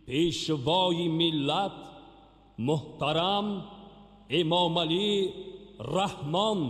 Пешвои миллат муҳтарам Эмомалӣ Раҳмон.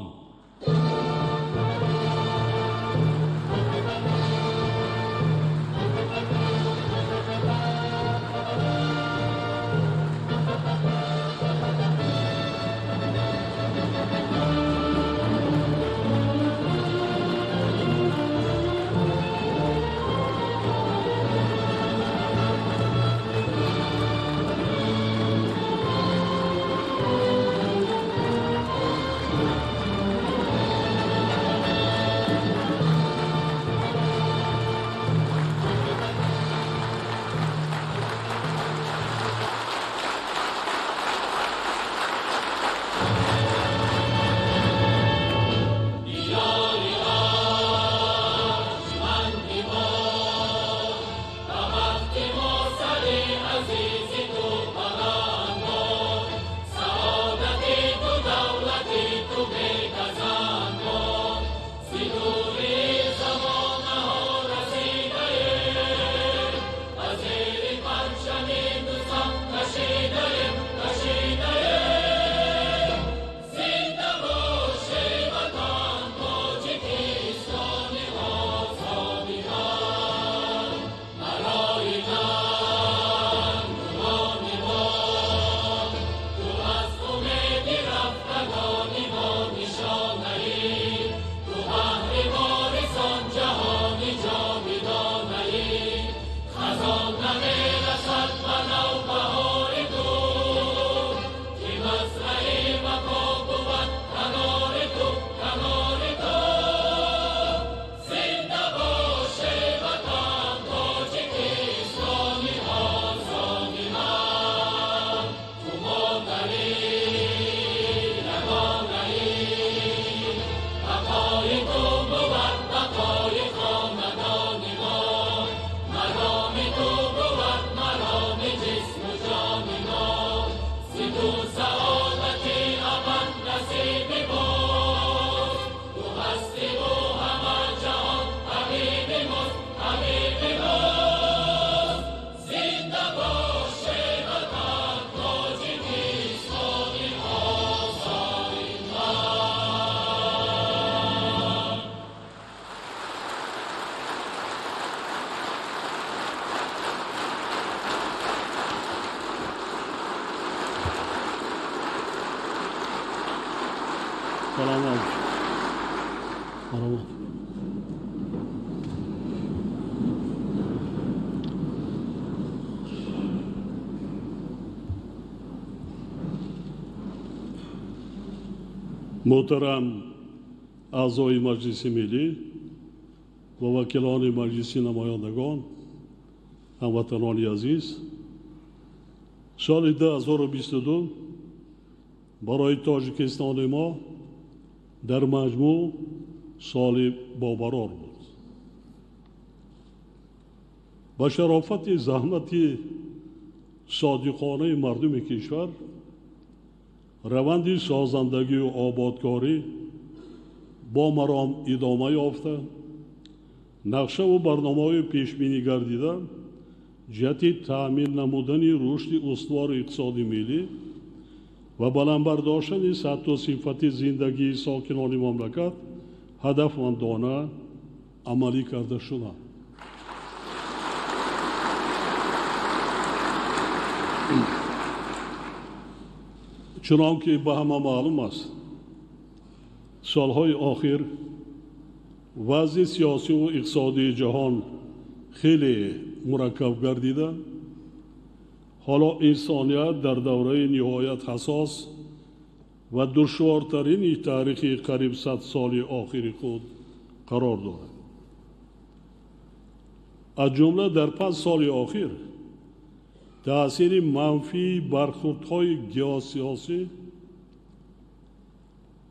Муҳтарам аъзои Маҷлиси Миллӣ ва вакилони Маҷлиси намояндагон, ҳамватанони азиз, соли 2022 барои Тоҷикистони мо дар маҷмӯъ соли бобарор буд. Ба шарофати заҳмати содиқонаи мардуми кишвар раванди созандагию ободкорӣ бо маром идома ёфта, нақшаву барномаҳои пешбинӣ гардида ҷиҳати таъмин намудани рушди устувори иқтисоди миллӣ ва баланд бардоштани сатҳу сифати зиндагии сокинони мамлакат ҳадафмандона амалӣ карда шуданд. Чунон ки ба ҳама маълум аст, солҳои охир вазъи сиёсиву иқтисодии ҷаҳон хеле мураккаб гардида, ҳоло инсоният дар давраи ниҳоят ҳассос ва душвортарини таърихи қариб 100 соли охири худ қарор дорад. Аз ҷумла дар 5 соли охир таъсири манфии бархӯрдҳои геосиёсӣ,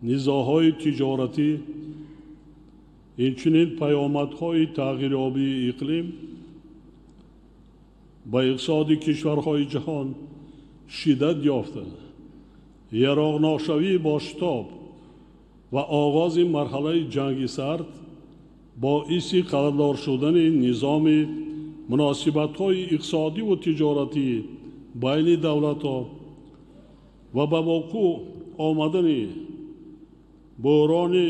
низоъҳои тиҷоратӣ, инчунин паёмадҳои тағйирёбии иқлим ба иқтисоди кишварҳои ҷаҳон шиддат ёфта, яроғношавии бо шитоб ва оғози марҳалаи ҷанги сард боиси қарордор шудани низоми муносибатҳои иқтисодиву тиҷоратӣ байни давлатҳо ва ба воқӯъ омадани буҳрони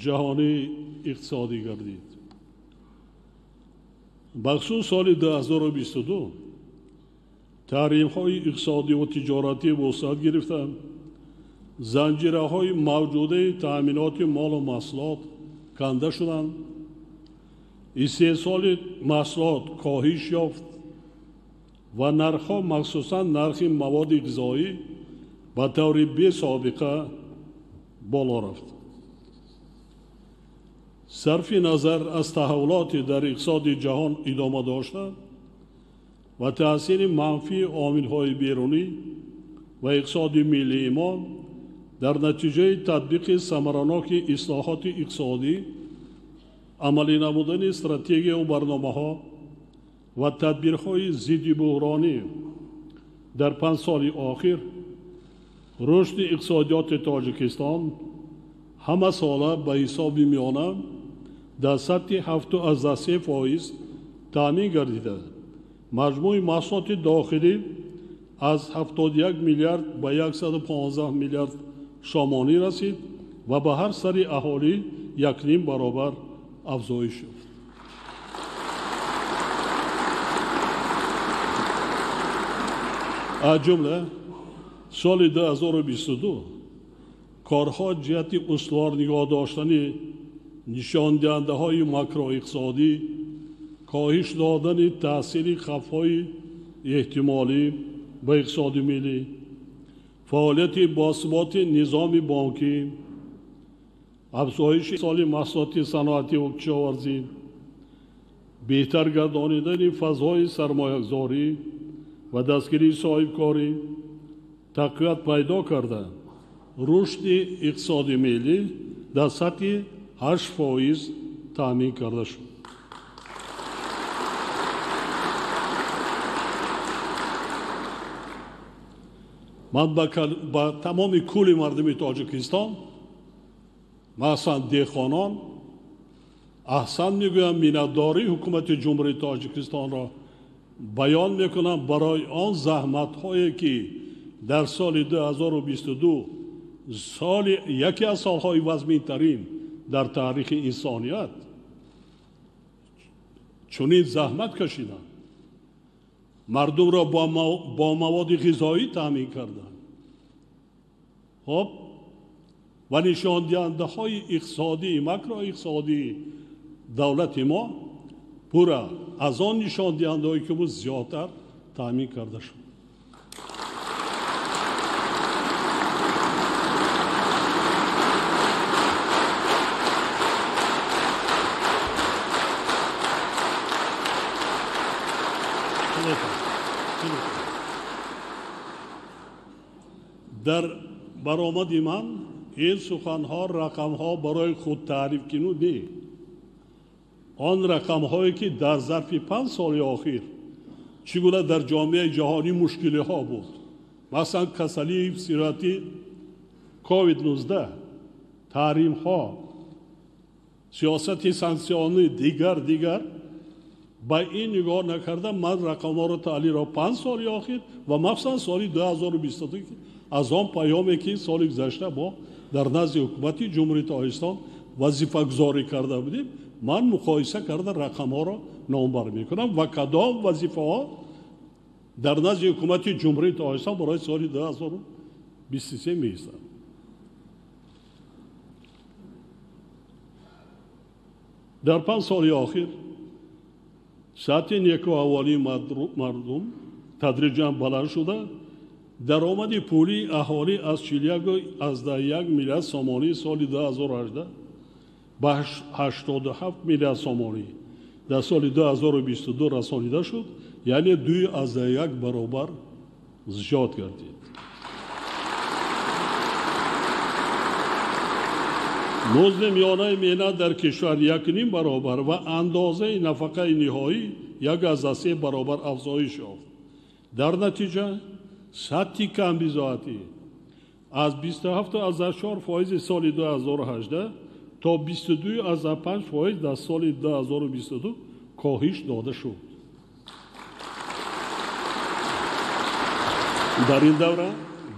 ҷаҳонии иқтисодӣ гардид. Бахусус соли 2022 таҳримҳои иқтисодиву тиҷоратӣ вусъат гирифтанд, занҷираҳои мавҷудаи таъминоти молу маҳсулот канда шуданд, истеҳсоли маҳсулот коҳиш ёфт ва нархҳо, махсусан нархи маводи ғизоӣ, ба таври бесобиқа боло рафт. Сарфи назар аз таҳаввулоти дар иқтисоди ҷаҳон идома дошта ва таъсири манфии омилҳои берунӣ ва иқтисоди миллии мо дар натиҷаи татбиқи самараноки ислоҳоти иқтисодӣ, амалӣ намудани стратегияву барномаҳо ва тадбирҳои зидди буҳронӣ дар 5 соли охир рушди иқтисодиёти Тоҷикистон ҳамасола ба ҳисоби миёна дар сатҳи 7,3% таъмин гардида, маҷмӯи маҳсулоти дохилӣ аз 71 миллиард ба 115 миллиард сомонӣ расид ва ба ҳар сари аҳолӣ 1,5 баробар афзоиш ёфт. Аз ҷумла соли 2022 корҳо ҷиҳати устувор нигоҳ доштани нишондиҳандаҳои макроиқтисодӣ, коҳиш додани таъсири хавфҳои эҳтимолӣ ба иқтисоди миллӣ, фаъолияти босуботи низоми бонкӣ, афзоиши соли маҳсулоти саноативу кишоварзӣ, беҳтар гардонидани фазои сармоягузорӣ ва дастгирии соҳибкорӣ тақвият пайдо карда, рушди иқтисоди миллӣ дар сатҳи 8% таъмин карда шуд. Ман ба тамоми кулли мардуми Тоҷикистон, махсусан деҳқонон, аҳсан мегӯям, миннатдории ҳукумати Ҷумҳурии Тоҷикистонро баён мекунам барои он заҳматҳое ки дар соли 2022, соли яке аз солҳои вазминтарин дар таърихи инсоният, чунин заҳмат кашиданд, мардумро бо маводи ғизоӣ таъмин карданд. Хоб, ва нишондиҳандаҳои иқтисодӣ, макроиқтисодии давлати мо пурра аз он нишондиҳандаҳое ки буд зиёдтар таъмин карда шуд. Дар баромади ман ин суханҳо, рақамҳо барои худтаърифкунӣ не. Он рақамҳое ки дар зарфи 5 соли охир чӣ гуна дар ҷомеаи ҷаҳонӣ мушкилиҳо буд, масалан касалии сирояти COVID-19, таҳримҳо, сиёсати санксионӣ, дигар ба ин нигоҳ накарда ман рақамҳоро таҳлилро 5 соли охир ва махсусан соли 2022 аз он паёме ки соли гузашта мо дар назди ҳукумати Ҷумҳурии Тоҷикистон вазифагузорӣ карда будем, ман муқоиса карда рақамҳоро номбар мекунам ва кадом вазифаҳо дар назди ҳукумати Ҷумҳурии Тоҷикистон барои соли 2023 меистанд. Дар 5 соли охир сатҳи некуаҳволии мардум тадриҷан баланд шуда, даромади пулии аҳолӣ аз 41,1 миллиард сомонӣ соли 2018 ба 87 миллиард сомонӣ дар соли 2022 расонида шуд, яъне 2,1 баробар зиёд гардид. Музди миёнаи меҳнат дар кишвар 1,5 баробар ва андозаи нафақаи ниҳоӣ 1,3 баробар афзоиш ёфт. Дар натиҷа сатҳи камбизоатӣ аз 27,4% соли 2018 то 22,5% дар соли 2022 коҳиш дода шуд. Дар ин давра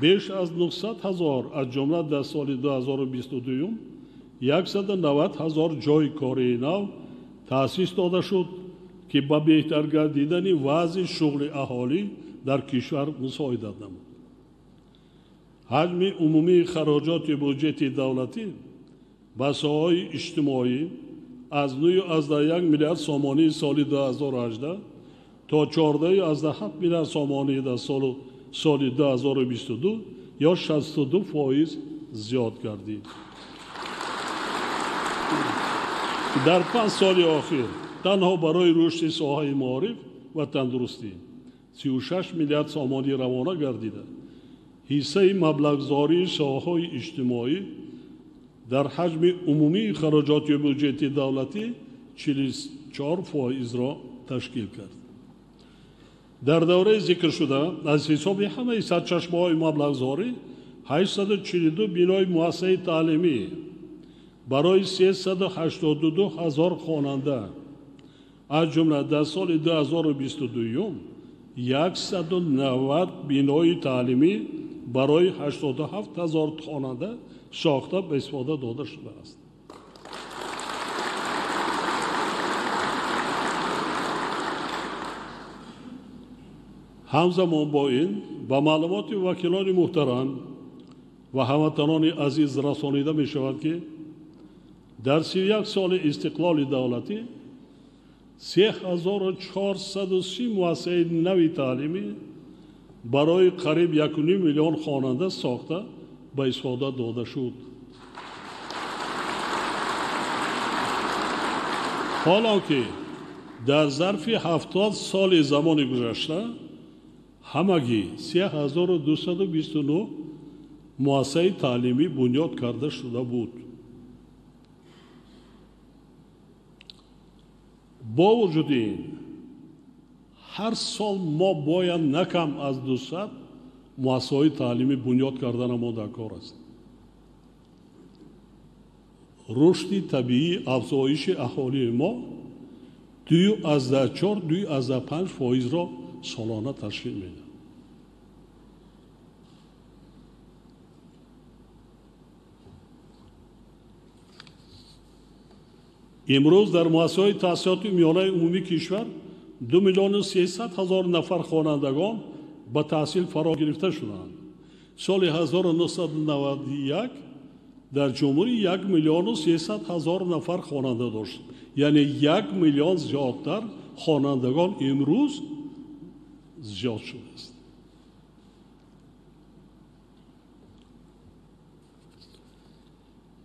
беш аз 900 ҳазор, аз ҷумла дар соли 2022 190 ҳазор ҷойи кории нав таъсис дода шуд, ки ба беҳтар гардидани вазъи шуғли аҳолӣ дар кишвар мусоидат намуд. Ҳаҷми умумии хароҷоти буҷети давлатӣ ба соҳаҳои иҷтимоӣ аз 9,1 миллиард сомонии соли 2018 то 14,7 миллиард сомонӣ дар соли 2022 ё 62% зиёд гардид. Дар 5 соли охир танҳо барои рушди соҳаи маориф ва тандурустӣ 36 миллиард сомонӣ равона гардида, ҳиссаи маблағгузории соҳаҳои иҷтимоӣ дар ҳаҷми умумии хароҷоти буҷети давлатӣ 44%-ро ташкил кард. Дар давраи зикршуда аз ҳисоби ҳамаи сарчашмаҳои маблағгузорӣ 842 бинои муассисаи таълимӣ барои 382 ҳазор хонанда, аз ҷумла дар соли 2022 190 бинои таълимӣ барои 87 ҳазор хонанда сохта ба истифода дода шудааст. Ҳамзамон бо ин ба маълумоти вакилони муҳтарам ва ҳамватанони азиз расонида мешавад, ки дар 31 соли истиқлоли давлатӣ 3430 муассисаи нави таълимӣ барои қариб 1,5 миллион хонанда сохта ба истифода дода шуд. Ҳоло ки дар зарфи 70 соли замони гузашта ҳамагӣ 3229 муассисаи таълимӣ бунёд карда шуда буд. Бо вуҷуди ин ҳар сол мо бояд на кам аз 200 муассисаҳои таълимӣ бунёд карданамо дар кор аст. Рушди табиии афзоиши аҳолии мо 2,4-2,5%-ро солона ташкил медиҳад. Имрӯз дар муассисаҳои таҳсилоти миёнаи умумии кишвар 2 300 000 нафар хонандагон ба таҳсил фаро гирифта шуданд. Соли 1991 дар ҷумҳурӣ 1 300 000 нафар хонанда дошт, яъне 1 миллион зиёдтар хонандагон имрӯз зиёд шудааст.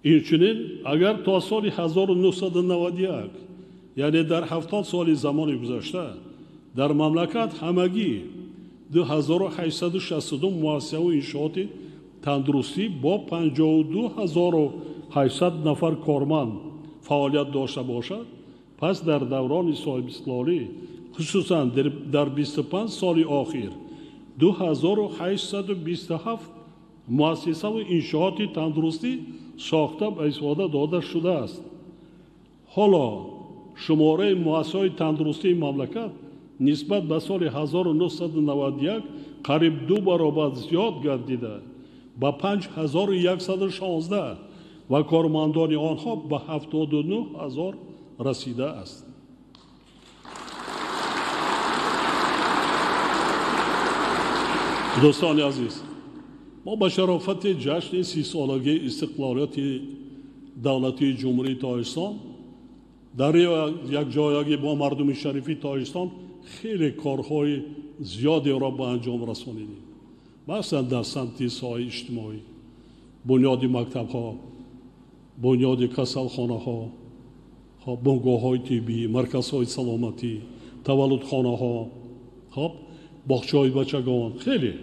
Инчунин агар то соли 1991, яъне дар 70 соли замони гузашта, дар мамлакат ҳамагӣ 2862 муассисаву иншооти тандурустӣ бо 52800 нафар корманд фаъолият дошта бошад, пас дар даврони соҳибистиқлолӣ, хусусан дар 25 соли охир 2827 муассисаву иншооти тандурустӣ сохта ба истифода дода шудааст. Ҳоло шумораи муассисаҳои тандурустии мамлакат нисбат ба соли 1991 қариб 2 баробар зиёд гардида ба 5116 ва кормандони онҳо ба 79 ҳазор расидааст. Дӯстони азиз, мо ба шарофати ҷашни 30-солагии истиқлолияти давлатии Ҷумҳурии Тоҷикистон дар якҷоягӣ бо мардуми шарифи Тоҷикистон хеле корҳои зиёдеро ба анҷом расонидем. Махсусан дар самти соҳаи иҷтимоӣ, бунёди мактабҳо, бунёди касалхонаҳо, бунгоҳҳои тиббӣ, марказҳои саломатӣ, таваллудхонаҳо, боғчаҳои бачагон, хеле.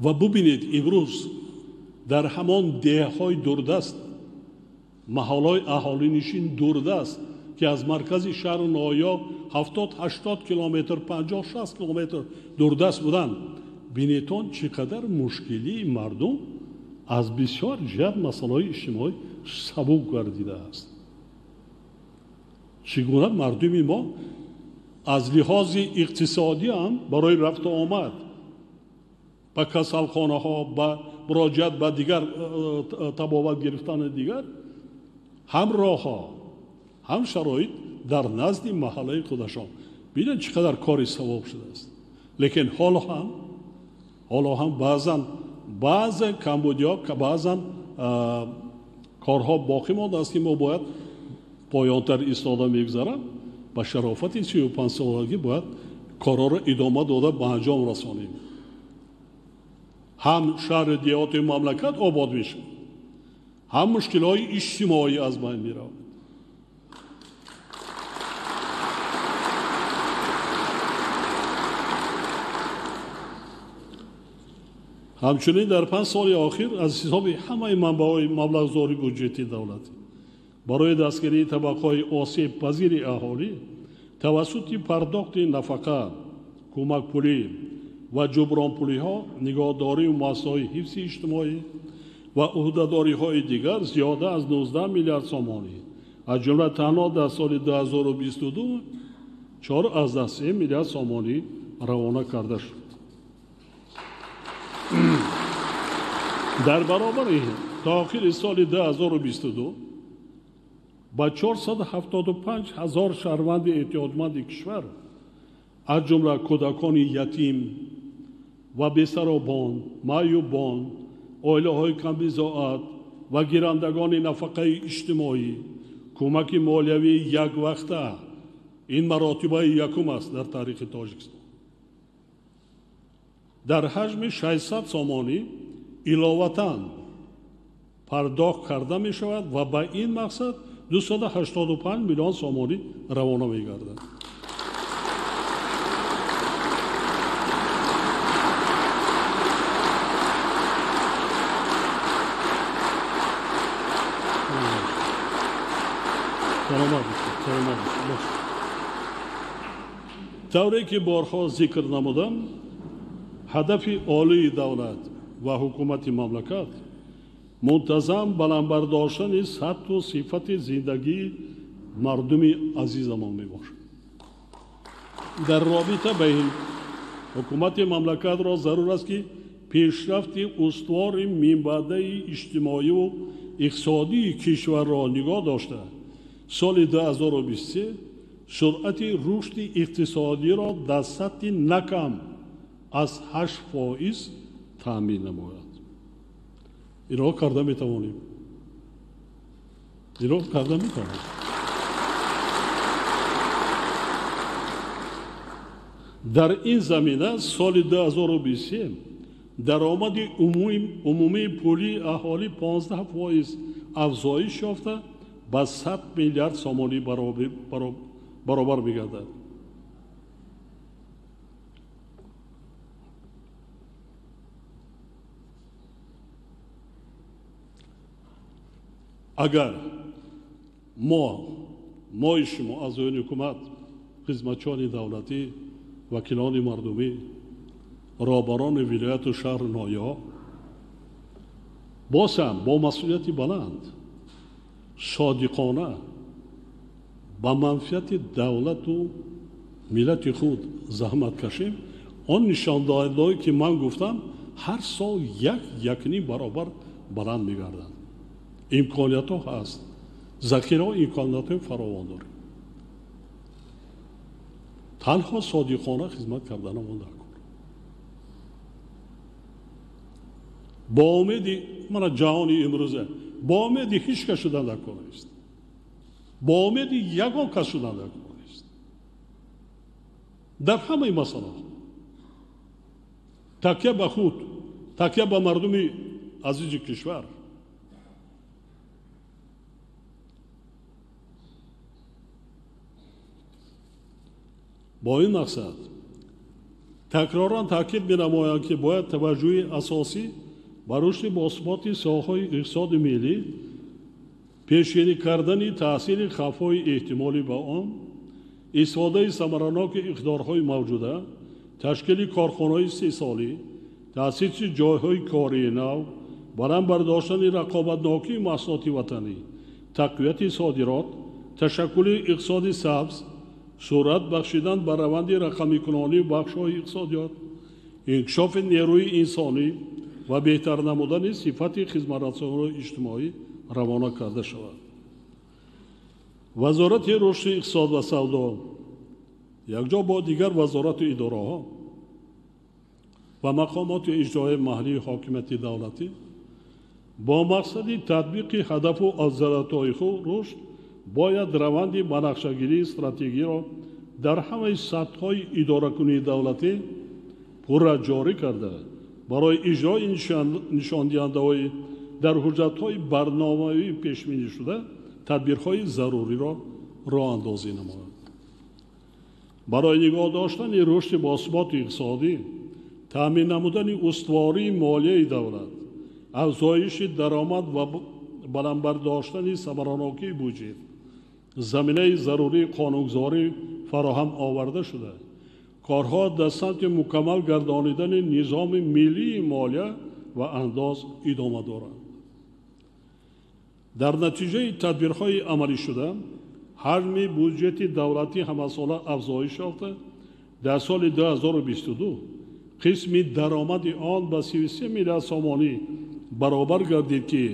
Ва бубинед, имрӯз дар ҳамон деҳҳои дурдаст, маҳалҳои аҳолинишин дурдаст, ки аз маркази шаҳру ноҳия 70-80 километр, 50-60 километр дурдаст буданд, бинетон чӣ қадар мушкилии мардум аз бисёр ҷиҳат масъалаҳои иҷтимоӣ сабук гардидааст. Чӣ гуна мардуми мо аз лиҳози иқтисодӣ ҳам барои рафту омад ба касалхонаҳо, ба муроҷиат ба дигар табобат гирифтани дигар ҳам роҳҳо, ҳам шароит дар назди маҳаллаи худашон. Бинед чӣ қадар кори савоб шудааст. Лекин ҳоло ҳам баъзан камбудиҳо, баъзан корҳо боқӣ мондааст, ки мо бояд поёнтар истода мегузарам. Ба шарофати 35 солагӣ бояд корҳоро идома дода ба анҷом расонем. Ҳам шаҳри деҳоти мамлакат обод мешавад, ҳам мушкилҳои иҷтимоӣ аз байн меравад. Ҳамчунин дар 5 соли охир аз ҳисоби ҳамаи манбаъҳои маблағгузории буҷети давлатӣ барои дастгирии табақаҳои осебпазири аҳолӣ тавассути пардохти нафақа, кӯмакпулӣ ва ҷубронпулиҳо, нигоҳдории муассисаҳои ҳифзи иҷтимоӣ ва ӯҳдадориҳои дигар зиёда аз 19 миллиард сомонӣ, аз ҷумла танҳо дар соли 2022 4,3 миллиард сомонӣ равона карда шуд. Дар баробари ин то охири соли 2022 ба 475 ҳазор шаҳрванди эҳтиётманди кишвар, аз ҷумла кӯдакони ятим ва бесаробон, маъюбон, оилаҳои камбизоат ва гирандагони нафақаи иҷтимоӣ кӯмаки молиявии яквақта, ин маротибаи якум аст дар таърихи Тоҷикистон, дар ҳаҷми 600 сомонӣ иловатан пардохт карда мешавад ва ба ин мақсад 285 миллион сомонӣ равона мегардад. Тавре ки борҳо зикр намудам, ҳадафи олии давлат ва ҳукумати мамлакат мунтазам баланд бардоштани сатҳу сифати зиндагии мардуми азизамон мебошад. Дар робита ба ин ҳукумати мамлакатро зарур аст, ки пешрафти устувори минбаъдаи иҷтимоиву иқтисодии кишварро нигоҳ дошта, соли 2023 суръати рушди иқтисодиро дар сатҳи на кам аз 8% таъмин намояд. Ироҳ карда метавонем. Ироҳ карда метавонем. Дар ин замина соли 2023 даромади умумии пулии аҳолӣ 15% афзоиш ёфта ба 100 миллиард сомонӣ баробар мегардад. Агар мои шумо аъзоёни ҳукумат, хизматчиёни давлатӣ, вакилони мардумӣ, роҳбарони вилояту шаҳру ноҳияҳо боз ҳам бо масъулияти баланд, содиқона ба манфиати давлату миллати худ заҳмат кашем, он нишондиҳандаҳое ки ман гуфтам ҳар сол як ним баробар баланд мегарданд. Имкониятҳо ҳаст, захираҳо имкониятҳои фаровон дорем. Танҳо содиқона хизмат карданамон дар кор. Бо умеди мана ҷаҳони имрӯза, бо умеди ҳеҷ кас шудан дар кор нест, бо умеди ягон кас шудан дар кор нест. Дар ҳамаи масъалаҳо такя ба худ, такя ба мардуми азизи кишвар. Бо ин мақсад такроран таъкид менамоям, ки бояд таваҷҷӯҳи асосӣ ба рушди босуботи соҳаҳои иқтисоди миллӣ, пешгирӣ кардани таъсири хавфҳои эҳтимолӣ ба он, истифодаи самараноки иқтидорҳои мавҷуда, ташкили корхонаҳои истеҳсолӣ, таъсиси ҷойҳои кории нав, баланд бардоштани рақобатнокии маҳсулоти ватанӣ, тақвияти содирот ташаккули иқтисоди сабз, суръат бахшидан ба раванди рақамикунонии бахшҳои иқтисодиёт, инкишофи нерӯи инсонӣ ва беҳтар намудани сифати хизматрасониҳои иҷтимоӣ равона карда шавад. Вазорати рушди иқтисод ва савдо якҷо бо дигар вазорату идораҳо ва мақомоти иҷроияи маҳаллии ҳокимияти давлатӣ бо мақсади татбиқи ҳадафу афзалиятҳои худ рушд бояд раванди банақшагирии стратегиро дар ҳамаи сатҳҳои идоракунии давлатӣ пурра ҷорӣ карда, барои иҷрои нишондиҳандаҳои дар ҳуҷҷатҳои барномавӣ пешбинӣ шуда тадбирҳои заруриро роҳандозӣ намояд. Барои нигоҳ доштани рушди босуботи иқтисодӣ, таъмин намудани устувории молияи давлат, афзоиши даромад ва баланд бардоштани самаранокии буҷет, заминаи зарурии қонунгузорӣ фароҳам оварда шуда, корҳо дар самти мукаммал гардонидани низоми миллии молия ва андоз идома доранд. Дар натиҷаи тадбирҳои амалӣ шуда, ҳаҷми буҷети давлатӣ ҳамасола афзоиш ёфта, дар соли 2022 қисми даромади он ба 33 миллиард сомонӣ баробар гардид, ки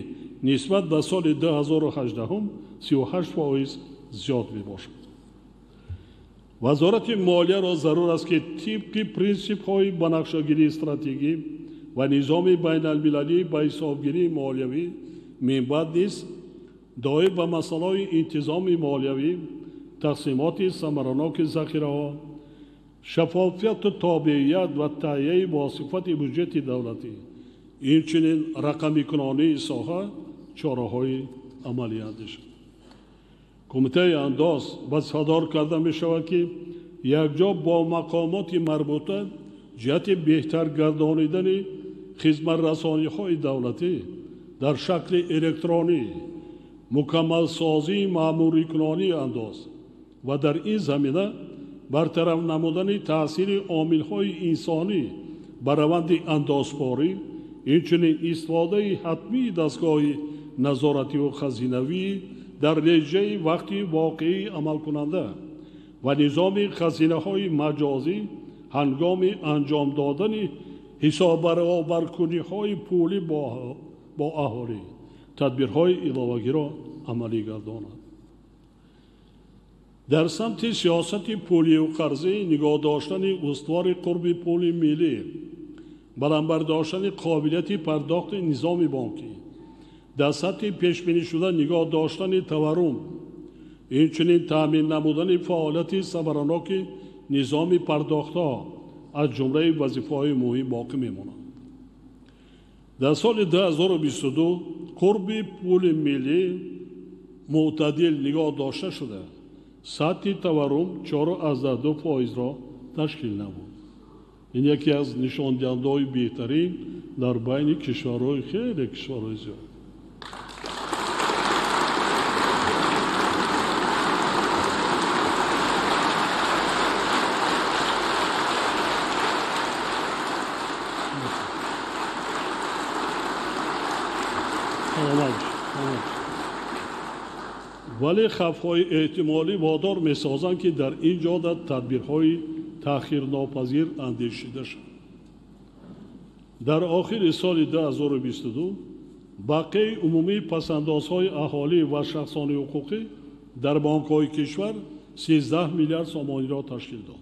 нисбат ба соли 2018 38% зиёд мебошад. Вазорати молияро зарур аст, ки тибқи принсипҳои банақшагирии стратегӣ ва низоми байналмилалӣ ба ҳисобгирии молиявӣ минбаъд низ доир ба масъалаҳои интизоми молиявӣ, тақсимоти самараноки захираҳо, шаффофияту тобеият ва таҳияи босифати буҷети давлатӣ, инчунин рақамикунонии соҳа чораҳои амалӣ андешад. Кумитаи андоз вазифадор карда мешавад, ки якҷо бо мақомоти марбута ҷиҳати беҳтар гардонидани хизматрасониҳои давлатӣ дар шакли электронӣ, мукаммалсозии маъмурикунонии андоз ва дар ин замина бартараф намудани таъсири омилҳои инсонӣ ба раванди андозпорӣ, инчунин истифодаи ҳатмии дастгоҳи назоративу хазинавӣ дар реҷаи вақти воқеӣ амалкунанда ва низоми хазинаҳои маҷозӣ ҳангоми анҷом додани ҳисоббаробаркуниҳои пулӣ бо аҳолӣ тадбирҳои иловагиро амалӣ гардонад. Дар самти сиёсати пулию қарзӣ нигоҳ доштани устувори қурби пули миллӣ, баланд бардоштани қобилияти пардохти низоми бонкӣ, дар сатҳи пешбинишуда нигоҳ доштани таваррум, инчунин таъмин намудани фаъолияти самараноки низоми пардохтҳо аз ҷумлаи вазифаҳои муҳим боқӣ мемонад. Дар соли 2022 қурби пули миллӣ мӯътадил нигоҳ дошта шуда, сатҳи таваррум 4,2%-ро ташкил намуд. Ин яке аз нишондиҳандаҳои беҳтарин дар байни кишварҳои хеле кишварҳои зиёд. Вале хавфҳои эҳтимолӣ водор месозанд, ки дар ин ҷода тадбирҳои таъхирнопазир андешида шавад. Дар охири соли 2022 бақияи умумии пасандозҳои аҳолӣ ва шахсони ҳуқуқӣ дар бонкҳои кишвар 13 миллиард сомониро ташкил дод.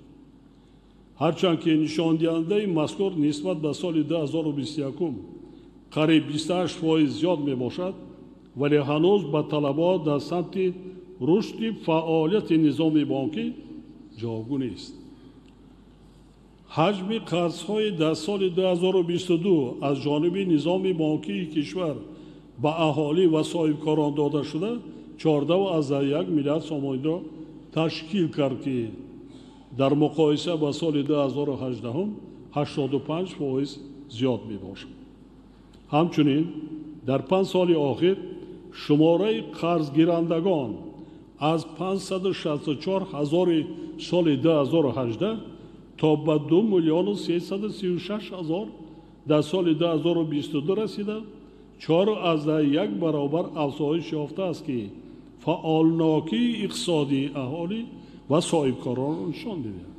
Ҳарчанд ки нишондиҳандаи мазкур нисбат ба соли 2021 қариб 28% зиёд мебошад, вале ҳанӯз ба талабот дар самти рушди фаъолияти низоми бонкӣ ҷавобгӯ нест. Ҳаҷми қарзҳои дар соли 2022 аз ҷониби низоми бонкии кишвар ба аҳолӣ ва соҳибкорон дода шуда 14,1 миллиард сомониро ташкил кард, ки дар муқоиса ба соли 2018 85% зиёд мебошад. Ҳамчунин дар 5 соли охир шумораи қарзгирандагон аз 564 ҳазори соли 2018 то ба 2 336 000 дар соли 2022 расида 4,1 баробар афзоиш ёфтааст, ки Фаъолнокии иқтисодии аҳолӣ ва соҳибкоронро нишон медиҳад.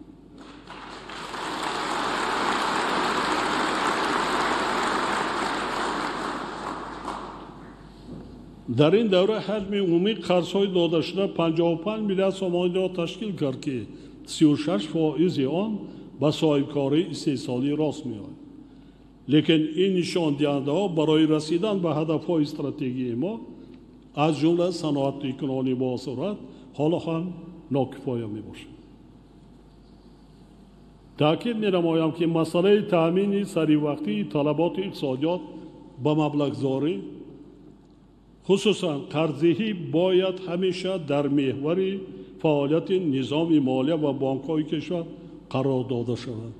Дар ин давра ҳаҷми умумии қарзҳои додашуда 55 миллиард сомониро ташкил кард, ки 36% он ба соҳибкории истеҳсолӣ рост меояд. Лекин ин нишондиҳандаҳо барои расидан ба ҳадафҳои стратегии мо, аз ҷумла саноатикунонӣ босуръат, ҳоло ҳам нокифоя мебошад. Таъкид менамоям, ки масъалаи таъмини саривақтии талаботи иқтисодиёт ба маблағгузорӣ, хусусан қарздиҳӣ, бояд ҳамеша дар меҳвари фаъолияти низоми молия ва бонкҳои кишвар қарор дода шавад.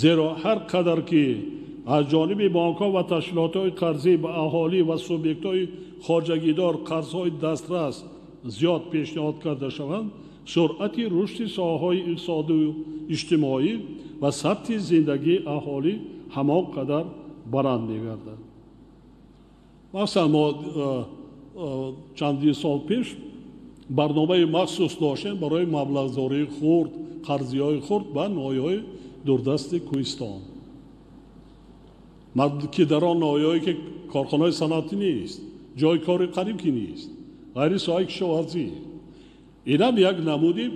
Зеро ҳар қадар ки аз ҷониби бонкҳо ва ташкилотҳои қарзӣ ба аҳолӣ ва субъектҳои хоҷагидор қарзҳои дастрас зиёд пешниҳод карда шаванд, суръати рушди соҳаҳои иқтисодию иҷтимоӣ ва сатҳи зиндагии аҳолӣ ҳамон қадар баланд мегардад. Масалан, мо чандин сол пеш барномаи махсус доштем барои маблағгузории хурд, қарзиҳои хурд ба ноҳияҳои дурдасти Кӯҳистон, ки дар он ноҳияҳое ки корхонаҳои саноатӣ нест, ҷои кори қариб ки нест, ғайри соҳаи кишоварзӣ. Инам як намуди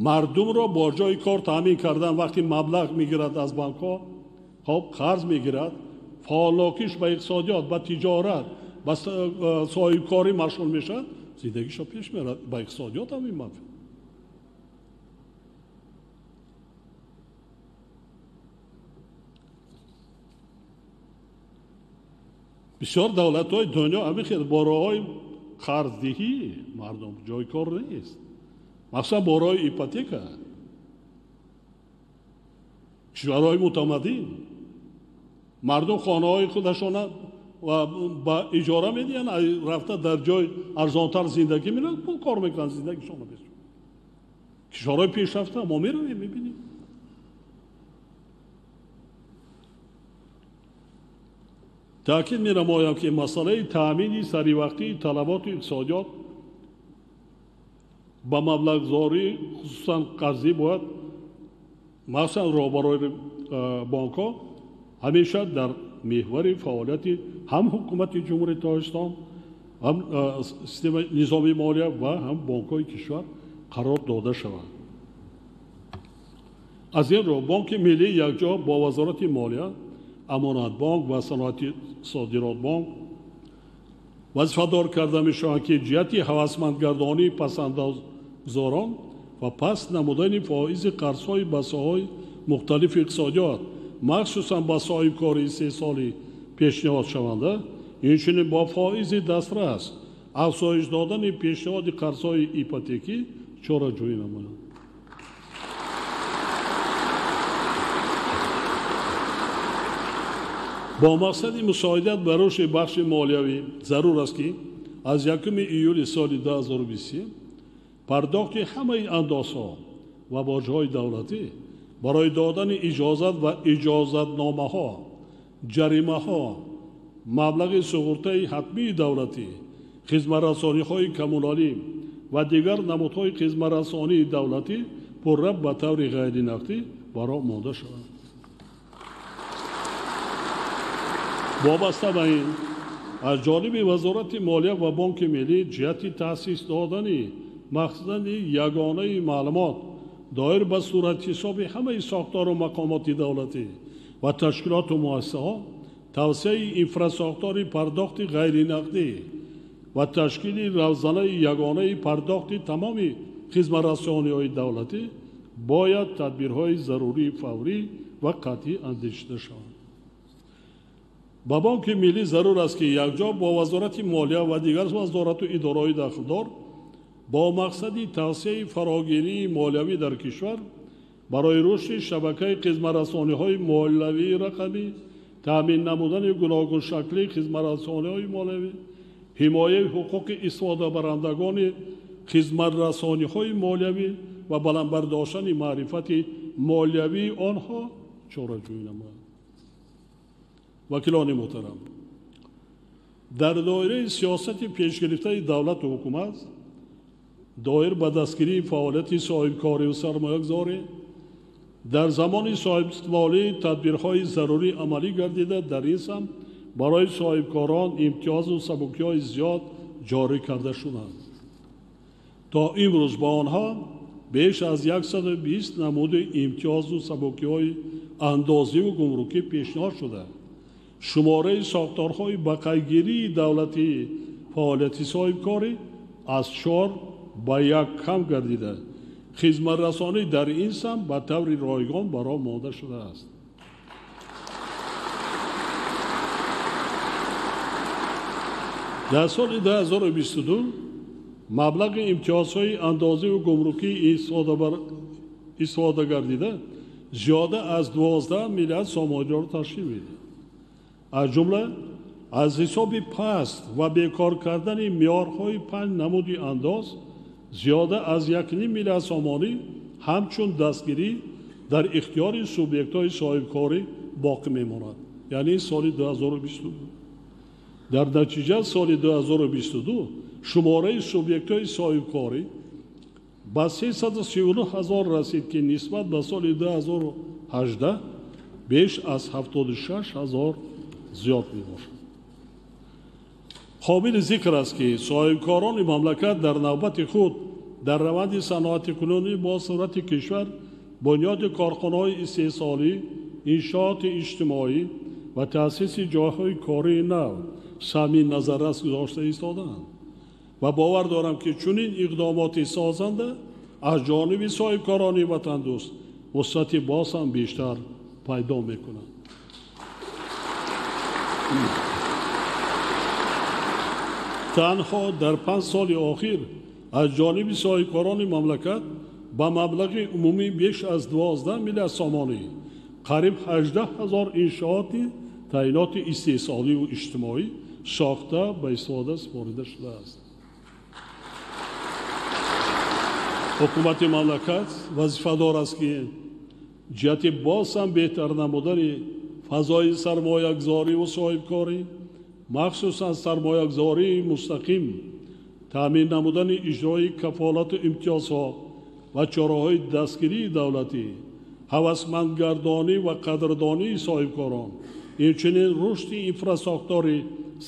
мардумро бо ҷои кор таъмин кардан. Вақти маблағ мегирад аз банкҳо, хоб қарз мегирад, фаъолнокиш ба иқтисодиёт, ба тиҷорат, ба соҳибкорӣ машғул мешавад, зиндагиашро пеш мерад, ба иқтисодиёт ҳам ин манфиат. Бисёр давлатҳои дунё ҳамин хел бо роҳҳои қарздиҳӣ мардум ҷои кор нест, махсусан бо роҳи ипотека. Кишварҳои мутамаддин мардум хонаҳои худашона ба иҷора медиҳанд, рафта дар ҷои арзонтар зиндагӣ мераванд, пул кор мекунанд, зиндагишонро месозанд. Кишварҳои пешрафта мо меравем, мебинем. Таъкид менамоям, ки масъалаи таъмини саривақтии талаботи иқтисодиёт ба маблағгузорӣ, хусусан қарзӣ, бояд махсусан роҳбарони бонкҳо ҳамеша дар меҳвари фаъолияти ҳам ҳукумати Ҷумҳурии Тоҷикистон, ҳам системаи низоми молия ва ҳам бонкҳои кишвар қарор дода шаванд. Аз ин рӯ Бонки Миллӣ якҷо бо Вазорати молия, Амонатбонк ва Саноати Содиротбонк вазифадор карда мешаванд, ки ҷиҳати ҳавасмандгардонии пасандозгузорон ва паст намудани фоизи қарзҳои ба соҳаҳои мухталифи иқтисодиёт, махсусан ба соҳибкории истеҳсолӣ пешниҳод шаванда, инчунин бо фоизи дастрас афзоиш додани пешниҳоди қарзҳои ипотекӣ чораҷӯӣ намоянд. Бо мақсади мусоидат ба рушди бахши молиявӣ зарур аст, ки аз 1 июли соли 2023 пардохти ҳамаи андозҳо ва боҷҳои давлатӣ барои додани иҷозат ва иҷозатномаҳо, ҷаримаҳо, маблағи суғуртаи ҳатмии давлатӣ, хизматрасониҳои коммуналӣ ва дигар намудҳои хизматрасонии давлатӣ пурра ба таври ғайринақдӣ ба роҳ монда шаванд. Вобаста ба ин, аз ҷониби Вазорати молия ва Бонки Миллӣ ҷиҳати таъсис додани махзани ягонаи маълумот доир ба суратҳисоби ҳамаи сохтору мақомоти давлатӣ ва ташкилоту муассисаҳо, тавсеаи инфрасохтори пардохти ғайринақдӣ ва ташкили равзанаи ягонаи пардохти тамоми хизматрасониҳои давлатӣ бояд тадбирҳои зарурии фаврӣ ва қатъӣ андешида шаванд. Ба Бонки Миллӣ зарур аст, ки якҷо бо Вазорати молия ва дигар вазорату идораҳои дахлдор бо мақсади тавсеаи фарогирии молиявӣ дар кишвар барои рушди шабакаи хизматрасониҳои молиявии рақамӣ, таъмин намудани гуногуншаклии хизматрасониҳои молиявӣ, ҳимояи ҳуқуқи истифодабарандагони хизматрасониҳои молиявӣ ва баланд бардоштани маърифати молиявии онҳо чораҷӯӣ намояд. Вакилони муҳтарам, Дар доираи сиёсати пешгирифтаи давлату ҳукумат доир ба дастгирии фаъолияти соҳибкорию сармоягузорӣ дар замони соҳибистиқлолӣ тадбирҳои зарурӣ амалӣ гардида, дар ин самт барои соҳибкорон имтиёзу сабукиҳои зиёд ҷорӣ карда шуданд. То имрӯз ба онҳо беш аз 120 намуди имтиёзу сабукиҳои андозиву гумрукӣ пешниҳод шуда, шумораи сохторҳои ба қайдгирии давлатии фаъолияти соҳибкорӣ аз 4 ба 1 кам гардида, хизматрасонӣ дар ин самт ба таври ройгон ба роҳ монда шудааст. Дар соли 2022 маблағи имтиёзҳои андозиву гумрукӣ истифода гардида зиёда аз 12 миллиард сомониро ташкил медиҳад. Аз ҷумла аз ҳисоби паст ва бекор кардани меъёрҳои 5 намуди андоз зиёда аз 1,5 миллиард сомонӣ ҳамчун дастгирӣ дар ихтиёри субъектҳои соҳибкорӣ боқӣ мемонад, яъне соли 2022. Дар натиҷа соли 2022 шумораи субъектҳои соҳибкорӣ ба 339 ҳазор расид, ки нисбат ба соли 2018 беш аз 76 ҳазор зиёд мебошад. Қобили зикр аст, ки соҳибкорони мамлакат дар навбати худ дар раванди саноатикунонӣ бо суръати кишвар бунёди корхонаҳои истеҳсолӣ, иншооти иҷтимоӣ ва таъсиси ҷойҳои кории нав саҳми назаррас гузошта истодаанд ва бовар дорам, ки чунин иқдомоти созанда аз ҷониби соҳибкорони ватандӯст вусъати боз ҳам бештар пайдо мекунанд. Танҳо дар 5 соли охир аз ҷониби соҳибкорони мамлакат ба маблағи умумӣ беш аз 12 миллиард сомонӣ қариб 18 ҳазор иншооти таъиноти истеҳсоливу иҷтимоӣ сохта ба истифода супорида шудааст. Ҳукумати мамлакат вазифадор аст, ки ҷиҳати боз ҳам беҳтар намудани фазои сармоягузориву соҳибкорӣ, махсусан сармоягузории мустақим, таъмин намудани иҷрои кафолату имтиёзҳо ва чораҳои дастгирии давлатӣ, ҳавасмандгардонӣ ва қадрдонии соҳибкорон, инчунин рушди инфрасохтори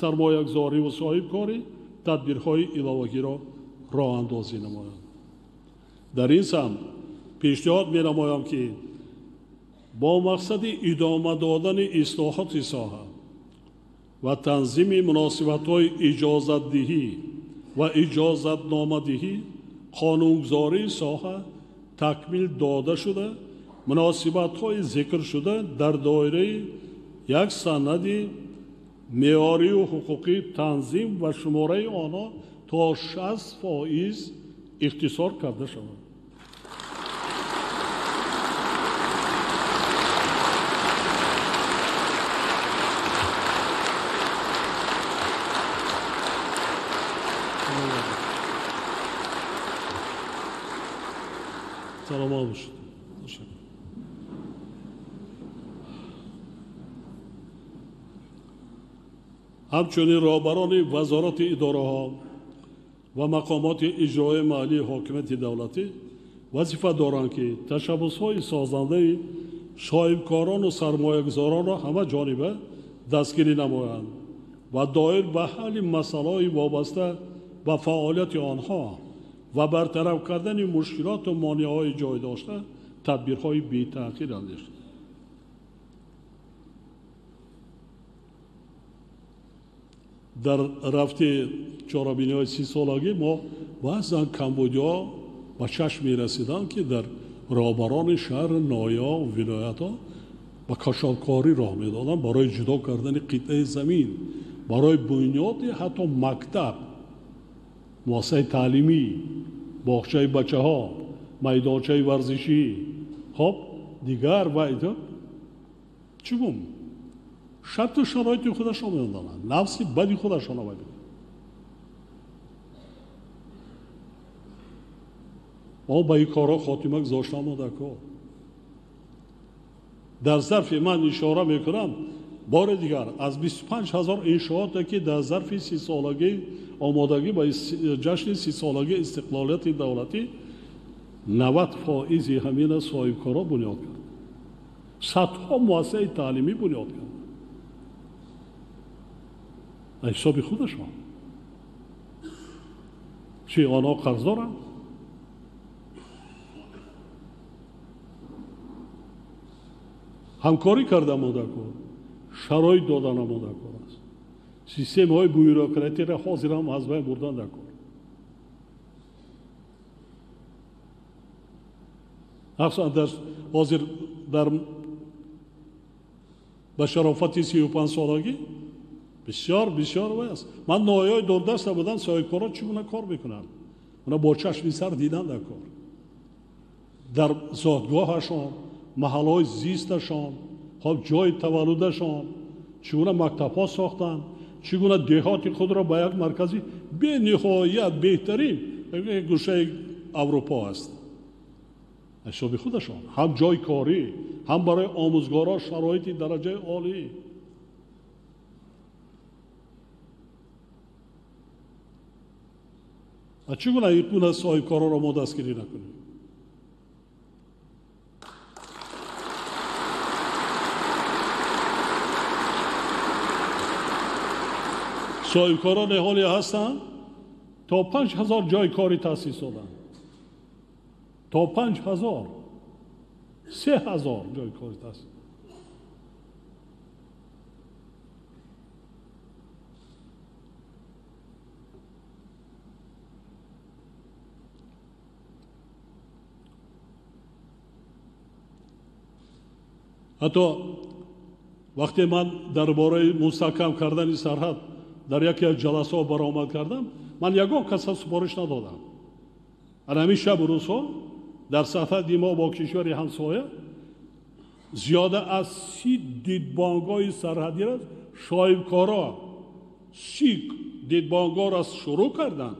сармоягузориву соҳибкорӣ тадбирҳои иловагиро роҳандозӣ намоянд. Дар ин самт пешниҳод менамоям, ки бо мақсади идома додани ислоҳоти соҳа ва танзими муносибатҳои иҷозатдиҳӣ ва иҷозатномадиҳӣ қонунгузории соҳа такмил дода шуда, муносибатҳои зикршуда дар доираи як санади меъёрию ҳуқуқӣ танзим ва шумораи онҳо то 60% ихтисор карда шавад. Саломат бошед. Ҳамчунин роҳбарони вазорати идораҳо ва мақомоти иҷроии маҳаллии ҳокимияти давлатӣ вазифа доранд, ки ташаббусҳои созандаи соҳибкорону сармоягузоронро ҳама ҷониба дастгирӣ намоянд ва доир ба ҳалли масъалаҳои вобаста ба фаъолияти онҳо ва бартараф кардани мушкилоту монеаҳои ҷой дошта тадбирҳои бетаъхир андешанд. Дар рафти чорабиниҳои 30-солагӣ мо баъзан камбудиҳо ба чашм мерасиданд, ки дар роҳбарони шаҳр, ноҳияҳо, вилоятҳо ба кашолкорӣ роҳ медоданд барои ҷудо кардани қитъаи замин, барои бунёди ҳатто мактаб, муассисаи таълимӣ, боғчаи бачаҳо, майдончаи варзишӣ, хоб дигар ва чӣ гум шарту шароити худашон медонанд, нафси бади худашон мебинанд. Мо ба ин корҳо хотима гузоштамо дар кор. Дар зарфи ман ишора мекунам, Бори дигар аз 25 ҳазор иншооте ки дар зарфи 30-солагӣ омодагӣ ба ҷашни 30-солагии истиқлолияти давлатӣ 90% ҳамина соҳибкорон бунёд кард. Садҳо муассисаи таълимӣ бунёд кард. Аз ҳисоби худашон. Чӣ онҳо қарз доранд? Ҳамкорӣ карда монда кор, шароит дода намонда кор аст. Системаҳои бюрократияро ҳозир ҳам аз байн бурдан дар кор. Махсусан дар ҳозир дар ба шарофати 35-солагӣ бисёр бисёр вай аст. Ман ноҳияҳои дурдаста будам, соҳибкорон чӣ гуна кор мекунанд? Она бо чашми сар дидан дар кор. Дар зодгоҳашон, маҳаллаҳои зисташон, хоб ҷои таваллудашон, чӣ гуна мактабҳо сохтанд, чӣ гуна деҳоти худро ба як маркази бениҳоят беҳтарин гӯшаи Аврупо аст. Аз ҳисоби худашон, ҳам ҷои корӣ, ҳам барои омӯзгорон шароити дараҷаи олӣ. А чӣ гуна ин гуна соҳибкоронро мо дастгирӣ накунем? Соҳибкороне ҳоле ҳастанд то 5000 ҷои корӣ таъсис доданд. То 5000, 3000 ҷои корӣ таъсис. Ҳатто вақте ман дар бораи мустаҳкам кардани сарҳад дар яке аз ҷаласаҳо баромад кардам, ман ягон каса супориш надодам. Ана ҳамин шабу рӯзҳо дар сарҳади мо бо кишвари ҳамсоя зиёда аз 30 дидбонгоҳи сарҳадиро соҳибкоро 30 дидбонгоҳро шурӯъ карданд,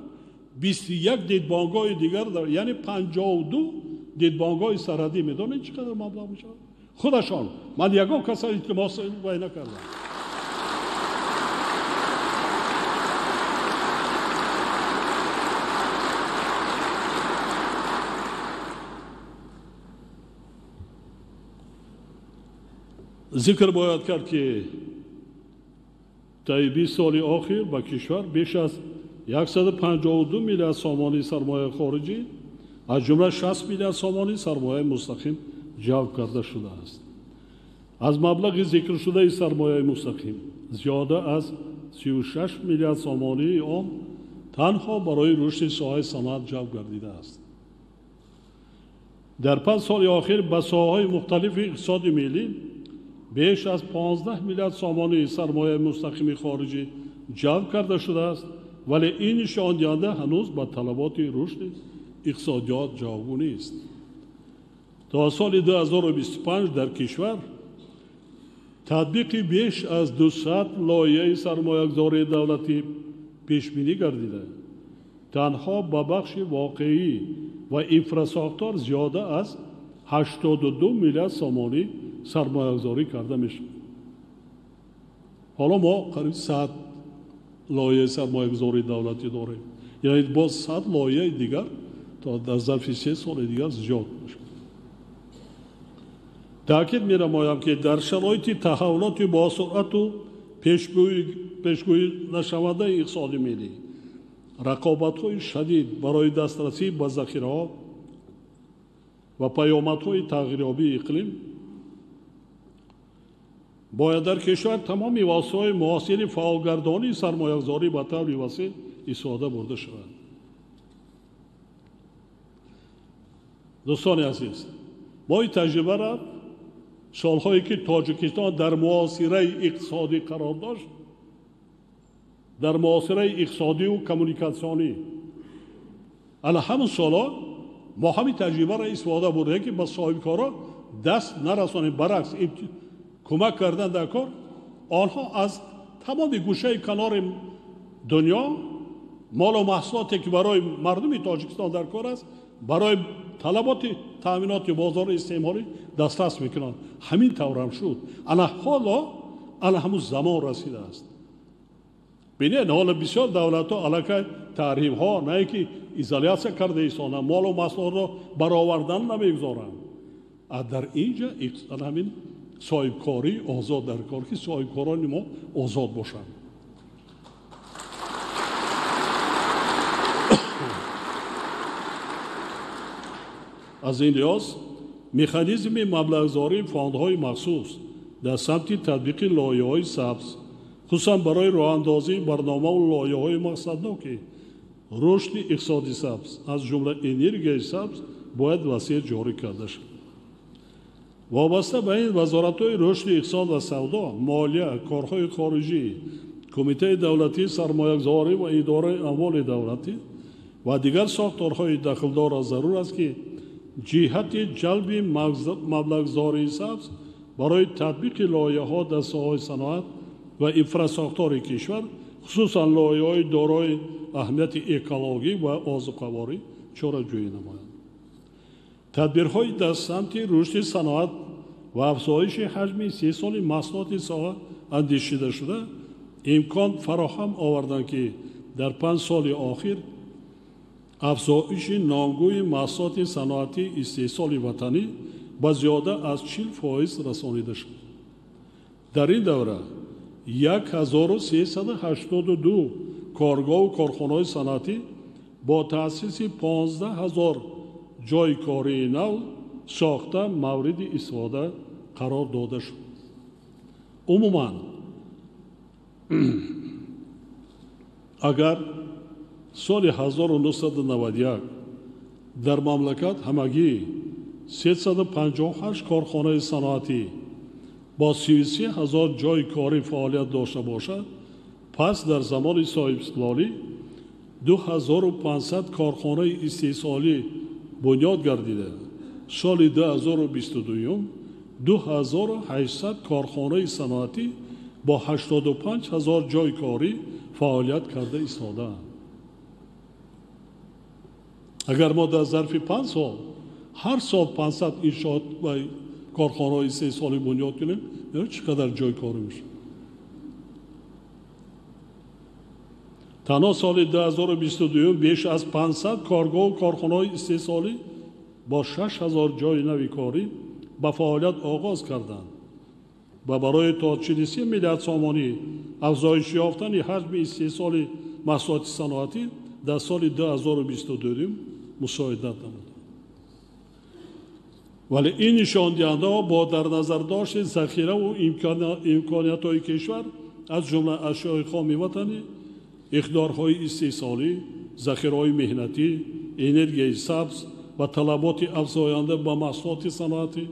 21 дидбонгоҳи дигар, яъне 52 дидбонгоҳи сарҳадӣ. Медонед чӣ қадар маблағ мешавад? Худашон. Ман ягон каса илтимос вай накардам. Зикр бояд кард, ки таи 20 соли охир ба кишвар беш аз 152 миллиард сомонии сармояи хориҷӣ, аз ҷумла 60 миллиард сомонии сармояи мустақим ҷалб карда шудааст. Аз маблағи зикршудаи сармояи мустақим зиёда аз 36 миллиард сомонии он танҳо барои рушди соҳаи саноат ҷалб гардидааст. Дар 5 соли охир ба соҳаҳои мухталифи иқтисоди миллӣ беш аз 15 миллиард сомонии сармояи мустақими хориҷӣ ҷалб карда шудааст, вале ин нишондиҳанда ҳанӯз ба талаботи рушди иқтисодиёт ҷавобгӯ нест. То соли 2025 дар кишвар татбиқи беш аз 200 лоиҳаи сармоягузории давлатӣ пешбинӣ гардида, танҳо ба бахши воқеӣ ва инфрасохтор зиёда аз 82 миллиард сомонӣ сармоягузорӣ карда мешавад. Ҳоло мо қариб 100 лоиҳаи сармоягузории давлатӣ дорем, яъне боз 100 лоиҳаи дигар то дар зарфи 3 соли дигар зиёд мешавад. Таъкид менамоям, ки дар шароити таҳаввулоти босуръату пешгӯӣ нашавандаи иқтисоди миллӣ, рақобатҳои шадид барои дастрасӣ ба захираҳо ва паёмадҳои тағйирёбии иқлим бояд дар кишвар тамоми воситаҳои муосири фаъолгардонии сармоягузорӣ ба таври васеъ истифода бурда шавад. Дӯстони азиз, мо ин таҷрибаро солҳое ки Тоҷикистон дар муосираи иқтисодӣ қарор дошт, дар муосираи иқтисодиву коммуникатсионӣ, ана ҳамон солҳо мо ҳамин таҷрибаро истифода бурдем, ки ба соҳибкорон даст нарасонем, баръакс кӯмак кардан дар кор. Онҳо аз тамоми гӯшаи канори дунё молу маҳсулоте ки барои мардуми Тоҷикистон дар кор аст, барои талаботи таъминоти бозори истеъмолӣ дастрас мекунанд. Ҳамин таврам шуд. Ана ҳоло ана ҳамун замон расидааст. Бинед, ҳоло бисёр давлатҳо аллакай таҳримҳо, на ин ки изолятсия карда истонанд, молу маҳсулотро баровардан намегузоранд. Дар ин ҷа ҳамин соҳибкории озод дар кор, ки соҳибкорони мо озод бошанд. Аз ин лиҳоз механизми маблағгузории фондҳои махсус дар самти татбиқи лоиҳаҳои сабз, хусусан барои роҳандозии барномаву лоиҳаҳои мақсадноки рушди иқтисоди сабз, аз ҷумла энергияи сабз, бояд васеъ ҷорӣ карда шавад. Вобаста ба ин вазоратҳои рушди иқтисод ва савдо, молия, корҳои хориҷӣ, Кумитаи давлатии сармоягузорӣ ва идораи амволи давлатӣ ва дигар сохторҳои дахлдорро зарур аст, ки ҷиҳати ҷалби маблағгузории сабз барои татбиқи лоиҳаҳо дар соҳаи саноат ва инфрасохтори кишвар, хусусан лоиҳаҳои дорои аҳамияти экологӣ ва озуқаворӣ чораҷӯӣ намоянд. Тадбирҳои дар самти рушди саноат ва афзоиши ҳаҷми истеҳсоли маҳсулоти соҳа андешида шуда, имкон фароҳам оварданд, ки дар 5 соли охир афзоиши номгӯи маҳсулоти саноатии истеҳсоли ватанӣ ба зиёда аз 40% расонида шуд. Дар ин давра 1382 коргоҳу корхонаҳои саноатӣ бо таъсиси 15 000 ҷойи кории нав сохта мавриди истифода қарор дода шуд. Умуман, агар соли 1991 дар мамлакат ҳамагӣ 358 корхонаи саноатӣ бо 33 000 ҷойи корӣ фаъолият дошта бошад, пас дар замони соҳибистиқлолӣ 2500 корхонаи истеҳсолӣ бунёд гардида, соли 2022 2800 корхонаи саноатӣ бо 85 000 ҷойи корӣ фаъолият карда истодаанд. Агар мо дар зарфи 5 сол ҳар сол 500 иншоот ва корхонаҳои истеҳсолӣ бунёд кунем, чӣ қадар ҷойи корӣ мешавад? Танҳо соли 2022 беш аз 500 коргоҳу корхонаҳои истеҳсолӣ бо 6000 ҷойи нави корӣ ба фаъолият оғоз карданд ва барои то 43 миллиард сомонӣ афзоиш ёфтани ҳаҷми истеҳсоли маҳсулоти саноатӣ дар соли 2022 мусоидат намуданд. Вале ин нишондиҳандаҳо бо дар назардошти захираву имкониятҳои кишвар, аз ҷумла ашёи хоми ватанӣ, иқдорҳои истеҳсолӣ, захираҳои меҳнатӣ, энергияи сабз ва талаботи афзоянда ба маҳсулоти саноатӣ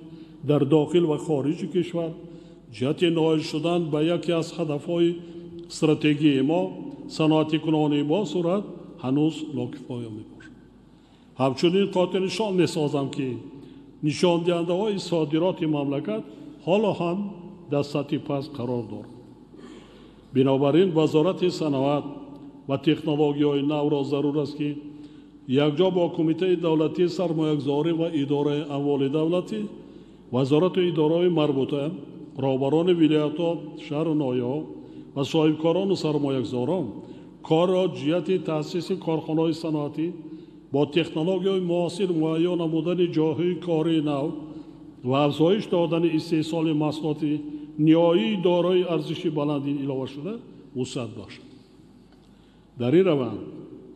дар дохил ва хориҷи кишвар, ҷиҳати ноил шудан ба яке аз ҳадафҳои стратегии мо, саноатикунонии мо сурат ҳанӯз нокифоя мебошад. Ҳамчунин қотилнишон месозам, ки нишондиҳандаҳои содироти мамлакат ҳоло ҳам дар сатҳи паст қарор дорад. Бинобар ин Вазорати саноат ва технологияҳои навро зарур аст, ки якҷо бо Кумитаи давлатии сармоягузорӣ ва идораи амволи давлатӣ, вазорату идораҳои марбута, роҳбарони вилоятҳо, шаҳру ноҳияҳо ва соҳибкорону сармоягузорон корро ҷиҳати таъсиси корхонаҳои саноатӣ бо технологияҳои муосир муҳайё намудани ҷойҳои кории нав ва афзоиш додани истеҳсоли маҳсулоти ниҳоии дорои арзиши баланди иловашуда вусъат бахшад. Дар ин раванд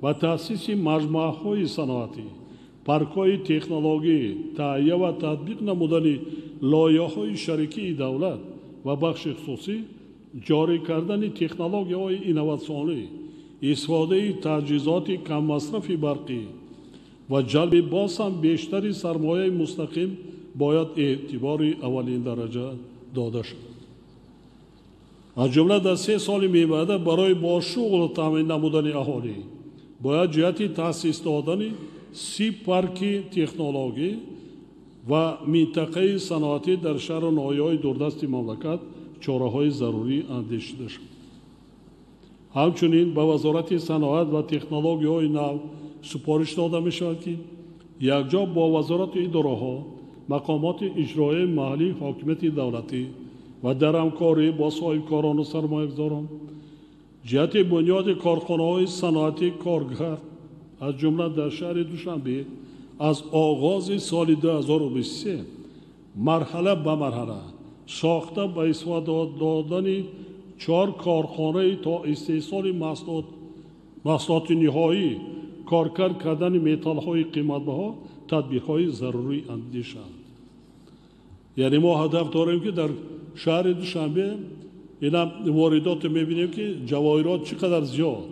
ба таъсиси маҷмӯаҳои саноатӣ, паркҳои технологӣ, таҳия ва татбиқ намудани лоиҳаҳои шарикии давлат ва бахши хусусӣ, ҷорӣ кардани технологияҳои инноватсионӣ, истифодаи таҷҳизоти каммасрафи барқӣ ва ҷалби боз ҳам бештари сармояи мустақим бояд эътибори аввалин дараҷа дода шавад. Аз ҷумла дар 3 соли мебаъда барои бо шуғл таъмин намудани аҳолӣ бояд ҷиҳати таъсис додани 30 парки технологӣ ва минтақаи саноатӣ дар шаҳру ноҳияҳои дурдасти мамлакат чораҳои зарурӣ андешида шавад. Ҳамчунин ба Вазорати саноат ва технологияҳои нав супориш дода мешавад, ки якҷо бо вазорату идораҳо, мақомоти иҷроияи маҳаллии ҳокимияти давлатӣ, ва дар ҳамкорӣ бо соҳибкорону сармоягузорон ҷиҳати бунёди корхонаҳои саноатӣ коргар аз ҷумла дар шаҳри Душанбе аз оғози соли 2023 марҳала ба марҳала сохта ба истифода додани 4 корхонаи то истеҳсоли маҳсулоти ниҳоӣ, коркард кардани металлҳои қиматбаҳо тадбирҳои зарурӣ андешанд. Яъне мо ҳадаф дорем, ки дар шаҳри Душанбе ина воридотро мебинем, ки ҷавоҳирот чӣ қадар зиёд,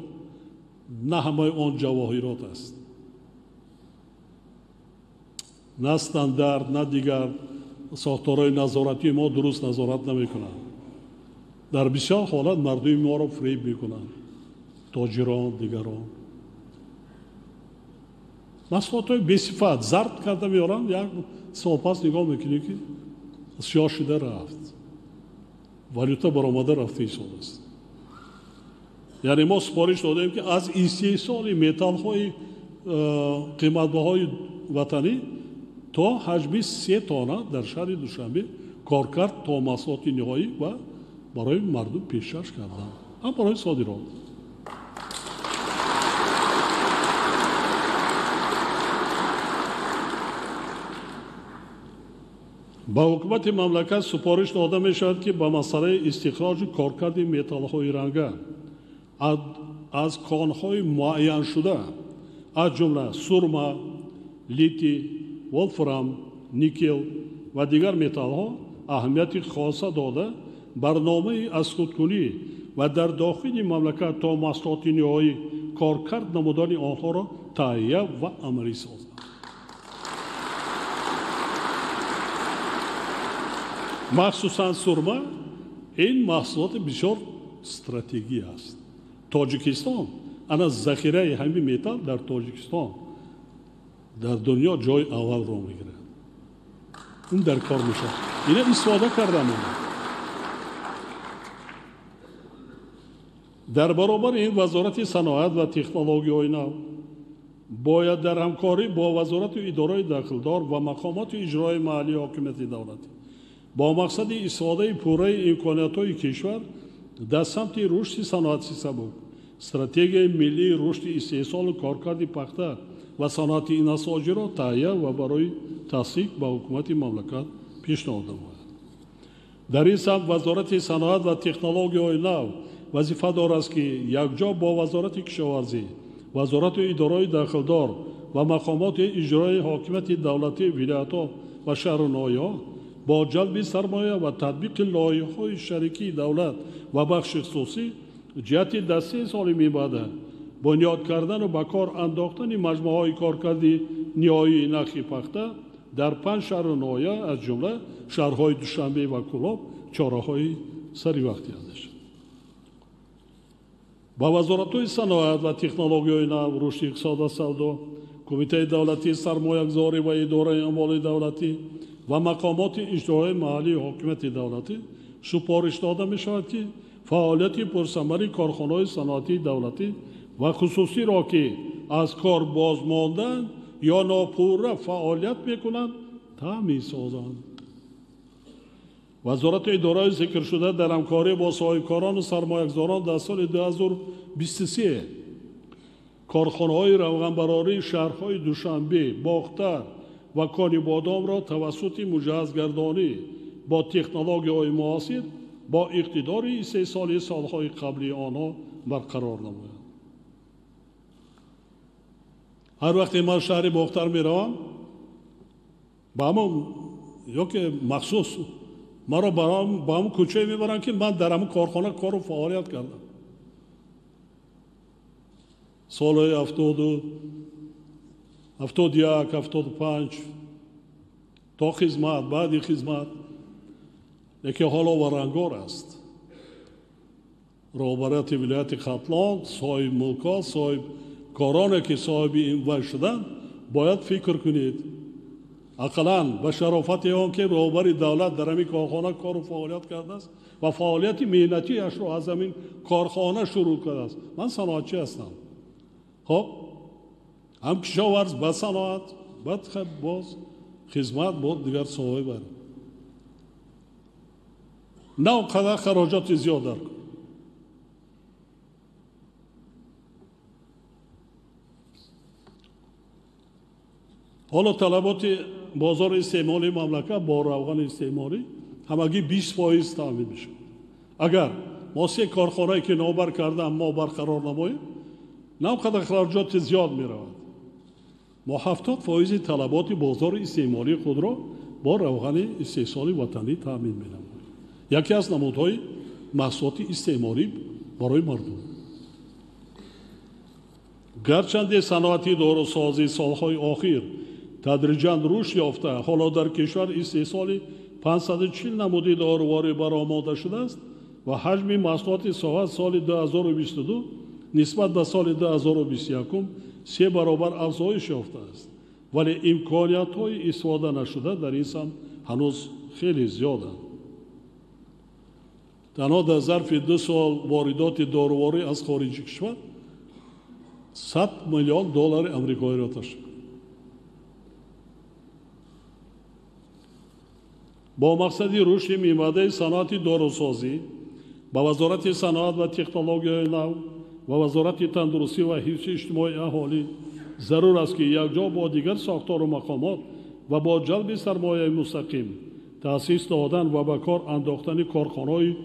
на ҳамаи он ҷавоҳирот аст, на стандарт, на дигар сохторҳои назоратии мо дуруст назорат намекунанд. Дар бисёр ҳолат мардуми моро фиреб мекунанд, тоҷирон, дигарон. Маҳсулотҳои бесифат зарб карда меоранд, як сол пас нигоҳ мекунӣ, ки сиёҳ шуда рафт, валюта баромада рафта ҳисоб аст. Яъне мо супориш додем, ки аз истеҳсоли металлҳои қиматбаҳои ватанӣ то ҳаҷми 3 тонна дар шаҳри Душанбе коркард то маҳсулоти ниҳоӣ ва барои мардум пешкаш кардан, ҳам барои содирот. Ба ҳукумати мамлакат супориш дода мешавад, ки ба масъалаи истихроҷу коркарди металлҳои ранга аз конҳои муайяншуда, аз ҷумла сурма, литий, волфрам, никел ва дигар металлҳо аҳамияти хоса дода, барномаи аз худкунӣ ва дар дохили мамлакат то маҳсулоти ниҳоӣ коркард намудани онҳоро таҳия ва амалӣ созад. Махсусан сурма ин маҳсулоти бисёр стратегӣ аст. Тоҷикистон ана захираи ҳамин металл дар Тоҷикистон дар дунё ҷои аввалро мегирад. Ин дар кор мешавад. Ина истифода карда мемонад. Дар баробари ин Вазорати саноат ва технологияҳои нав бояд дар ҳамкорӣ бо вазорату идораи дахлдор ва мақомоти иҷрои маҳаллии ҳокимияти давлатӣ бо мақсади истифодаи пурраи имкониятҳои кишвар дар самти рушди саноати сабук, стратегияи миллии рушди истеҳсолу коркарди пахта ва саноати инасоҷиро таҳия ва барои тасдиқ ба ҳукумати мамлакат пешниҳод намояд. Дар ин самт Вазорати саноат ва технологияҳои нав вазифа дорад, ки якҷо бо Вазорати кишоварзӣ, вазорату идораҳои дахлдор ва мақомоти иҷрои ҳокимияти давлатии вилоятҳо ва шаҳру ноҳияҳо бо ҷалби сармоя ва татбиқи лоиҳаҳои шарикии давлат ва бахши хусусӣ ҷиҳати дар 3 соли мебаъда бунёд кардану ба кор андохтани маҷмӯаҳои коркарди ниҳоии нахи пахта дар 5 шаҳру ноҳия аз ҷумла шаҳрҳои Душанбе ва Кӯлоб чораҳои саривақтӣ андешад. Ба вазоратҳои саноат ва технологияҳои нав, рушди иқтисод ва савдо, Кумитаи давлатии сармоягузорӣ ва идораи амволи давлатӣ ва мақомоти иҷроии маҳаллии ҳокимияти давлатӣ супориш дода мешавад, ки фаъолияти пурсамари корхонаҳои саноатии давлатӣ ва хусусиро, ки аз кор бозмонданд ё нопурра фаъолият мекунанд, таъмин созанд. Вазорати идораҳои зикршуда дар ҳамкорӣ бо соҳибкорону сармоягузорон дар соли 2023 корхонаҳои равғанбарории шаҳрҳои Душанбе, Бохтар ва Конибодомро тавассути муҷаҳҳазгардонӣ бо технологияҳои муосир бо иқтидори истеҳсоли солҳои қаблии онҳо барқарор намояд. Ҳар вақте ман шаҳри Бохтар меравам, ба ҳамон ё ки махсус маро ба ҳамон кӯчае мебаранд, ки ман дар ҳамон корхона кору фаъолият кардам. Солҳои 71, 75 то хизмат, баъди хизмат, лекин ҳоло варангор аст. Роҳбарияти вилояти Хатлон, соҳиби мулкҳо, соҳибкороне ки соҳиби ин вай шуданд, бояд фикр кунед. Ақаллан ба шарофати он ки роҳбари давлат дар ҳамин корхона кору фаъолият кардааст ва фаъолияти меҳнатиашро аз ҳамин корхона шурӯъ кардааст. Ман саноатчӣ ҳастам. Хоб, ҳам кишоварз, ба саноат, баъд боз хизмат, бо дигар соҳаҳои бар. На он қадар хароҷоти зиёд дар кор. Ҳоло талаботи бозори истеъмолии мамлакат бо равғани истеъмолӣ ҳамагӣ 20% таъмин мешавад. Агар мо се корхонае ки номбар кардаам мо барқарор намоем, на он қадар хароҷоти зиёд меравад. Мо 70% талаботи бозори истеъмолии худро бо равғани истеҳсоли ватанӣ таъмин менамоем. Яке аз намудҳои маҳсулоти истеъмолӣ барои мардум. Гарчанде саноати дорусозӣ солҳои охир тадриҷан рушд ёфта, ҳоло дар кишвар истеҳсоли 540 намуди доруворӣ баромода шудааст ва ҳаҷми маҳсулоти соҳа соли 2022 нисбат ба соли 2021 се баробар афзоиш ёфтааст, вале имкониятҳои истифода нашуда дар ин самт ҳанӯз хеле зиёданд. Танҳо дар зарфи 2 сол воридоти доруворӣ аз хориҷи кишвар 100 миллион доллари амрикоиро ташкил. Бо мақсади рушди минбаъдаи саноати дорусозӣ ба Вазорати саноат ва технологияҳои нав ва Вазорати тандурустӣ ва ҳифзи иҷтимоии аҳолӣ зарур аст, ки якҷо бо дигар сохтору мақомот ва бо ҷалби сармояи мустақим таъсис додан ва ба кор андохтани корхонаҳои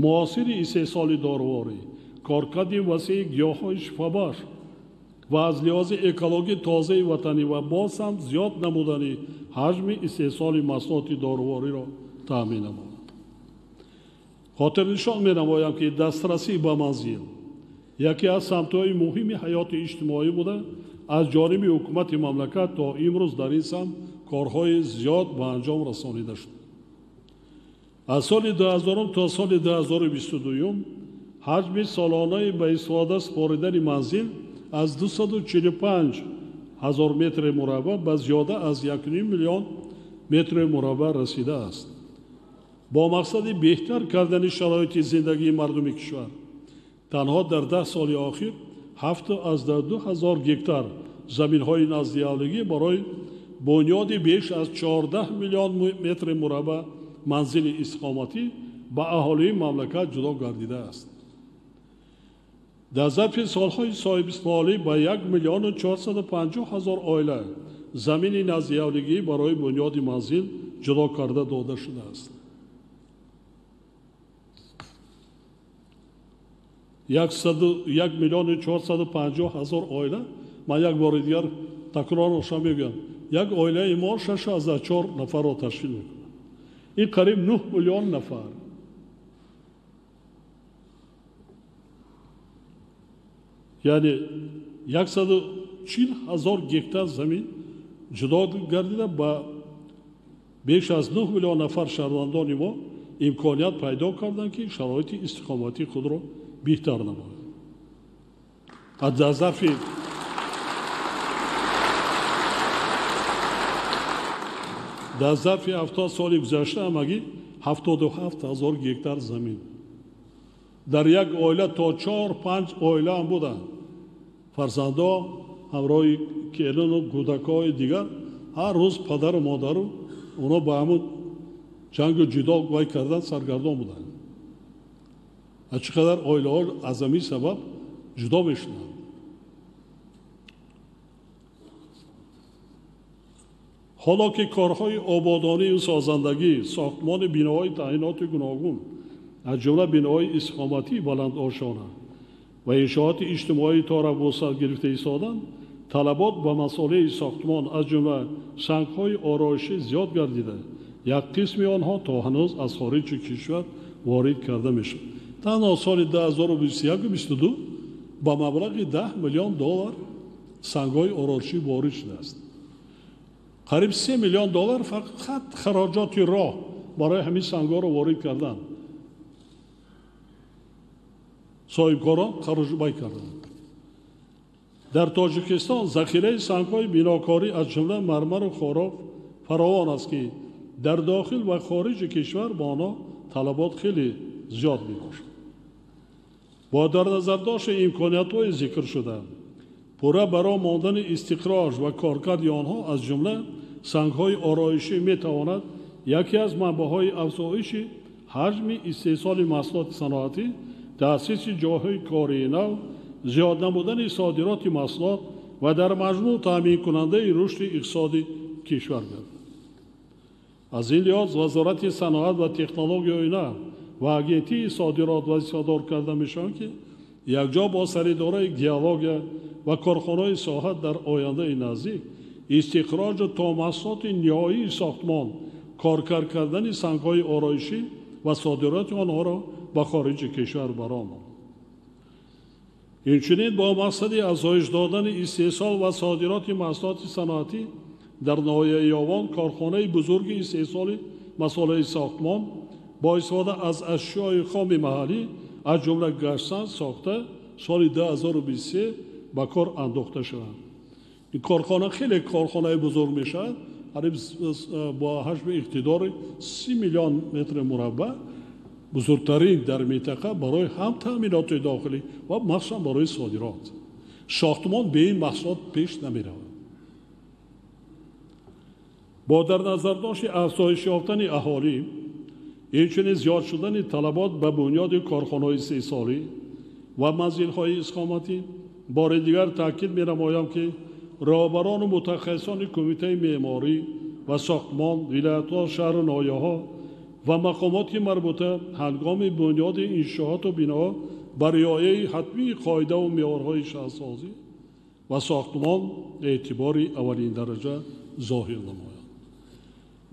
муосири истеҳсоли доруворӣ, коркарди васеи гиёҳҳои шифобахш ва аз лиҳози экологӣ тозаи ватанӣ ва боз ҳам зиёд намудани ҳаҷми истеҳсоли маҳсулоти дорувориро таъмин намояд. Хотирнишон менамоям, ки дастрасӣ ба манзил яке аз самтҳои муҳими ҳаёти иҷтимоӣ буда, аз ҷониби ҳукумати мамлакат то имрӯз дар ин самт корҳои зиёд ба анҷом расонида шуд. Аз соли 2000 то соли 2022 ҳаҷми солонаи ба истифода супоридани манзил аз 245 ҳазор метри мураббаъ ба зиёда аз 1,5 миллион метри мураббаъ расидааст. Бо мақсади беҳтар кардани шароити зиндагии мардуми кишвар танҳо дар 10 соли охир 7,2 ҳазор гектар заминҳои наздиавлигӣ барои бунёди беш аз 14 миллион метри мураббаъ манзили истиқоматӣ ба аҳолии мамлакат ҷудо гардидааст. Дар зарфи солҳои соҳибистиқлолӣ ба 1 450 000 оила замини наздиавлигӣ барои бунёди манзил ҷудо карда дода шудааст. 1 450 000 оила, ман як бори дигар такрор оша мегӯям, як оилаи мо 6,4 нафарро ташкил мекунад. Ин қариб 9 миллион нафар. Яъне 140 000 гектар замин ҷудо гардида ба беш аз 9 миллион нафар шаҳрвандони мо имконият пайдо карданд, ки шароити истиқоматии худро беҳтар намоянд. Дар зарфи 70 соли гузашта ҳамагӣ 77 000 гектар замин. Дар як оила то 4-5 оила ҳам буданд. Фарзандо ҳамроҳи келину кӯдакҳои дигар ҳар рӯз падару модару онҳо ба ҳамун ҷангу ҷидол вай кардан саргардон буданд. Аз чӣ қадар оилаҳо аз ҳамин сабаб ҷудо мешуданд. Ҳоло ки корҳои ободонию созандагӣ, сохтмони биноҳои таъиноти гуногун, аз ҷумла биноҳои истиқоматии баландошона ва иншооти иҷтимоӣ тора вусъат гирифта истоданд, талабот ба масолеҳи сохтмон аз ҷумла сангҳои ороишӣ зиёд гардида, як қисми онҳо то ҳанӯз аз хориҷи кишвар ворид карда мешавад. Танҳо соли 2021-22 ба маблағи 10 миллион доллар сангҳои ороишӣ ворид шудааст. Қариб 3 миллион доллар фақат хароҷоти роҳ барои ҳамин сангҳоро ворид кардан. Соҳибкорон хароҷбай карданд. Дар Тоҷикистон захираи сангҳои бинокорӣ аз ҷумла мармару хороб фаровон аст, ки дар дохил ва хориҷи кишвар ба онҳо талабот хеле зиёд мебошад. Бо дар назардошти имкониятҳои зикршуда, пурра барои мондани истиқроҷ ва коркарди онҳо аз ҷумла сангҳои ороишӣ метавонад яке аз манбаъҳои афзоиши Ҳаҷми истеҳсоли маҳсулоти саноатӣ, таъсиси ҷойҳои кории нав, зиёд намудани содироти маҳсулот ва дар маҷмӯъ таъминкунандаи рушди иқтисоди кишвар гардад. Аз ин лиҳоз Вазорати саноат ва технологияҳои нав ва Агентии содирот вазифадор карда мешаванд, ки якҷо бо саридораи геология ва корхонаҳои соҳа дар ояндаи наздик истихроҷу то маҳсулоти ниҳоии сохтмон, коркард кардани сангҳои ороишӣ ва содироти онҳоро ба хориҷи кишвар баромад. Инчунин бо мақсади афзоиш додани истеҳсол ва содироти маҳсулоти саноатӣ дар ноҳияи Ёвон корхонаи бузурги истеҳсоли масолеҳи сохтмон бо истифода аз ашёи хоми маҳаллӣ, аз ҷумла гаштсан сохта соли 2023 ба кор андохта шаванд. Ин корхона хеле корхонаи бузург мешавад, қариб бо ҳаҷми иқтидори 30 миллион метри мураббаъ, бузургтарин дар минтақа барои ҳам таъминоти дохилӣ ва махсусан барои содирот. Сохтмон бе ин маҳсулот пеш намеравад. Бо дар назардошти афзоиш ёфтани аҳолӣ, инчунин зиёд шудани талабот ба бунёди корхонаҳои истеҳсолӣ ва манзилҳои истиқоматӣ, бори дигар таъкид менамоям, ки роҳбарону мутахассисони Кумитаи меъморӣ ва сохтмон, вилоятҳо, шаҳру ноҳияҳо ва мақомоти марбута ҳангоми бунёди иншооту биноҳо ба риояи ҳатмии қоидаву меъёрҳои шаҳрсозӣ ва сохтмон эътибори аввалиндараҷа зоҳир намоянд.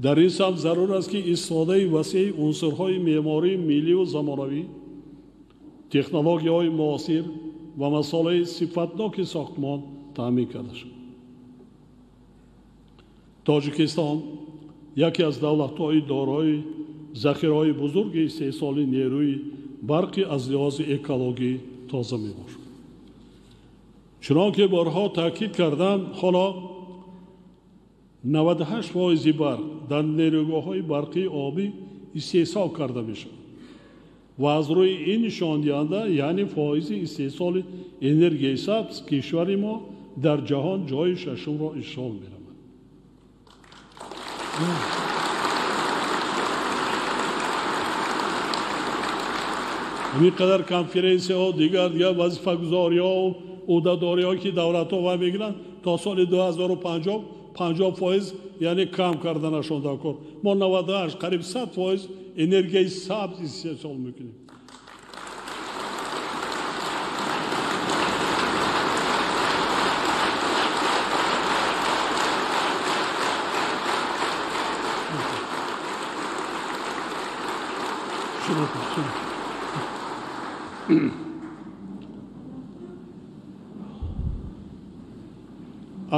Дар ин самт зарур аст, ки истифодаи васеи унсурҳои меъмории миллию замонавӣ, технологияҳои муосир ва масолеҳи сифатноки сохтмон таъмин карда шавад. Тоҷикистон яке аз давлатҳои дорои захираҳои бузурги истеҳсоли нерӯи барқи аз лиҳози экологӣ тоза мебошад. Чунон ки борҳо таъкид кардам, ҳоло 98% барқ дар нерӯгоҳҳои барқии обӣ истеҳсол карда мешавад ва аз рӯи ин нишондиҳанда, яъне фоизи истеҳсоли энергияи сабз, кишвари мо дар ҷаҳон ҷойи шашумро ишғол менамояд. Ҳамин қадар конференсияҳо, дигар дигар вазифагузориҳо, ӯҳдадориҳо, ки давлатҳо вай мегиранд, то соли 2050 50%, яъне кам карданашон дар кор. Мо 98, қариб 100% энергияи сабз истеҳсол мекунем.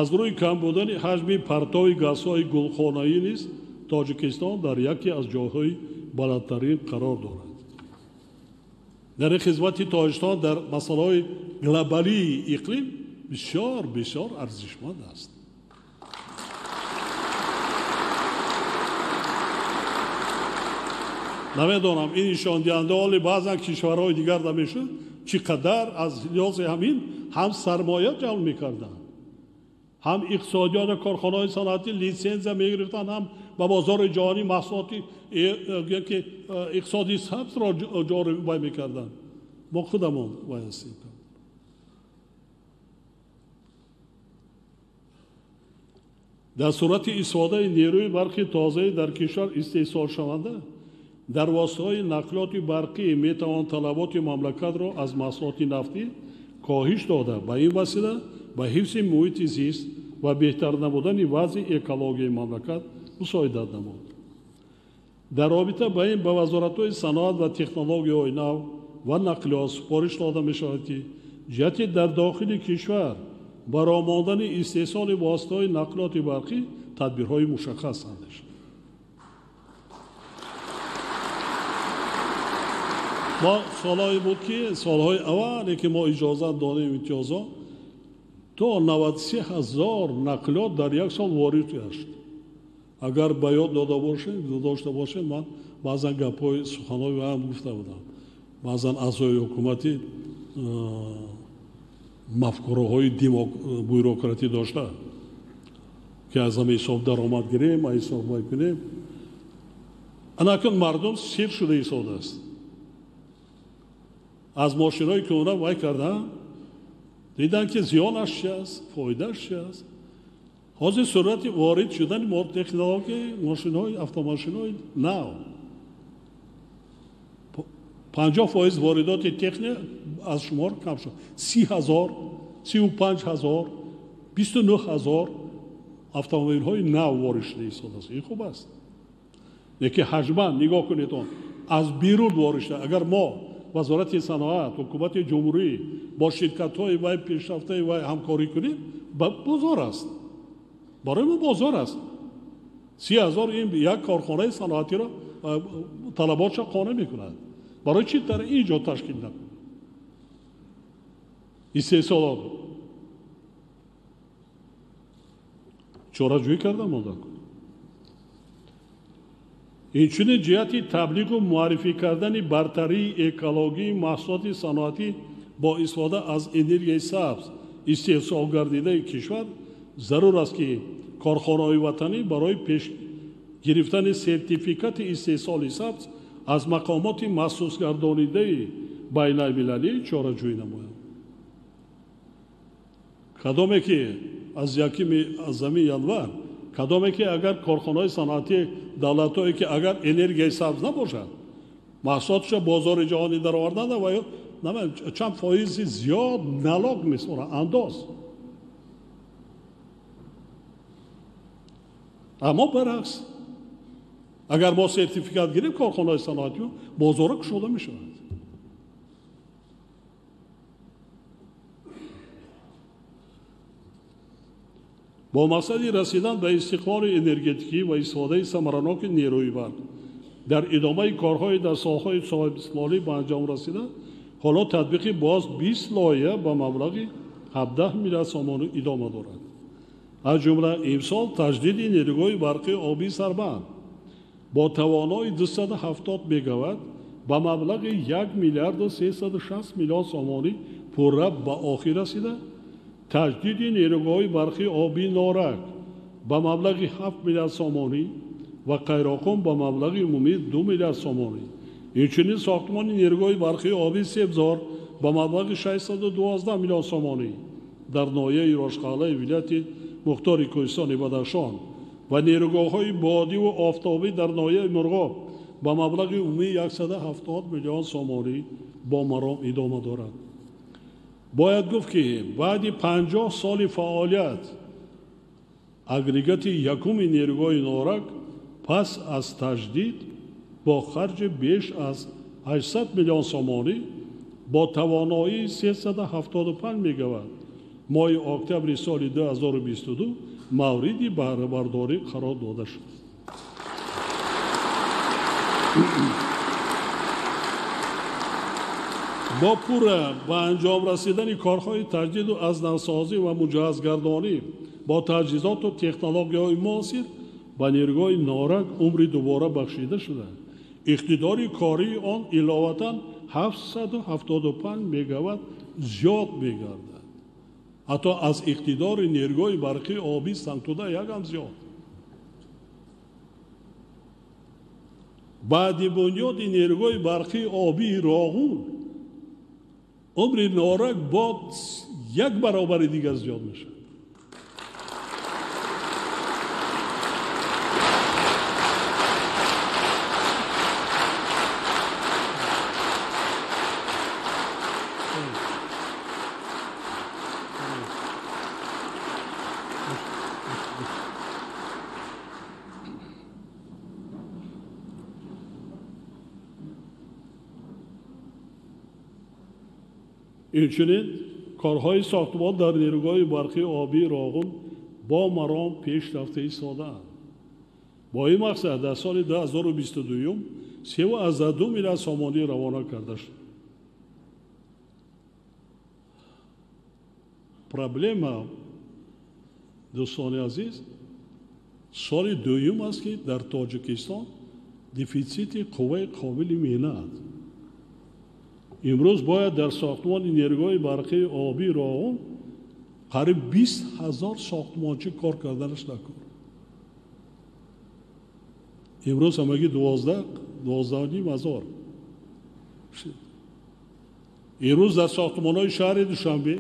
Аз рӯи кам будани ҳаҷми партови газҳои гулхонаӣ низ Тоҷикистон дар яке аз ҷойҳои баландтарин қарор дорад. Дар ин хизмати Тоҷикистон дар масъалаҳои глобалии иқлим бисёр бисёр арзишманд аст. Намедонам, ин нишондиҳанда ҳоли баъзан кишварҳои дигар намешуд, чӣ қадар аз лиҳози ҳамин ҳам сармоя ҷалб мекарданд, ҳам иқтисодиёт ва корхонаҳои саноатӣ литсензия мегирифтанд, ҳам ба бозори ҷаҳонӣ маҳсулоти ки иқтисоди сабзро ҷорӣ вай мекарданд. Мо худамон вай ҳастем. Дар сурати истифодаи нерӯи барқи тозаи дар кишвар истеҳсолшаванда, дар воситаҳои нақлиёти барқӣ метавон талаботи мамлакатро аз маҳсулоти нафтӣ коҳиш дода, ба ин васила ба ҳифзи муҳити зист ва беҳтар намудани вазъи экологияи мамлакат мусоидат намуд. Дар робита ба ин ба вазоратҳои саноат ва технологияҳои нав ва нақлиёт супориш дода мешавад, ки ҷиҳати дар дохили кишвар бароҳ мондани истеҳсоли воситаҳои нақлиёти барқӣ тадбирҳои мушаххас андешанд. Мо солҳое буд, ки солҳои аввале ки мо иҷозат додем имтиёзҳо, то 93 ҳазор нақлиёт дар як сол ворид гашт. Агар ба ёд дода бошем, дошта бошем, ман баъзан гапҳои суханҳои ҳам гуфта будам. Баъзан аъзои ҳукуматӣ мафкураҳои бюрократӣ дошта, ки аз ҳама ҳисоб даромад гирем, аз ҳисоб вай кунем. Анакун мардум сир шуда истодааст. Аз мошинҳои кӯҳна вай кардан, дидан ки зиёнаш чи аст, фоидааш чи аст. Ҳозир суръати ворид шудани технологияи мошинҳои автомошинҳои нав 50% воридоти техника аз шумор кам шуд. 30 000, 35 000, 29 000 автомобилҳои нав ворид шуда истодааст. Ин хуб аст. Лекин ҳаҷман нигоҳ кунед, он аз берун ворид шуда. Агар мо вазорати саноат, ҳукумати ҷумҳурӣ бо ширкатҳои вай пешрафтаи вай ҳамкорӣ кунем, бозор аст. Барои мо бозор аст. 30 000 ин як корхонаи саноатиро талаботша қонеъ мекунад. Барои чӣ дар ин ҷо ташкил накунем? Истеҳсолот чораҷӯӣ карда монда. Инчунин ҷиҳати таблиғу муаррифӣ кардани бартарии экологии маҳсулоти саноатӣ бо истифода аз энергияи сабз истеҳсол гардидаи кишвар зарур аст, ки корхонаҳои ватанӣ барои пеш гирифтани сертификати истеҳсоли сабз аз мақомоти махсусгардонидаи байналмилалӣ чораҷӯӣ намоянд. Кадоме ки аз 1 январ, кадоме ки агар корхонаҳои саноатии давлатҳое ки агар энергияи сабз набошад, маҳсулоташро бозори ҷаҳонӣ даровардан ва ё чанд фоизи зиёд налог меспоранд, андоз. Аммо баръакс, агар мо сертификат гирем корхонаҳои саноатӣ, бозорҳо кушода мешавад. Бо мақсади расидан ба истиқлоли энергетикӣ ва истифодаи самараноки нерӯи барқ дар идомаи корҳои дар соҳаҳои соҳибистиқлолӣ ба анҷом расида, ҳоло татбиқи боз 20 лоиҳа ба маблағи 17 миллиард сомонӣ идома дорад. Аз ҷумла имсол таҷдиди нерӯгоҳи барқи обии Сарбанд бо тавонои 270 мегаватт ба маблағи 1 миллиарду 360 миллион сомонӣ пурра ба охир расида, таҷдиди нерӯгоҳи барқи обии Норак ба маблағи 7 миллиард сомонӣ ва Қайроқум ба маблағи умумии 2 миллиард сомонӣ. Инчунин сохтмони нерӯгоҳи барқи обии Себзор ба маблағи 612 миллион сомонӣ дар ноҳияи Рошқалъаи вилояти Мухтори Кӯҳистони Бадахшон ва нерӯгоҳҳои бодиву офтобӣ дар ноҳияи Мурғоб ба маблағи умумии 170 миллион сомонӣ бо маром идома дорад. Бояд гуфт, ки баъди 50 соли фаъолият агрегати якуми нерӯгоҳи Норак пас аз таҷдид бо харҷи беш аз 800 миллион сомонӣ бо тавоноии 375 мегаватт моҳи октябри соли 2022 мавриди баҳрабардорӣ қарор дода шуд. Бо пурра ба анҷом расидани корҳои таҷдиду аз навсозӣ ва муҷаҳҳазгардонӣ бо таҷҳизоту технологияҳои муосир ба нерӯгоҳи Норак умри дубора бахшида шуда, иқтидори кории он иловатан 775 мегаватт зиёд мегардад. Ҳатто аз иқтидори нерӯгоҳи барқии обии Сангтуда якам зиёд. Баъди бунёди нерӯгоҳи барқии обии Роғун умри Норак бо як баробари дигар зиёд мешавад. Инчунин корҳои сохтмон дар нерӯгоҳи барқии обии Роғун бо маром пеш рафта истодаанд. Бо ин мақсад дар соли 2022 3,2 миллиард сомонӣ равона карда шуд. Проблема, дӯстони азиз, соли дуюм аст, ки дар Тоҷикистон дефитсити қувваи қобили меҳнат. Имрӯз бояд дар сохтмони нерӯгоҳи барқии обии Роғун қариб 20 000 сохтмончӣ кор карданаш накор. Имрӯз ҳамагӣ 12-12.5 ҳазор. Имрӯз дар сохтмонҳои шаҳри Душанбе,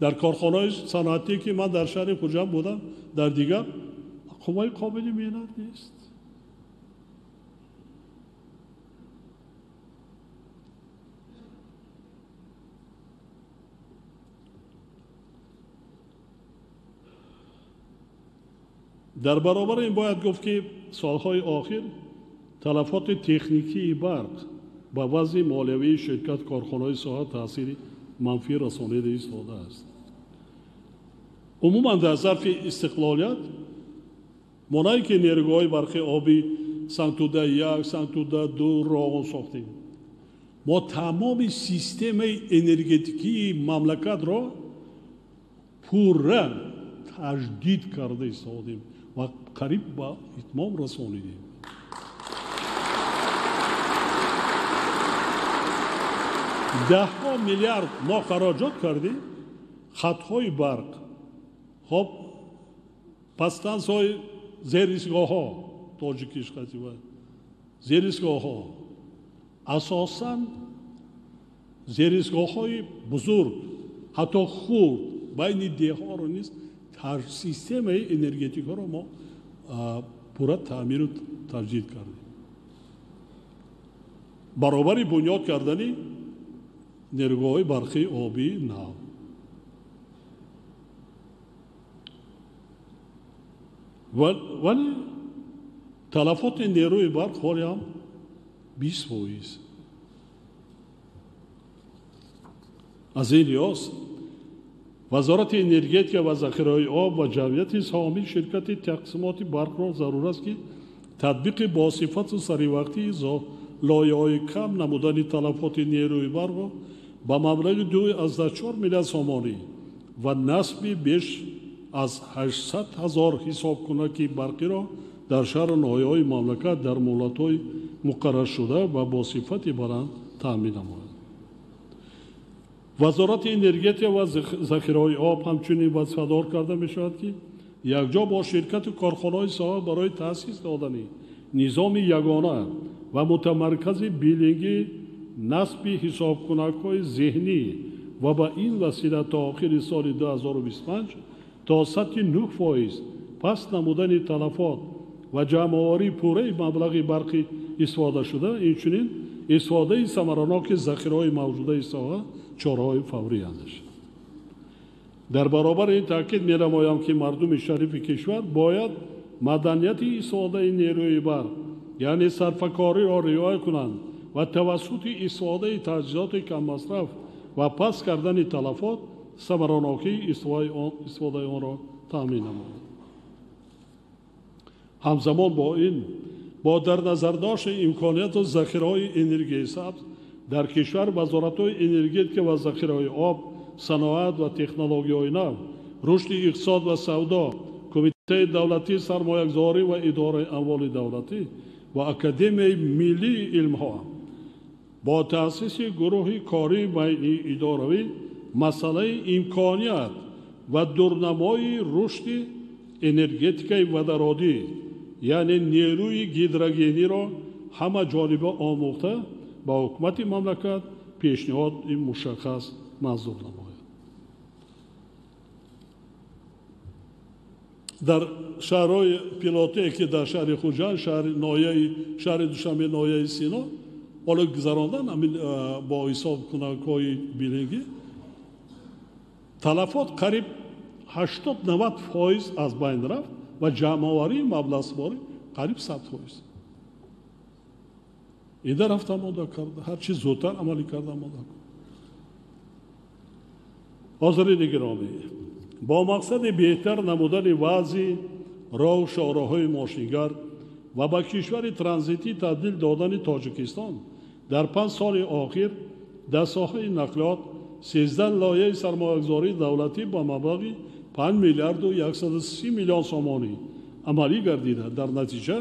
дар корхонаҳои саноатӣ, ки ман дар шаҳри Хуҷанд будам, дар дигар қувваи қобили меҳнат нест. Дар баробари ин бояд гуфт, ки солҳои охир талафоти техникии барқ ба вазъи молиявии ширкат корхонаҳои соҳа таъсири манфӣ расонида истодааст. Умуман дар зарфи истиқлолият мо на ки нерӯгоҳҳои барқи обӣ Сангтуда 1, Сангтуда 2 Роғун сохтем. Мо тамоми системаи энергетикии мамлакатро пурра таҷдид карда истодем ва қариб ба итмом расонидем. Даҳҳо миллиард мо хароҷот кардем хатҳои барқ, хоб подстансияҳои зеристгоҳҳо, тоҷикиш қатива зеристгоҳҳо, асосан зеристгоҳҳои бузург, ҳатто хурд байни деҳҳоро низ системаи энергетикаро мо пурра таъмиру таҷдид кардем. Баробари бунёд кардани нерӯгоҳҳои барқии обии нав. Вале талафоти нерӯи барқ ҳоле ҳам 20%. Аз ин лиҳоз Вазорати энергетика ва захираҳои об ва ҷамъияти саҳомии ширкати тақсимоти барқро зарур аст, ки татбиқи босифату саривақтии лоиҳаҳои кам намудани талафоти нерӯи барқро ба маблағи 2,4 миллиард сомонӣ ва насби беш аз 800 ҳазор ҳисобкунаки барқиро дар шаҳру ноҳияҳои мамлакат дар муҳлатҳои муқарраршуда ва бо сифати баланд таъмин намояд. Вазорати энергетика ва захираҳои об ҳамчунин вазифадор карда мешавад, ки якҷо бо ширкату корхонаҳои соҳа барои таъсис додани низоми ягона ва мутамаркази билингӣ, насби ҳисобкунакҳои зеҳнӣ ва ба ин васила то охири соли 2025 то сатҳи 9% паст намудани талафот ва ҷамъоварии пурраи маблағи барқи истифодашуда, инчунин истифодаи самараноки захираҳои мавҷудаи соҳа чораҳои фаврӣ андешад. Дар баробари ин таъкид менамоям, ки мардуми шарифи кишвар бояд маданияти истифодаи нерӯи барқ, яъне сарфакориро риоя кунанд ва тавассути истифодаи таҷҳизоти каммасраф ва паст кардани талафот самаранокии истифодаи онро таъмин намоянд. Ҳамзамон бо ин, бо дар назардошти имконияту захираҳои энергияи сабз дар кишвар, вазоратҳои энергетика ва захираҳои об, саноат ва технологияҳои нав, рушди иқтисод ва савдо, Кумитаи давлатии сармоягузорӣ ва идораи амволи давлатӣ ва Академияи миллии илмҳо бо таъсиси гурӯҳи кории байниидоравӣ масъалаи имконият ва дурнамои рушди энергетикаи водородӣ, яъне нерӯи гидрогениро ҳамаҷониба омӯхта ба ҳукумати мамлакат пешниҳоди мушаххас манзур намояд. Дар шаҳрҳои пилотие, ки дар шаҳри Хуҷанд, шаҳри Душанбе, ноҳияи Сино ҳоло гузарондан ҳамин бо ҳисобкунакҳои билингӣ талафот қариб 80-90% аз байн рафт ва ҷамъоварии маблағсупорӣ қариб 100%. Ида рафта омода карда, ҳарчи зудтар амалӣ карда омода кард. Ҳозирини гиромӣ, бо мақсади беҳтар намудани вазъи роҳу шоҳроҳҳои мошингард ва ба кишвари транзитӣ табдил додани Тоҷикистон дар 5 соли охир дар соҳаи нақлиёт 13 лоиҳаи сармоягузории давлатӣ ба маблағи 5 миллиарду 130 миллион сомонӣ амалӣ гардида, дар натиҷа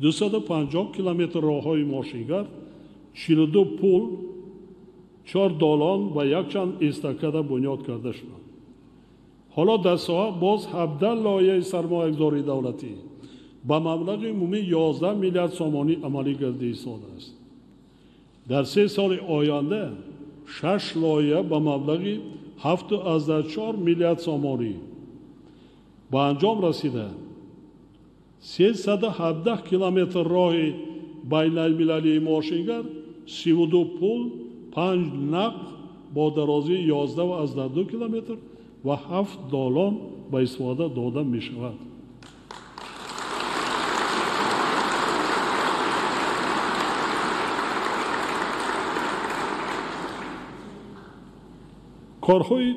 250 километр роҳҳои мошингард, 42 пул, 4 долон ва якчанд эстакада бунёд карда шуданд. Ҳоло дар соҳа боз 17 лоиҳаи сармоягузории давлатӣ ба маблағи умумии 11 миллиард сомонӣ амалӣ гардида истодааст. Дар 3 соли оянда 6 лоиҳа ба маблағи 7,4 миллиард сомонӣ ба анҷом расида, 317 километр роҳи байналмилалии мошингард, 32 пул, 5 нақб бо дарозии 11,2 километр ва 7 долон ба истифода дода мешавад. Корҳои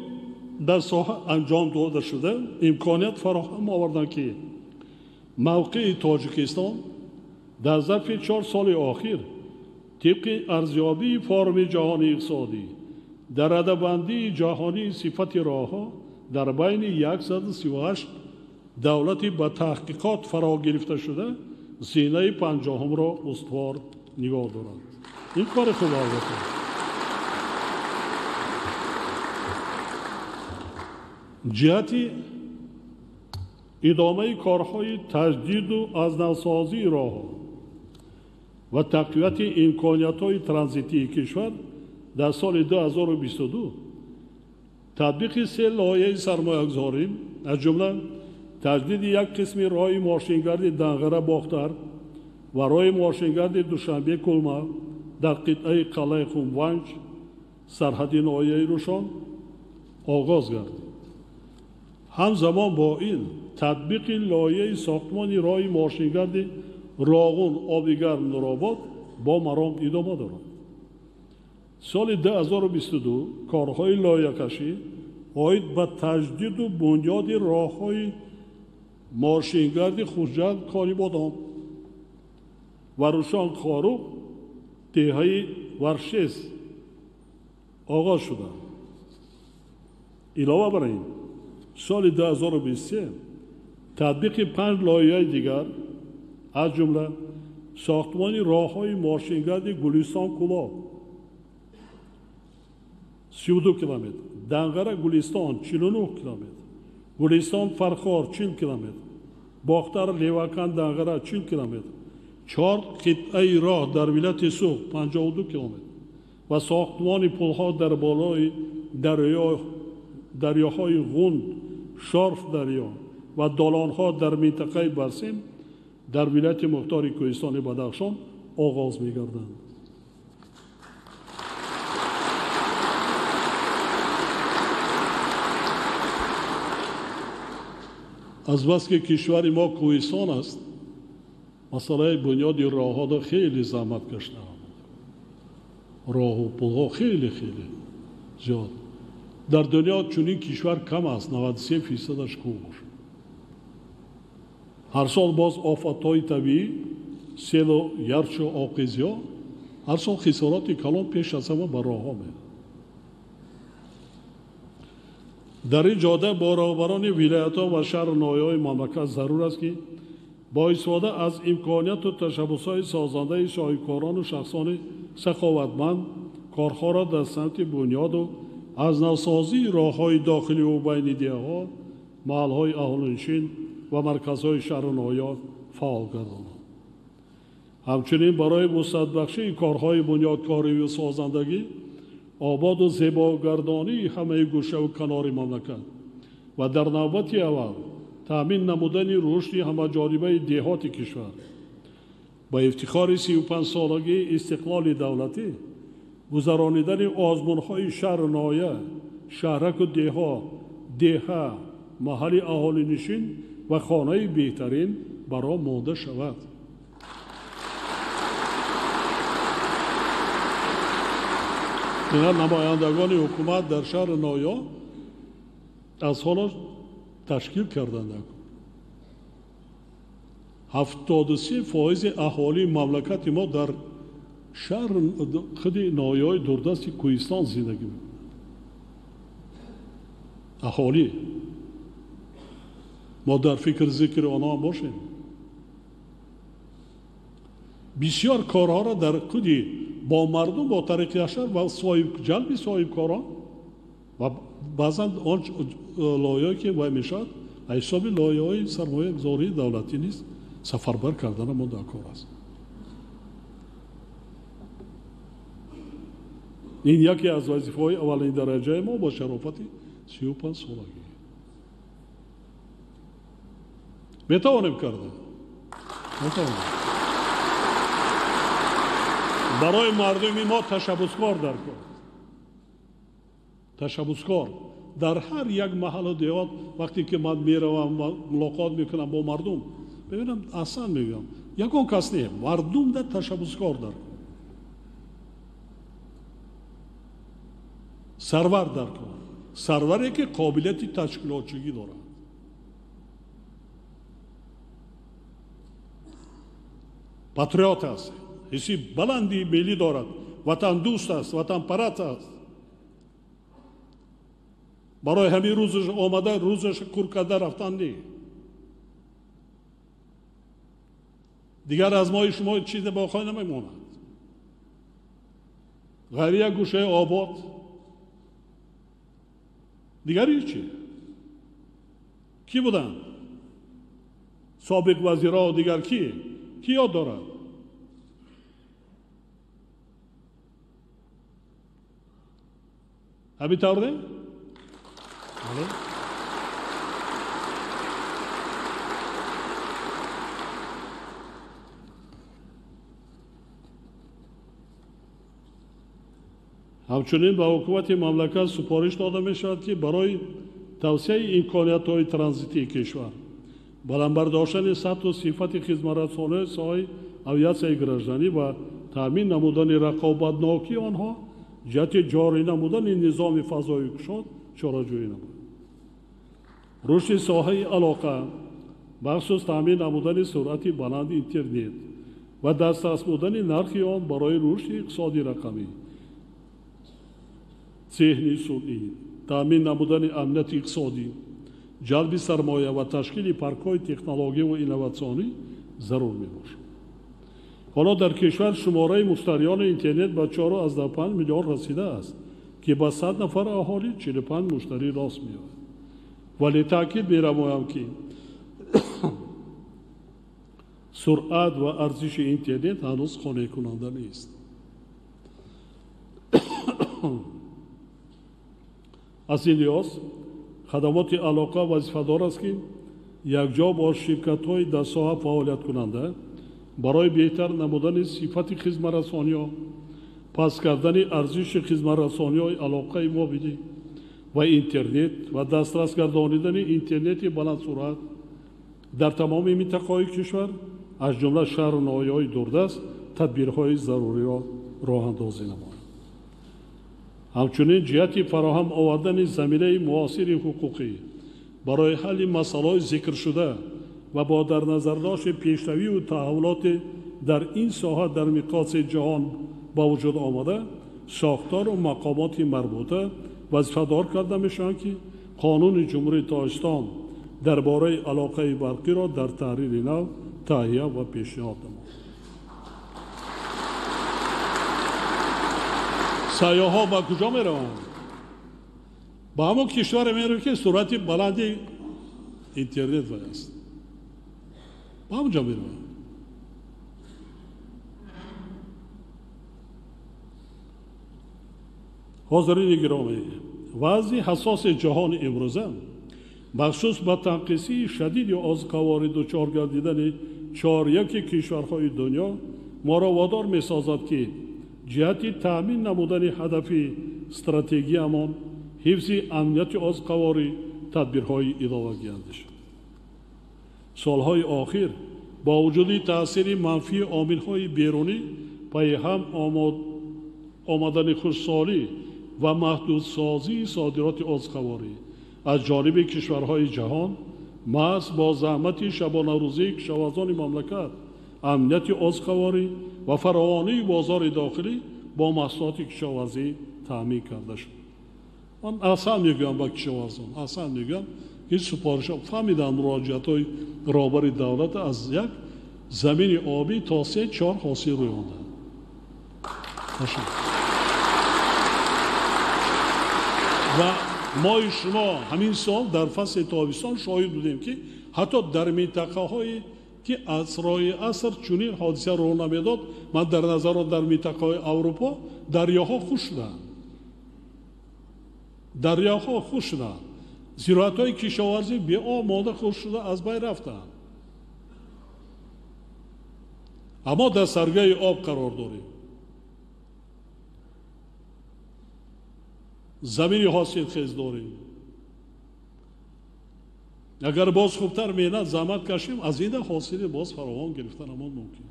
дар соҳа анҷом дода шуда имконият фароҳам оварданд, ки мавқеи Тоҷикистон дар зарфи 4 соли охир тибқи арзёбии форуми ҷаҳонии иқтисодӣ дар радабандии ҷаҳонии сифати роҳҳо дар байни 138 давлати ба таҳқиқот фаро гирифта шуда зинаи 50-ро устувор нигоҳ дорад. Ин кори хуб албатта. Ҷиҳати идомаи корҳои таҷдиду аз навсозии роҳҳо ва тақвияти имкониятҳои транзитии кишвар дар соли 2022 татбиқи 3 лоиҳаи сармоягузорӣ, аз ҷумла таҷдиди як қисми роҳи мошингарди Данғара-Бохтар ва роҳи мошингарди Душанбе-Кулма дар қитъаи қалъаи Хумванҷ сарҳади ноҳияи Рӯшон оғоз гардид. Ҳамзамон бо ин татбиқи лоиҳаи сохтмони роҳи мошингарди Роғун Обигарм Нуробод бо маром идома дорад. Соли 2022 корҳои лоиҳакашӣ оид ба таҷдиду бунёди роҳҳои мошингарди Хуҷанд Конибодом ва Рӯшон Хоруғ деҳаи Варшез оғоз шуданд. Илова бар ин, соли 2023 татбиқи 5 лоиҳаи дигар, аз ҷумла сохтмони роҳҳои мошингарди Гулистон Кулоб 32 километр, Данғара Гулистон 49 километр, Гулистон Фархор 40 километр, Бохтар Левакан Данғара 40 километр, 4 қитъаи роҳ дар вилояти Суғд 52 километр ва сохтмони пулҳо дар болои дарёҳои Ғунд, Шорф дарё ва долонҳо дар минтақаи Барсим дар вилояти мухтори Кӯҳистони Бадахшон оғоз мегарданд. Азбаски кишвари мо кӯҳистон аст, масъалаи бунёди роҳҳо хеле заҳмат кашидаанд. Роҳу пулҳо хеле хеле зиёд. Дар дунё чунин кишвар кам аст, 93%-аш кӯҳ бошад. Ҳар сол боз офатҳои табиӣ, селу ярчу оқизиҳо ҳар сол хисороти калон пеш аз ҳама ба роҳҳо меояд. Дар ин ҷода бо роҳбарони вилоятҳо ва шаҳру ноҳияҳои мамлакат зарур аст, ки бо истифода аз имконияту ташаббусҳои созандаи соҳибкорону шахсони саховатманд корҳоро дар самти бунёду аз навсозии роҳҳои дохиливу байни деҳаҳо, маҳалҳои аҳолинишин ва марказҳои шаҳру ноҳияҳо фаъол гардонанд. Ҳамчунин барои вусъатбахшии корҳои бунёдкориву созандагӣ, ободу зебогардонии ҳамаи гӯшаву канори мамлакат ва дар навбати аввал таъмин намудани рушди ҳамаҷонибаи деҳоти кишвар ба ифтихори 35-солагии истиқлоли давлатӣ гузаронидани озмунҳои шаҳру ноҳия, шаҳраку деҳа, маҳалли аҳолинишин ва хонаи беҳтарин баро монда шавад. Ина намояндагони ҳукумат дар шаҳру ноҳия аз ҳоло ташкил карданд. 73% аҳолии мамлакати мо дар шаҳр худи ноҳияҳои дурдасти кӯҳистон зиндагӣ мекунад. Аҳолӣ мо дар фикр зикри онҳо бошем. Бисёр корҳоро дар худи бо мардум бо тариқи ашар ва ҷалби соҳибкорон ва баъзан он лоиҳае ки вай мешавад, ҳисоби лоиҳаҳои сармоягузории давлатӣ низ сафарбар кардана мо дар кор аст. Ин яке аз вазифаҳои аввалин дараҷаи мо бо шарофати 35 солагӣ. Метавонем карда? Метавонем. Барои мардуми мо ташаббускор дар кор. Ташаббускор. Дар ҳар як маҳаллу деҳот вақте ки ман меравам ва мулоқот мекунам бо мардум, мебинам, аслан мегӯям, ягон кас не, мардум дар ташаббускор дар кор. Сарвар дар кор. Сарваре ки қобилияти ташкилотчигӣ дорад. Патриот аст, ҳисси баланди миллӣ дорад, ватандӯст аст, ватанпараст аст. Барои ҳамин рӯзаш омада, рӯзаш кур карда рафтан не. Дигар аз мои шумо чизе боқӣ намемонад. Ғайри як гӯшаи обод. Дигар ҳеҷ. Кӣ буданд? Собиқ вазирҳо дигар кӣ? Кӣ ёд дорад? Ҳамин тавр не? Бале. Ҳамчунин ба ҳукумати мамлакат супориш дода мешавад, ки барои тавсеаи имкониятҳои транзитии кишвар, баланд бардоштани сатҳу сифати хизматрасониҳои соҳаи авиатсияи гражданӣ ва таъмин намудани рақобатнокии онҳо ҷиҳати ҷорӣ намудани низоми фазои кушод чораҷӯӣ намуд. Рушди соҳаи алоқа, махсус таъмин намудани суръати баланди интернет ва дастрас будани нархи он барои рушди иқтисоди рақамӣ, зеҳни сунъӣ, таъмин намудани амнияти иқтисодӣ, ҷалби сармоя ва ташкили паркҳои технология ва инноватсионӣ зарур мебошад. Ҳоло дар кишвар шумораи муштариёни интернет ба 4,5 миллион расидааст, ки ба 100 нафар аҳолӣ 45 муштарӣ рост меояд. Вале таъкид мерамоям, ки суръат ва арзиши интернет ҳанӯз қонеъкунанда нест. Аз ин лиҳоз хадамоти алоқа вазифадор аст, ки якҷо бо ширкатҳои дар соҳа фаъолияткунанда барои беҳтар намудани сифати хизматрасониҳо, паст кардани арзиши хизматрасониҳои алоқаи мобилӣ ва интернет ва дастрас гардонидани интернети баландсуръат дар тамоми минтақаҳои кишвар, аз ҷумла шаҳру ноҳияҳои дурдаст, тадбирҳои заруриро роҳандозӣ намояд. Ҳамчунин ҷиҳати фароҳам овардани заминаи муосири ҳуқуқӣ барои ҳалли масъалаҳои зикршуда ва бо дар назардошти пешравию таҳаввулоти дар ин соҳа дар миқёси ҷаҳон ба вуҷуд омада, сохтору мақомоти марбута вазифадор карда мешаванд, ки қонуни Ҷумҳурии Тоҷикистон дар бораи алоқаи барқиро дар таҳрири нав таҳия ва пешниҳод намоянд. Сайёҳҳо ба куҷо мераванд? Ба ҳамон кишваре мераванд, ки суръати баланди интернет вай аст. Ба ҳамон ҷо мераванд. Ҳозирини гиромӣ, вазъи ҳассоси ҷаҳони имрӯза, махсус ба танқисии шадиди озуқаворӣ дучор гардидани чоряки кишварҳои дунё моро водор месозад, ки ҷиҳати таъмин намудани ҳадафи стратегиямон ҳифзи амнияти озуқаворӣ тадбирҳои иловагӣ андешад. Солҳои охир бо вуҷуди таъсири манфии омилҳои берунӣ пайи ҳам омадани хушсолӣ ва маҳдудсозии содироти озуқаворӣ аз ҷониби кишварҳои ҷаҳон, маҳз бо заҳмати шабонарӯзии кишоварзони мамлакат, амнияти озуқаворӣ ва фаровонии бозори дохилӣ бо маҳсулоти кишоварзӣ таъмин карда шуд. Ман аслан мегӯям ба кишоварзон, аслан мегӯям, ки супоришҳо фаҳмиданд муроҷиатҳои роҳбари давлат аз як замини обӣ то 3-4 ҳосил рӯёнданд. Ва мои шумо ҳамин сол дар фасли тобистон шоҳид будем, ки ҳатто дар минтақаҳои ки аз роҳи аср чунин ҳодиса рӯ намедод. Ман дар назар дар минтақаҳои Аврупо дарёҳо хушк шуданд, дарёҳо хушк шуданд, зироатҳои кишоварзӣ беоб монда хушк шуда аз байн рафтанд. Аммо дар саргаи об қарор дорем. Замини ҳосилхез дорем. Агар боз хубтар меҳнат заҳмат кашем, аз ин ҳосили боз фаровон гирифтанамон мумкин.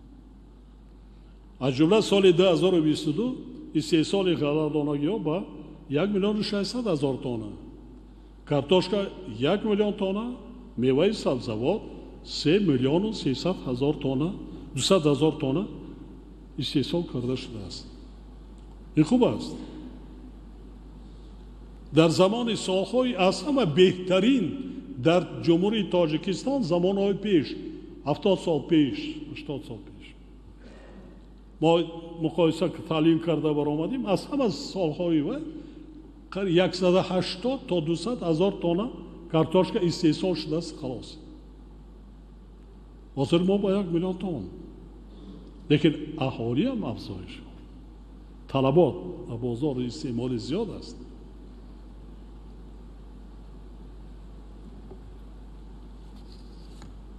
Аз ҷумла соли 2022 истеҳсоли ғалладонагиҳо ба 1 600 000 тонна, картошка 1 миллион тонна, меваи сабзавот 3 300 000 тонна, 200 000 тонна истеҳсол карда шудааст. Ин хуб аст. Дар замони солҳои аз ҳама беҳтарин дар Ҷумҳурии Тоҷикистон, замонҳои пеш, 70 сол пеш, 80 сол пеш, мо муқоиса таълим карда баромадем, аз ҳама солҳои ва 180 то 200 000 тонна картошка истеҳсол шудааст, халос. Ҳозир мо ба 1 миллион тонна. Лекин аҳолиам афзоиш ёфт, талабот ва бозори истеъмолӣ зиёд аст.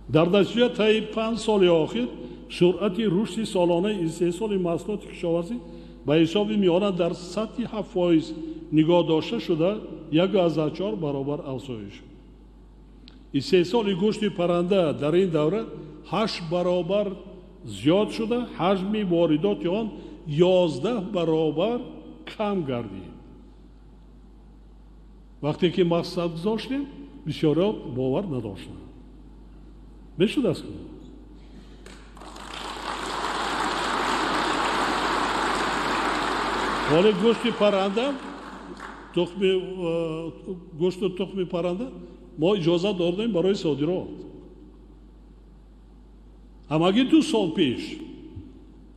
Дар натиҷа таи 5 соли охир суръати рушди солонаи истеҳсоли маҳсулоти кишоварзӣ ба ҳисоби миёна дар сатҳи 7% нигоҳ дошта шуда, 1,4 баробар афзоиш шуд. Истеҳсоли гӯшти парранда дар ин давра 8 баробар зиёд шуда, ҳаҷми воридоти он 11 баробар кам гардид. Вақте ки мақсад гузоштем, бисёриҳо бовар надоштанд. Мешудааст. Ҳоле гӯшти парранда, гӯшту тухми парранда мо иҷоза додем барои содирот. Ҳамагӣ 2 сол пеш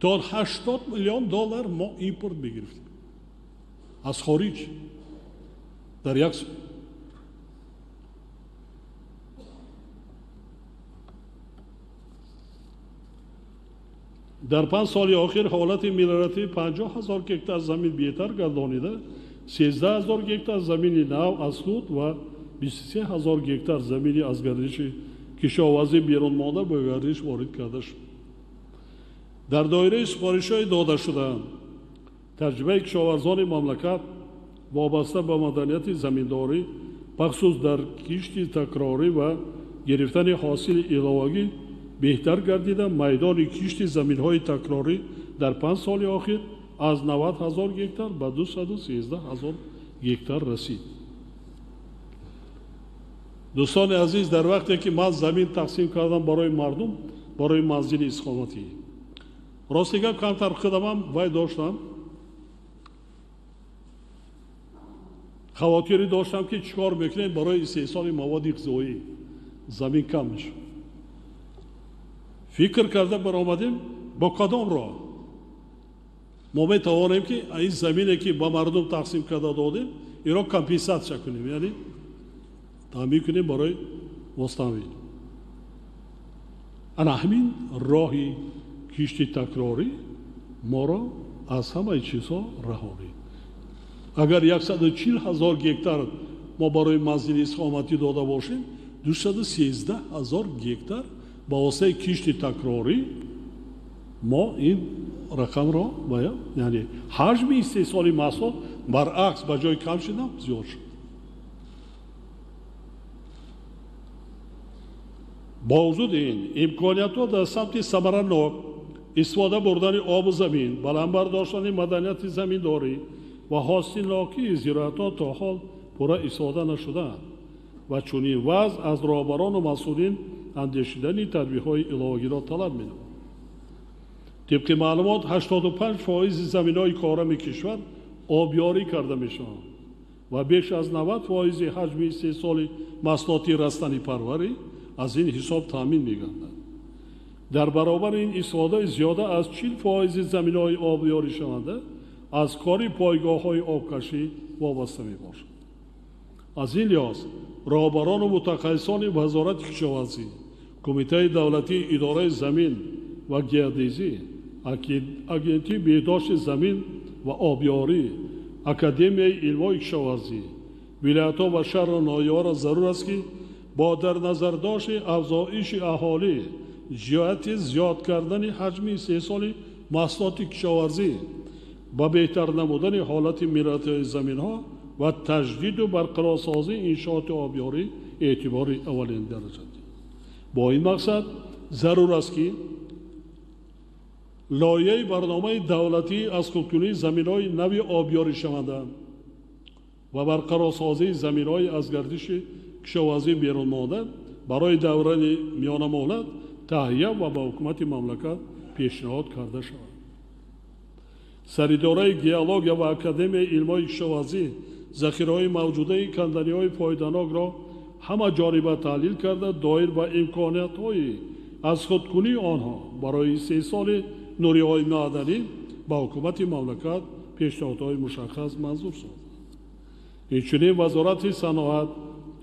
то 80 миллион доллар мо импорт мегирифтем аз хориҷ дар як сол. Дар 5 соли охир ҳолати мелиоративӣ 50 000 гектар замин беҳтар гардонида, 13 000 гектар замини нав аз худ ва 23 000 гектар замини аз гардиши кишоварзӣ берун монда ба гардиш ворид карда шуд. Дар доираи супоришҳои дода шудаанд, таҷрибаи кишоварзони мамлакат вобаста ба маданияти заминдорӣ, бахусус дар кишти такрорӣ ва гирифтани ҳосили иловагӣ беҳтар гардида, майдони кишти заминҳои такрорӣ дар 5 соли охир аз 90 000 гектар ба 213 000 гектар расид. Дӯстони азиз, дар вақте ки ман замин тақсим кардам барои мардум, барои манзили истиқоматӣ, рости гап камтар худамам вай доштам, хавотирӣ доштам ки чӣ кор мекунем барои истеҳсоли маводи ғизоӣ, замин кам мешавад. Фикр карда баромадем, бо кадом роҳ мо метавонем ки ин замине ки ба мардум тақсим карда додем, инро компенсатсия кунем, яъне таъмин кунем барои воситавӣ. Ана ҳамин роҳи кишти такрорӣ моро аз ҳамаи чизҳо раҳонид. Агар 140 000 гектар мо барои манзили истиқоматӣ дода бошем, 213 000 гектар ба воситаи кишти такрорӣ мо ин рақамро, яъне ҳаҷми истеҳсоли маҳсулот баръакс ба ҷои кам шудан зиёд шуд. Бо вуҷуди ин имкониятҳо дар самти самаранок истифода бурдани обу замин, баланд бардоштани маданияти заминдорӣ ва ҳосилнокии зироатҳо то ҳол пурра истифода нашудаанд ва чунин вазъ аз роҳбарону масъулин андешидани тадбирҳои иловагиро талаб менамояд. Тибқи маълумот, 85% заминҳои корами кишвар обёрӣ карда мешаванд ва беш аз 90% ҳаҷми истеҳсоли маҳсулоти растанипарварӣ аз ин ҳисоб таъмин мегардад. Дар баробари ин истифодаи зиёда аз 40% заминҳои обёришаванда аз кори пойгоҳҳои обкашӣ вобаста мебошад. Аз ин лиҳоз роҳбарону мутахассисони Вазорати кишоварзӣ, Кумитаи давлатии идораи замин ва геодезӣ, Агентии беҳдошти замин ва обёрӣ, Академияи илмҳои кишоварзӣ, вилоятҳо ва шаҳру ноҳияҳоро зарур аст, ки бо дар назардошти афзоиши аҳолӣ ҷиҳати зиёд кардани ҳаҷми истеҳсоли маҳсулоти кишоварзӣ ба беҳтар намудани ҳолати мелиоративии заминҳо ва таҷдиду барқарорсозии иншооти обёрӣ эътибори аввалин дараҷа диҳанд. Бо ин мақсад зарур аст, ки лоиҳаи барномаи давлатии аз худкунии заминҳои нави обёришаванда ва барқарорсозии заминҳои аз гардиши кишоварзӣ берун монда барои давраи миёнамуҳлат таҳия ва ба ҳукумати мамлакат пешниҳод карда шавад. Саридораи геология ва Академияи илмҳои кишоварзӣ захираҳои мавҷудаи канданиҳои фоиданокро ҳама ҷониба таҳлил карда, доир ба имкониятҳои аз худкунии онҳо барои истеҳсоли нуриҳои маъданӣ ба ҳукумати мамлакат пешниҳодҳои мушаххас манзур созад. Инчунин Вазорати саноат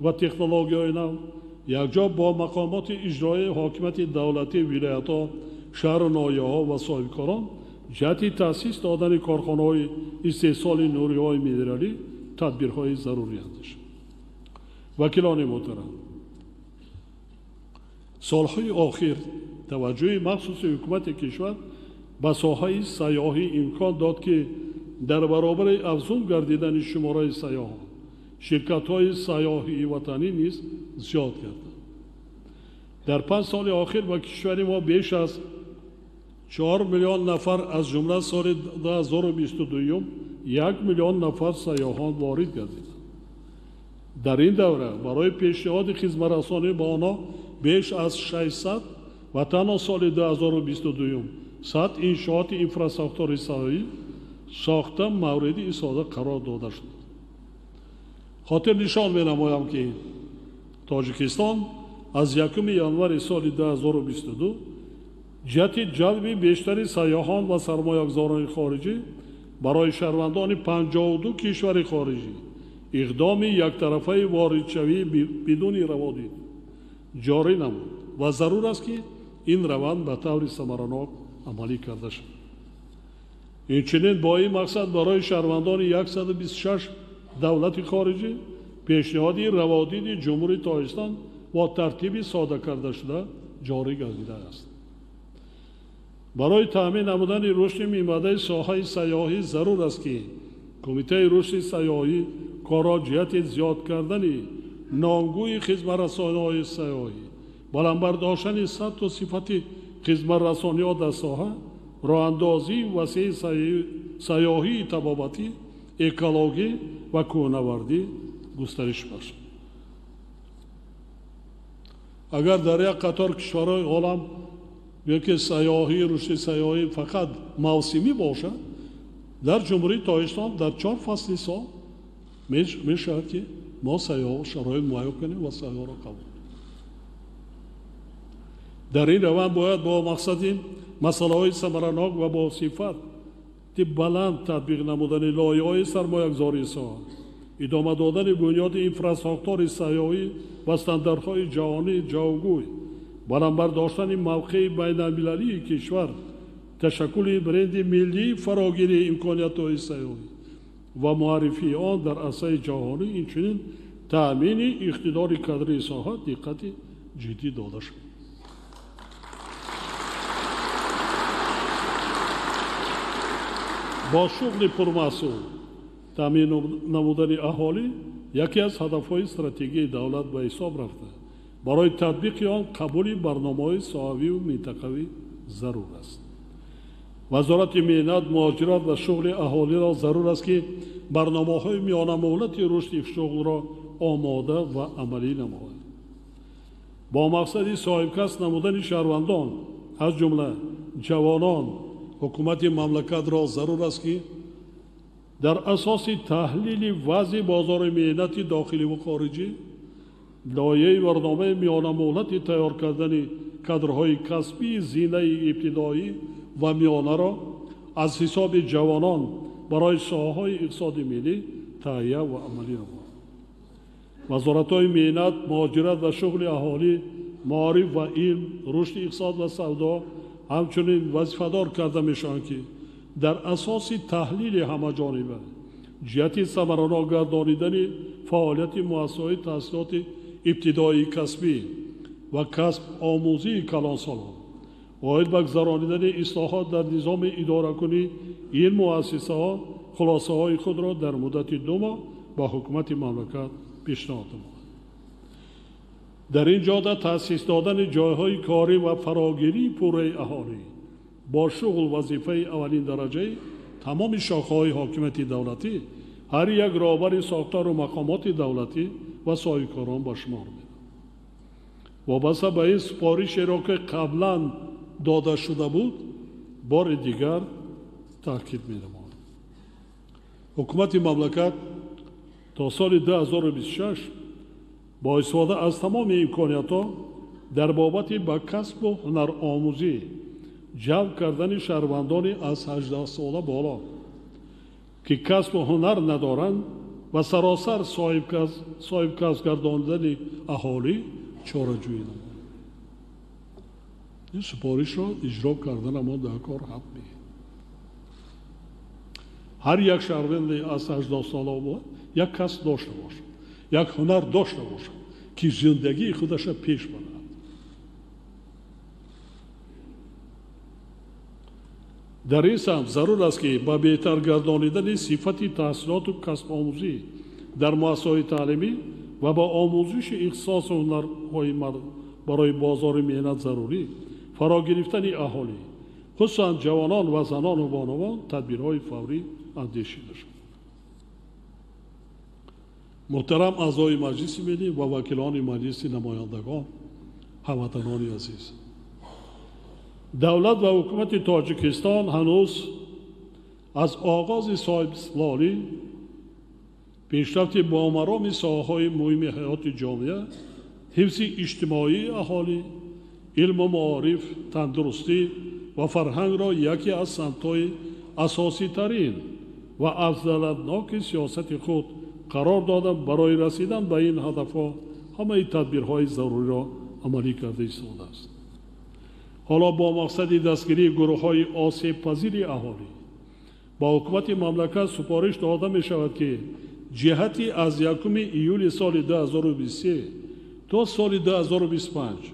ва технологияҳои нав якҷо бо мақомоти иҷроии ҳокимияти давлатии вилоятҳо, шаҳру ноҳияҳо ва соҳибкорон ҷиҳати таъсис додани корхонаҳои истеҳсоли нуриҳои минералӣ тадбирҳои зарурӣ андешанд. Вакилони муҳтарам, солҳои охир таваҷҷӯҳи махсуси ҳукумати кишвар ба соҳаи сайёҳӣ имкон дод, ки дар баробари афзун гардидани шумораи сайёҳон ширкатҳои сайёҳии ватанӣ низ зиёд гарданд. Дар 5 соли охир ба кишвари мо беш аз 4 миллион нафар, аз ҷумла соли 2022 1 миллион нафар сайёҳон ворид гардиданд. Дар ин давра барои пешниҳоди хизматрасонӣ ба онҳо беш аз 600 ва танҳо соли 2022 100 иншооти инфрасохтори сайёҳӣ сохта мавриди истифода қарор дода шуд. Хотир нишон менамоям, ки Тоҷикистон аз 1 январи соли 2022 ҷиҳати ҷалби бештари сайёҳон ва сармоягузорони хориҷӣ барои шаҳрвандони 52 кишвари хориҷӣ иқдоми яктарафаи воридшавӣ бидуни раводид ҷорӣ намуд ва зарур аст, ки ин раванд ба таври самаранок амалӣ карда шавад. Инчунин бо ин мақсад барои шаҳрвандони 126 давлати хориҷӣ пешниҳоди раводиди Ҷумҳурии Тоҷикистон бо тартиби сода кардашуда ҷорӣ гардидааст. Барои таъмин намудани рушди минбаъдаи соҳаи сайёҳӣ зарур аст, ки Кумитаи рушди сайёҳӣ корро ҷиҳати зиёд кардани номгӯи хизматрасониҳои сайёҳӣ, баланд бардоштани сатҳу сифати хизматрасониҳо дар соҳа, роҳандозии васеи сайёҳии табобатӣ, экологӣ ва кӯҳнавардӣ густариш бахшад. Агар дар як қатор кишварҳои олам ки сайёҳӣ, рушди сайёҳӣ фақат мавсимӣ бошад, дар Ҷумҳурии Тоҷикистон дар 4 фасли сол мешавад, ки мо сайёҳ шароит муҳайё кунем ва сайёҳро қабул. Дар ин раванд бояд бо мақсади масъалаҳои самаранок ва бо сифати баланд татбиқ намудани лоиҳаҳои сармоягузории соҳа, идома додани бунёди инфрасохтори сайёҳӣ ва стандартҳои ҷаҳонии ҷавобгӯй, баланд бардоштани мавқеи байналмилалии кишвар, ташаккули бренди миллии фарогирии имкониятҳои сайёҳӣ ва муаррифии он дар арсаи ҷаҳонӣ, инчунин таъмини иқтидори кадрии соҳа диққати ҷиддӣ дода шуд. Бо шуғли пурмаҳсул таъмин намудани аҳолӣ яке аз ҳадафҳои стратегияи давлат ба ҳисоб рафта, барои татбиқи он қабули барномаҳои соҳавию минтақавӣ зарур аст. Вазорати меҳнат, муҳоҷират ва шуғли аҳолиро зарур аст, ки барномаҳои миёнамуҳлати рушди шуғлро омода ва амалӣ намояд. Бо мақсади соҳибкасб намудани шаҳрвандон, аз ҷумла ҷавонон, ҳукумати мамлакатро зарур аст, ки дар асоси таҳлили вазъи бозори меҳнати дохилӣ ва хориҷӣ лоиҳаи барномаи миёнамуҳлати тайёр кардани кадрҳои касбии зинаи ибтидоӣ ва миёнаро аз ҳисоби ҷавонон барои соҳаҳои иқтисоди миллӣ таҳия ва амалӣ намояд. Вазоратҳои меҳнат, муҳоҷират ва шуғли аҳолӣ маориф ва илм, рушди иқтисод ва савдо ҳамчунин вазифадор карда мешаванд, ки дар асоси таҳлили ҳамаҷониба ҷиҳати самаранок гардонидани фаъолияти муассисаҳои таҳсилоти ибтидоии касбӣ ва касб-омӯзии калонсолон оид ба гузаронидани ислоҳот дар низоми идоракунии ин муассисаҳо хулосаҳои худро дар муддати 2 моҳ ба ҳукумати мамлакат пешниҳод намояд. Дар ин ҷода таъсис додани ҷойҳои корӣ ва фарогирии пурраи аҳолӣ бо шуғл вазифаи аввалин дараҷаи тамоми шохаҳои ҳокимияти давлатӣ, ҳар як роҳбари сохтору мақомоти давлатӣ ва соҳибкорон ба шумор меравад. Вобаста ба ин супоришеро, ки қаблан дода шуда буд, бори дигар таъкид менамоям. Ҳукумати мамлакат то соли 2026 бо истифода аз тамоми имкониятҳо дар бобати ба касбу ҳунаромӯзӣ ҷалб кардани шаҳрвандони аз 18 сола боло, ки касбу ҳунар надоранд, ва саросар соҳибкасб гардондани аҳолӣ чораҷӯӣ намояд. Ин супоришро иҷро кардана мо дар кор ҳақ меҳем. Ҳар як шаҳрванде аз 18 сола бояд як касб дошта бошад, як ҳунар дошта бошад, ки зиндагии худаша пеш барад. Дар ин самт зарур аст, ки ба беҳтар гардонидани сифати таҳсилоту касбомӯзӣ дар муассисаҳои таълимӣ ва ба омӯзиши ихтисосу ҳунарҳои барои бозори меҳнат зарурӣ фаро гирифтани аҳолӣ, хусусан ҷавонон ва занону бонувон, тадбирҳои фаврӣ андешида шуд. Муҳтарам аъзои Маҷлиси Миллӣ ва вакилони Маҷлиси намояндагон, ҳамватанони азиз, давлат ва ҳукумати Тоҷикистон ҳанӯз аз оғози соҳибистиқлолӣ пешрафти бомароми соҳаҳои муҳими ҳаёти ҷомеа, ҳифзи иҷтимоии аҳолӣ, илму маориф, тандурустӣ ва фарҳангро яке аз самтҳои асоситарин ва афзалиятноки сиёсати худ қарор дода, барои расидан ба ин ҳадафҳо ҳамаи тадбирҳои заруриро амалӣ карда истодааст. Ҳоло бо мақсади дастгирии гурӯҳҳои осебпазири аҳолӣ ба ҳукумати мамлакат супориш дода мешавад, ки ҷиҳати аз 1 июли соли 2023 то соли 2025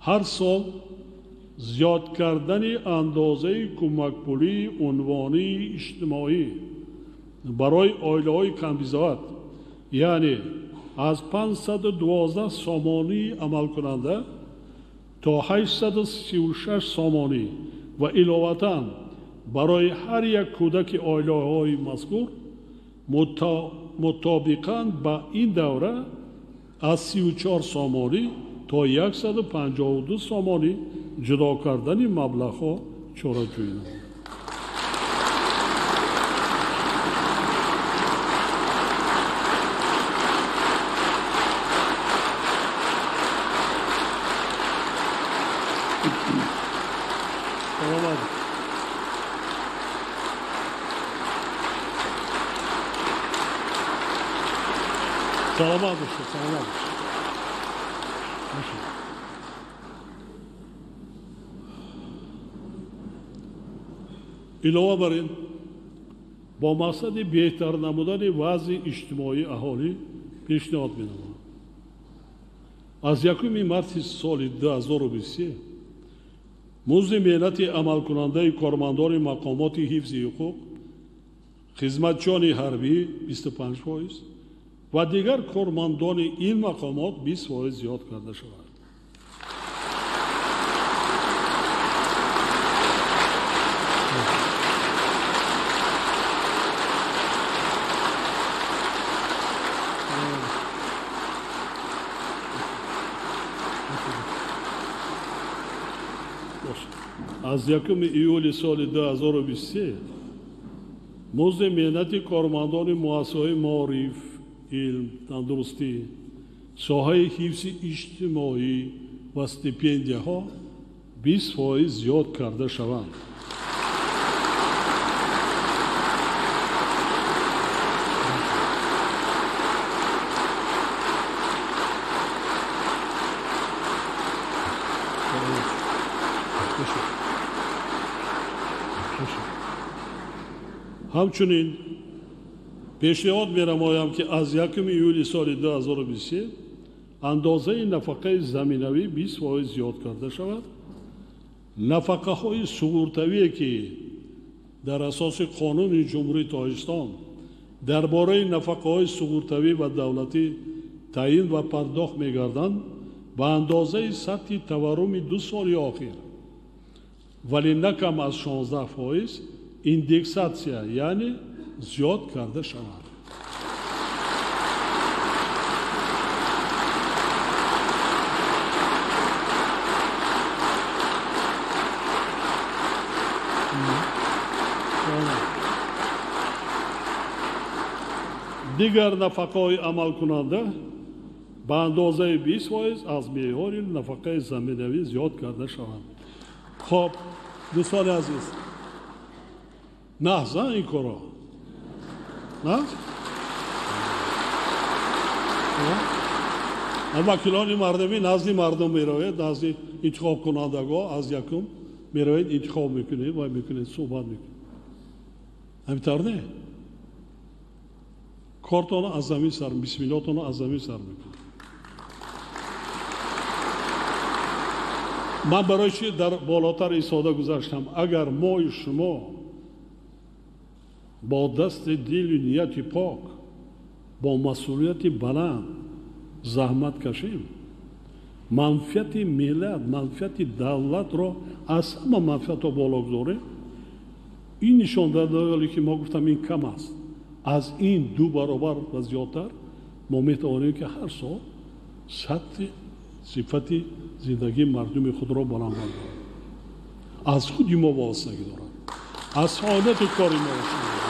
ҳар сол зиёд кардани андозаи кӯмакпулии унвонии иҷтимоӣ барои оилаҳои камбизоат, яъне аз 512 сомонии амалкунанда то 836 сомонӣ ва иловатан барои ҳар як кӯдаки оилаҳои мазкур мутобиқан ба ин давра аз 34 сомонӣ то 152 сомонӣ ҷудо кардани маблағҳо чораҷӯӣ намояд. Саломат бошед, саломат бошед. Илова бар ин, бо мақсади беҳтар намудани вазъи иҷтимоии аҳолӣ пешниҳод менамоям. Аз 1 марти соли 2023 музди меҳнати амалкунандаи кормандони мақомоти ҳифзи ҳуқуқ, хизматчиёни ҳарбӣ 25% ва дигар кормандони ин мақомот 20% зиёд карда шавад. Аз 1 июли соли 2023 музди меҳнати кормандони муассисаҳои маориф, илм, тандурустӣ, соҳаи ҳифзи иҷтимоӣ ва стипендияҳо 20% зиёд карда шаванд. Ҳамчунин пешниҳод менамоям, ки аз 1 июли соли 2023 андозаи нафақаи заминавӣ 20% зиёд карда шавад. Нафақаҳои суғуртавие, ки дар асоси қонуни Ҷумҳурии Тоҷикистон дар бораи нафақаҳои суғуртавӣ ва давлатӣ таъин ва пардохт мегарданд, ба андозаи сатҳи таварруми 2 соли охир, вале на кам аз 16% индексатсия, яъне зиёд карда шаванд. Дигар нафақаҳои амалкунанда ба андозаи 20% аз меъёри нафақаи заминавӣ зиёд карда шаванд. Хоб, дӯстони азиз, наҳза ин корро на? Вакилони мардумӣ назди мардум меравед, назди интихобкунандагон аз якум меравед, интихоб мекунед ва мекунед, суҳбат мекунед. Ҳамин тавр не? Кортонро аз замин сар, бисмиллотонро аз замин сар мекунед. Ман барои чи дар болотар истода гузаштам? Агар мои шумо бо дасти дилу нияти пок, бо масъулияти баланд заҳмат кашем, манфиати миллат, манфиати давлатро аз ҳама манфиатҳо боло гузорем, ин нишондиҳандаҳое ки мо гуфтам ин кам аст, аз ин 2 баробар ва зиёдтар мо метавонем ки ҳар сол сатҳи сифати зиндагии мардуми худро баланд бардорем. Аз худи мо вобастагӣ дорад, аз фаъолияти кори мо вобастагӣ дорад.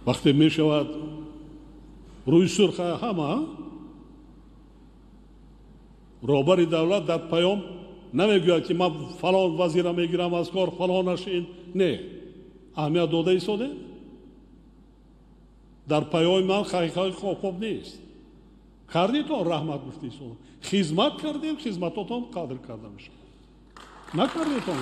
Вақте мешавад рӯи сурх ҳама, роҳбари давлат дар паём намегӯяд ки ман фалон вазира мегирам аз кор, фалонаш ин. Не, аҳамият дода истодем. Дар паёми ман ҳақиқати хоб нест. Кардитон раҳмат гуфта истодам, хизмат кардем, хизматотон қадр карда мешавад. Накардитон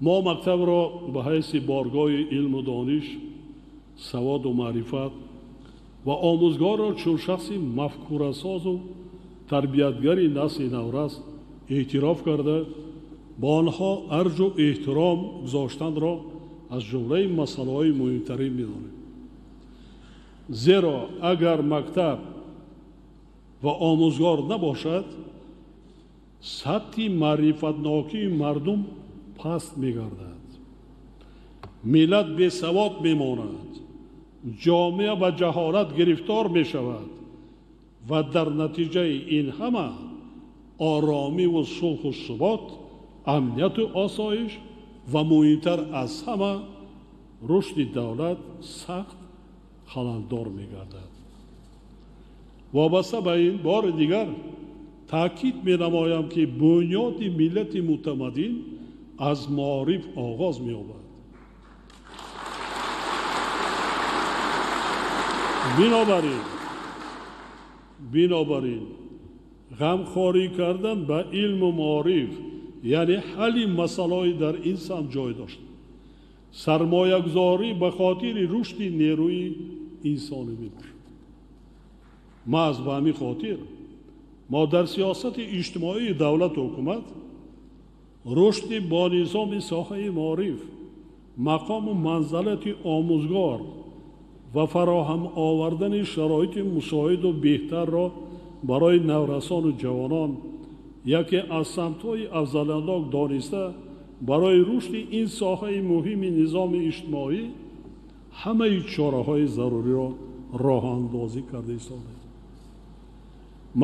мо мактабро ба ҳайси боргоҳи илму дониш, саводу маърифат ва омӯзгорро чун шахси мафкурасозу тарбиятгари насли наврас эътироф карда, ба онҳо арҷу эҳтиром гузоштанро аз ҷумлаи масъалаҳои муҳимтарин медонем. Зеро агар мактаб ва омӯзгор набошад, сатҳи маърифатнокии мардум паст мегардад, миллат бесавод мемонад, ҷомеа ба ҷаҳолат гирифтор мешавад ва дар натиҷаи ин ҳама оромиву сулҳу субот, амнияту осоиш ва муҳимтар аз ҳама рушди давлат сахт халалдор мегардад. Вобаста ба ин бори дигар таъкид менамоям, ки бунёди миллати мутамаддин аз маориф оғоз меёбад. Бинобар ин ғамхорӣ кардан ба илму маориф, яъне ҳалли масъалаҳои дар ин самт ҷой дошт, сармоягузорӣ ба хотири рушди нерӯи инсонӣ мебошад. Маҳз ба ҳамин хотир мо дар сиёсати иҷтимоии давлату ҳукумат рушди бонизоми соҳаи маориф, мақому манзалати омӯзгор ва фароҳам овардани шароити мусоиду беҳтарро барои наврасону ҷавонон яке аз самтҳои афзалиятнок дониста, барои рушди ин соҳаи муҳими низоми иҷтимоӣ ҳамаи чораҳои заруриро роҳандозӣ карда истодаем.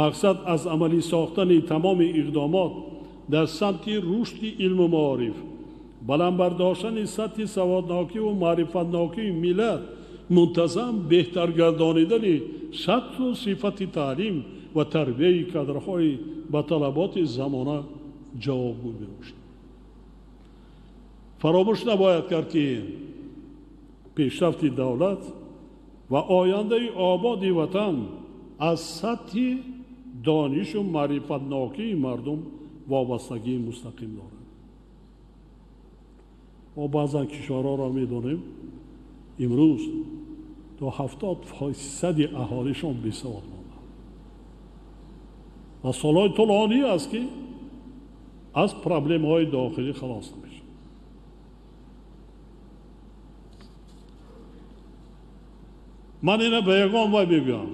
Мақсад аз амалӣ сохтани тамоми иқдомот дар самти рушди илму маориф Баланд бардоштани сатҳи саводнокӣ ва маърифатнокии миллат, мунтазам беҳтар гардонидани сатҳу сифати таълим ва тарбияи кадрҳои ба талаботи замона ҷавобгӯ мебошад. Фаромӯш набояд кард, ки пешрафти давлат ва ояндаи ободи ватан аз сатҳи донишу маърифатнокии мардум вобастагии мустақим дорад. Мо баъзан кишварҳоро медонем, имрӯз то 70% аҳолишон бесавод монданд ва солҳои тӯлонӣ аст, ки аз проблемаҳои дохилӣ халос намешаванд. Ман ина ба ягон вай мегӯям,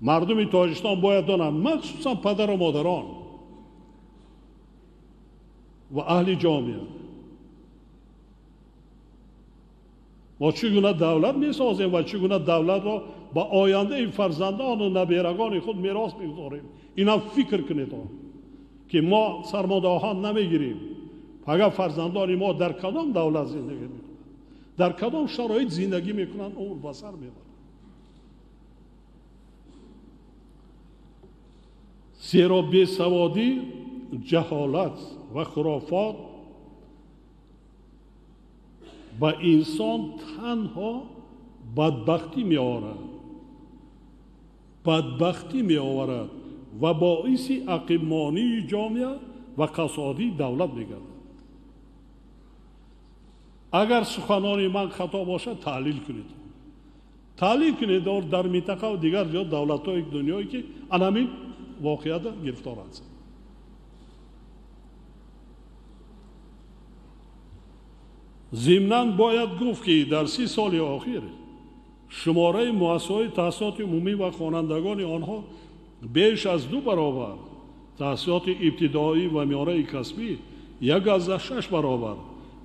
мардуми Тоҷикистон бояд донанд, махсусан падару модарон ва аҳли ҷомеа, мо чӣ гуна давлат месозем ва чӣ гуна давлатро ба ояндаи фарзандону наберагони худ мерос мегузорем. Инам фикр кунед, ки мо сармодаҳон намегирем. Агар фарзандони мо дар кадом давлат зиндагӣ мекунанд, дар кадом шароит зиндагӣ мекунанд, умр ба сар мебаранд. Зеро бесаводӣ, ҷаҳолат ва хурофот ба инсон танҳо бадбахтӣ меорад, бадбахтӣ меоварад ва боиси ақибмонии ҷомеа ва қасодии давлат мегардад. Агар суханони ман хато бошад, таҳлил кунед. Таҳлил кунед дар минтақа ва дигар ҷо давлатҳои дунёе, ки анамин воқеата гирифтор ҳастанд. Зимнан бояд гуфт, ки дар 30 соли охир шумораи муассисаҳои таҳсилоти умумӣ ва хонандагони онҳо беш аз 2 баробар, таҳсилоти ибтидоӣ ва миёнаи касбӣ 1,6 баробар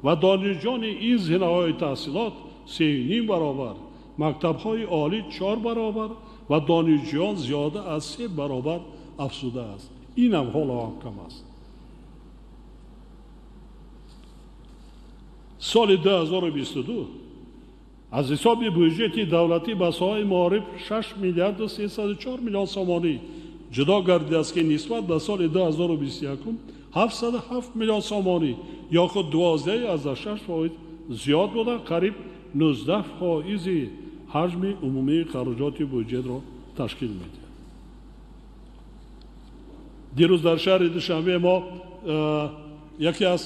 ва донишҷони ин зинаҳои таҳсилот 3,5 баробар, мактабҳои олӣ 4 баробар ва донишҷӯён зиёда аз 3 баробар афзудааст. Инам ҳоло ҳам кам аст. Соли 2022 аз ҳисоби бюҷети давлатӣ ба соҳаи маориф 6 миллиарду 304 миллион сомонӣ ҷудо гардидааст, ки нисбат ба соли 2021 707 миллион сомонӣ ё худ 12,6% зиёд буда, қариб 19% ҳаҷми умумии хароҷоти бюҷетро ташкил медиҳад. Дирӯз дар шаҳри Душанбе мо яке аз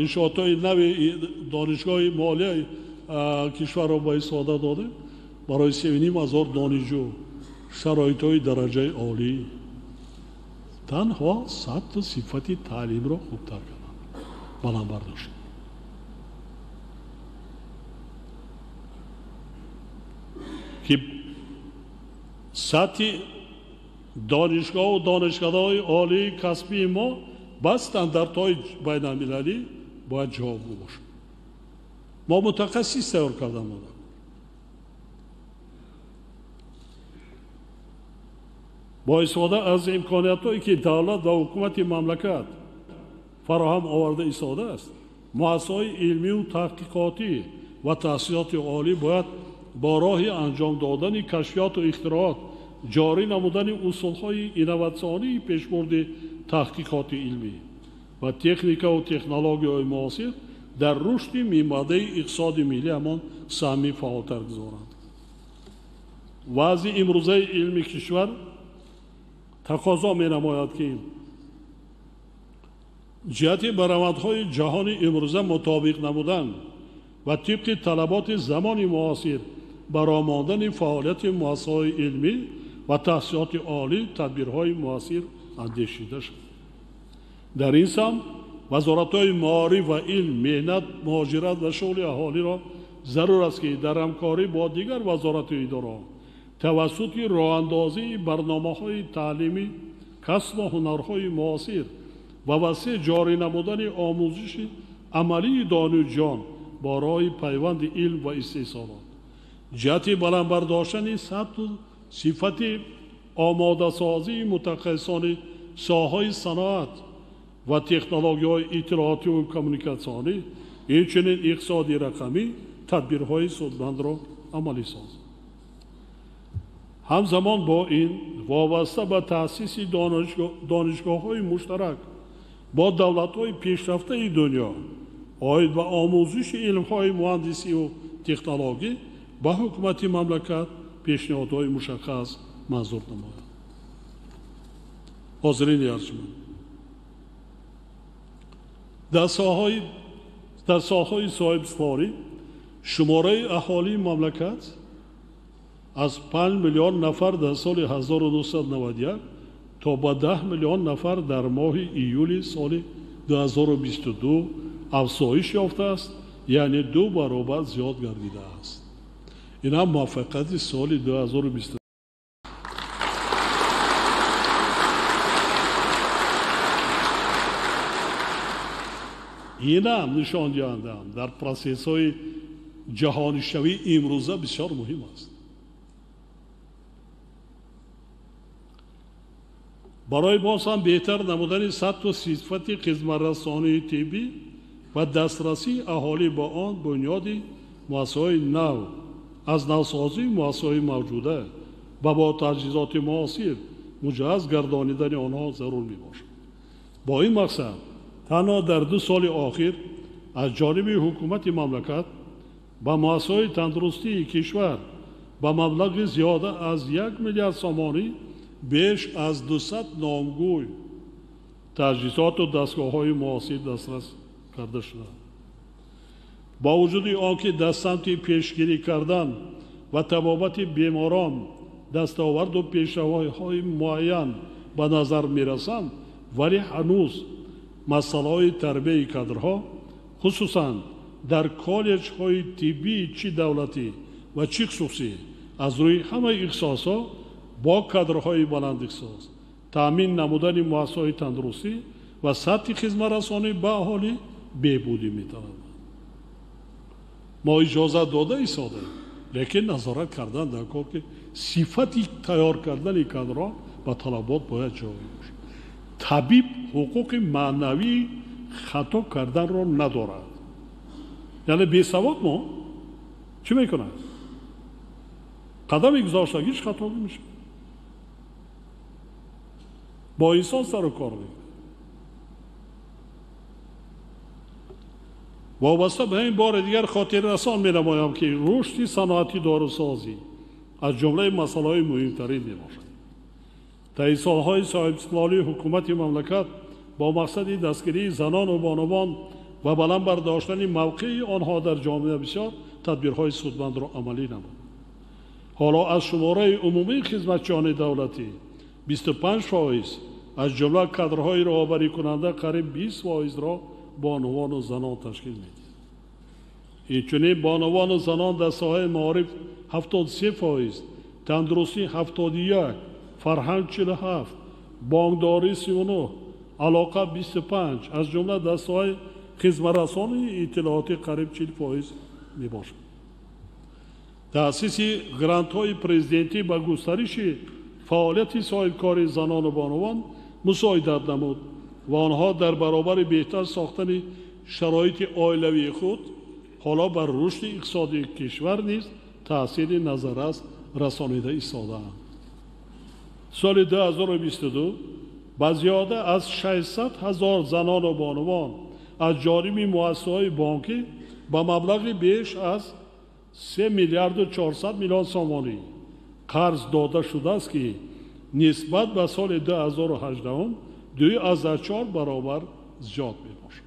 иншоотҳои нави донишгоҳи молияи кишварро ба истифода додем. Барои 3,5 ҳазор донишҷӯ шароитҳои дараҷаи олӣ, танҳо сатҳу сифати таълимро хубтар карданд, баланд бардоштанд. Ки сатҳи донишгоҳу донишкадаҳои олии касбии мо ба стандартҳои байналмилалӣ бояд ҷавобгӯ бошад. Мо мутахассис тайёр кардан монда. Бо истифода аз имкониятҳое, ки давлат ва ҳукумати мамлакат фароҳам оварда истодааст, муассисаҳои илмию таҳқиқотӣ ва таҳсилоти олӣ бояд бо роҳи анҷом додани кашфиёту ихтироот, ҷорӣ намудани усулҳои инноватсионии пешбурди таҳқиқоти илмӣ ва техникаву технологияҳои муосир дар рушди минбаъдаи иқтисоди миллӣ ҳамон саҳми фаъолтар гузоранд. Вазъи имрӯзаи илми кишвар тақозо менамояд, ки ҷиҳати ба равандҳои ҷаҳони имрӯза мутобиқ намудан ва тибқи талаботи замони муосир баромондани фаъолияти муассисаҳои илмӣ ва таҳсилоти олӣ тадбирҳои муассир андешида шуд. Дар ин самт вазоратҳои маориф ва илм, меҳнат, муҳоҷират ва шуғли аҳолиро зарур аст, ки дар ҳамкорӣ бо дигар вазорату идораҳо тавассути роҳандозии барномаҳои таълимӣ, касбу ҳунарҳои муосир ва васеъ ҷорӣ намудани омӯзиши амалии донишҷӯён бо роҳи пайванди илм ва истеҳсолот, ҷиҳати баланд бардоштани сатҳу сифати омодасозии мутахассисони соҳаҳои саноат ва технологияҳои иттилоотиву коммуникатсионӣ, инчунин иқтисоди рақамӣ тадбирҳои судмандро амалӣ созад. Ҳамзамон бо ин вобаста ба таъсиси донишгоҳҳои муштарак бо давлатҳои пешрафтаи дунё оид ба омӯзиши илмҳои муҳандисиву технологӣ ба ҳукумати мамлакат пешниҳодҳои мушаххас манзур намояд. Ҳозирини арҷманд, дар соҳаҳои соҳибистиқлолӣ шумораи аҳолии мамлакат аз 5 миллион нафар дар соли 1991 то ба 10 миллион нафар дар моҳи июли соли 2022 афзоиш ёфтааст, яъне 2 баробар зиёд гардидааст. Ин ҳам муваффақияти соли 2022. Ин ҳам нишондиҳандаам дар процессҳои ҷаҳонишавии имрӯза бисёр муҳим аст. Барои боз ҳам беҳтар намудани сатҳу сифати хизматрасонии тиббӣ ва дастрасии аҳолӣ ба он бунёди муассисаҳои нав, аз навсозии муассисаҳои мавҷуда ва бо таҷҳизоти муосир муҷаҳҳаз гардонидани онҳо зарур мебошад. Бо ин мақсад танҳо дар 2 соли охир аз ҷониби ҳукумати мамлакат ба муассисаҳои тандурустии кишвар ба маблағи зиёда аз 1 миллиард сомонӣ беш аз 200 номгӯй таҷҳизоту дастгоҳҳои муосир дастрас карда шуданд. Бо вуҷуди он ки дар самти пешгирӣ кардан ва табобати беморон дастоварду пешравиҳои муайян ба назар мерасанд, вале ҳанӯз масъалаҳои тарбияи кадрҳо, хусусан дар коллеҷҳои тиббии чӣ давлатӣ ва чӣ хусусӣ, аз рӯи ҳамаи ихтисосҳо бо кадрҳои баландихтисос таъмин намудани муассисаҳои тандурустӣ ва сатҳи хизматрасонӣ ба аҳолӣ беҳбудӣ металабад. Мо иҷозат дода истодаем, лекин назорат кардан дар кор, ки сифати тайёр кардани кадрҳо ба талабот бояд ҷавобгӯ бошад. Табиб ҳуқуқи маънавии хато карданро надорад. Яъне бесавод мо чӣ мекунад? Қадами гузоштагиш хато мешавад. Бо инсон сару кор мекунад. Вобаста ба ин бори дигар хотиррасон менамоям, ки рушди саноати дорусозӣ аз ҷумлаи масъалаҳои муҳимтарин мебошад. Таи солҳои соҳибистиқлолии ҳукумати мамлакат бо мақсади дастгирии занону бонувон ва баланд бардоштани мавқеи онҳо дар ҷомеа бисёр тадбирҳои судмандро амалӣ намуд. Ҳоло аз шумораи умумии хизматчиёни давлатӣ 25%, аз ҷумла кадрҳои роҳбарикунанда қариб 20%-ро бонувану занон ташкил медиҳад. Инчунин бонувану занон дар соҳаи маориф 73%, тандурустӣ 71%, фарҳанг 47%, бонкдорӣ 39%, алоқа 25%, аз ҷумла дар соҳаи хизматрасонии иттилоотӣ қариб 40% мебошад. Таъсиси грантҳои президентӣ ба густариши фаъолияти соҳибкори занону бонувон мусоидат намуд ва онҳо дар баробари беҳтар сохтани шароити оилавии худ ҳоло бар рушди иқтисодии кишвар низ таъсири назаррас расонида истодаанд. Соли 2022 ба зиёда аз 600 000 занону бонувон аз ҷониби муассисаҳои бонкӣ ба маблағи беш аз 3 миллиарду 400 миллион сомонӣ қарз дода шудааст, ки нисбат ба соли 2018 2,4 баробар зиёд мебошад.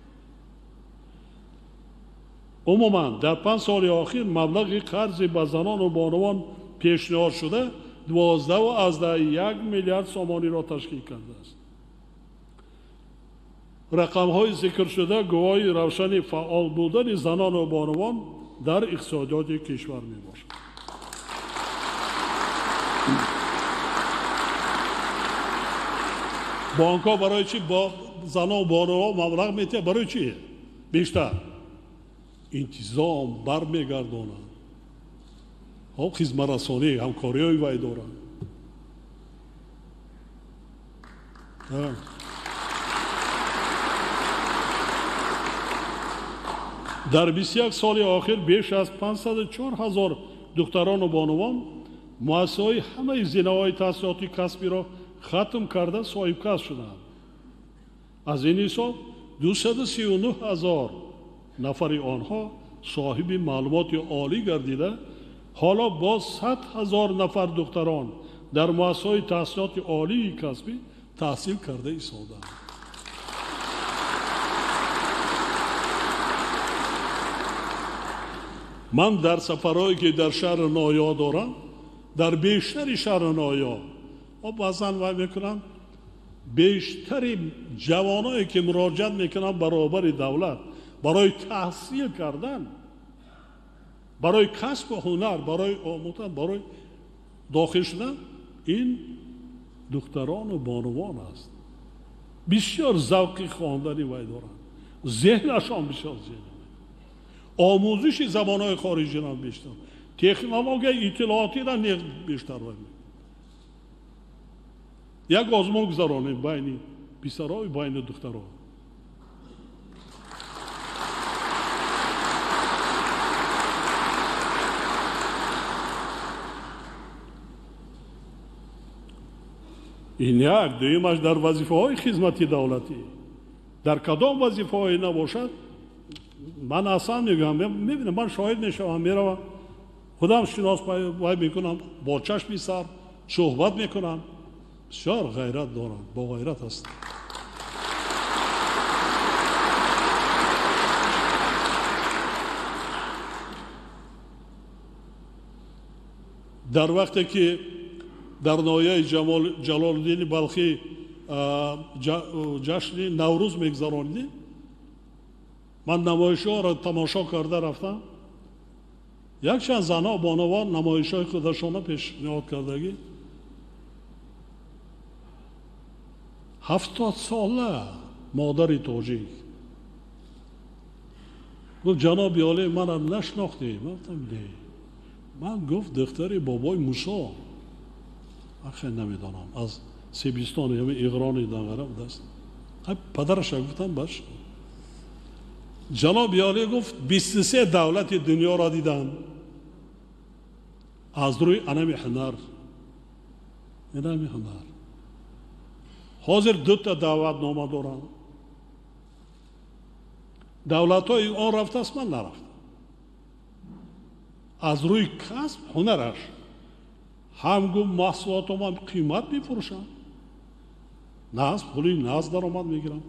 Умуман дар 5 соли охир маблағи қарзи ба занону бонувон пешниҳод шуда 12,1 миллиард сомониро ташкил кардааст. Рақамҳои зикршуда гувоҳи равшани фаъол будани занону бонувон дар иқтисодиёти кишвар мебошад. Бонкҳо барои чӣ бо занон бонувон маблағ медиҳанд? Барои чӣ? Бештар интизом бармегардонанд, хизматрасонӣ, ҳамкориҳои вай доранд. Дар 21 соли охир беш аз 504 ҳазор духтарону бонувон муассисаҳои ҳамаи зинаҳои таҳсилоти касбиро хатм карда соҳибкасб шуданд. Аз ин ҳисоб 239 ҳазор нафари онҳо соҳиби маълумоти олӣ гардида, ҳоло боз 100 ҳазор нафар духтарон дар муассисаҳои таҳсилоти олии касбӣ таҳсил карда истодаанд. Ман дар сафарҳое ки дар шаҳри ноҳияҳо дорам, дар бештари шаҳри ноҳияҳо баъзан вай мекунам, бештари ҷавоное ки муроҷиат мекунанд баробари давлат барои таҳсил кардан, барои касбу ҳунар, барои омӯхтан, барои дохил шудан, ин духтарону бонувон аст. Бисёр завқи хондани вай доранд, зеҳнашон бисёр зеҳн, омӯзиши забонҳои хориҷиро бештар, технологияи иттилоотиро бештар вай мекунанд. Як озмун гузаронем байни писаро ва байни духтаро. Ин як. Дуюмаш дар вазифаҳои хизмати давлатӣ. Дар кадом вазифаҳое набошад, ман аслан мегӯям, мебинам, ман шоҳид мешавам, меравам, худам шинос вай мекунам, бо чашми сар суҳбат мекунам. Бисёр ғайрат дорам, бо ғайрат ҳастам. Дар вақте ки дар ноҳияи Ҷалолиддини Балхӣ ҷашни Наврӯз мегузаронидем, ман намоишҳоро тамошо карда рафтам. Якчанд занҳо бонувон намоишҳои худашонро пешниҳод кардагӣ. 70 сола модари тоҷик гуфт: ҷаноби олӣ, манам нашинохтӣ? Ман гуфтам не. Ман гуфт духтари бобои Мусо. Ман хеле намедонам, аз Себистон ё Иғрони данғара будааст. Падараша гуфтам баш. Ҷаноби олӣ гуфт 23 давлати дунёро дидам аз рӯи анами ҳунар, инами ҳунар. Ҳозир дута даъватнома дорам. Давлатҳои он рафтааст, ман нарафтам. Аз рӯи касб ҳунараш ҳам гуфт маҳсулотам қимат мефурӯшам, наз пули наз даромад мегирам,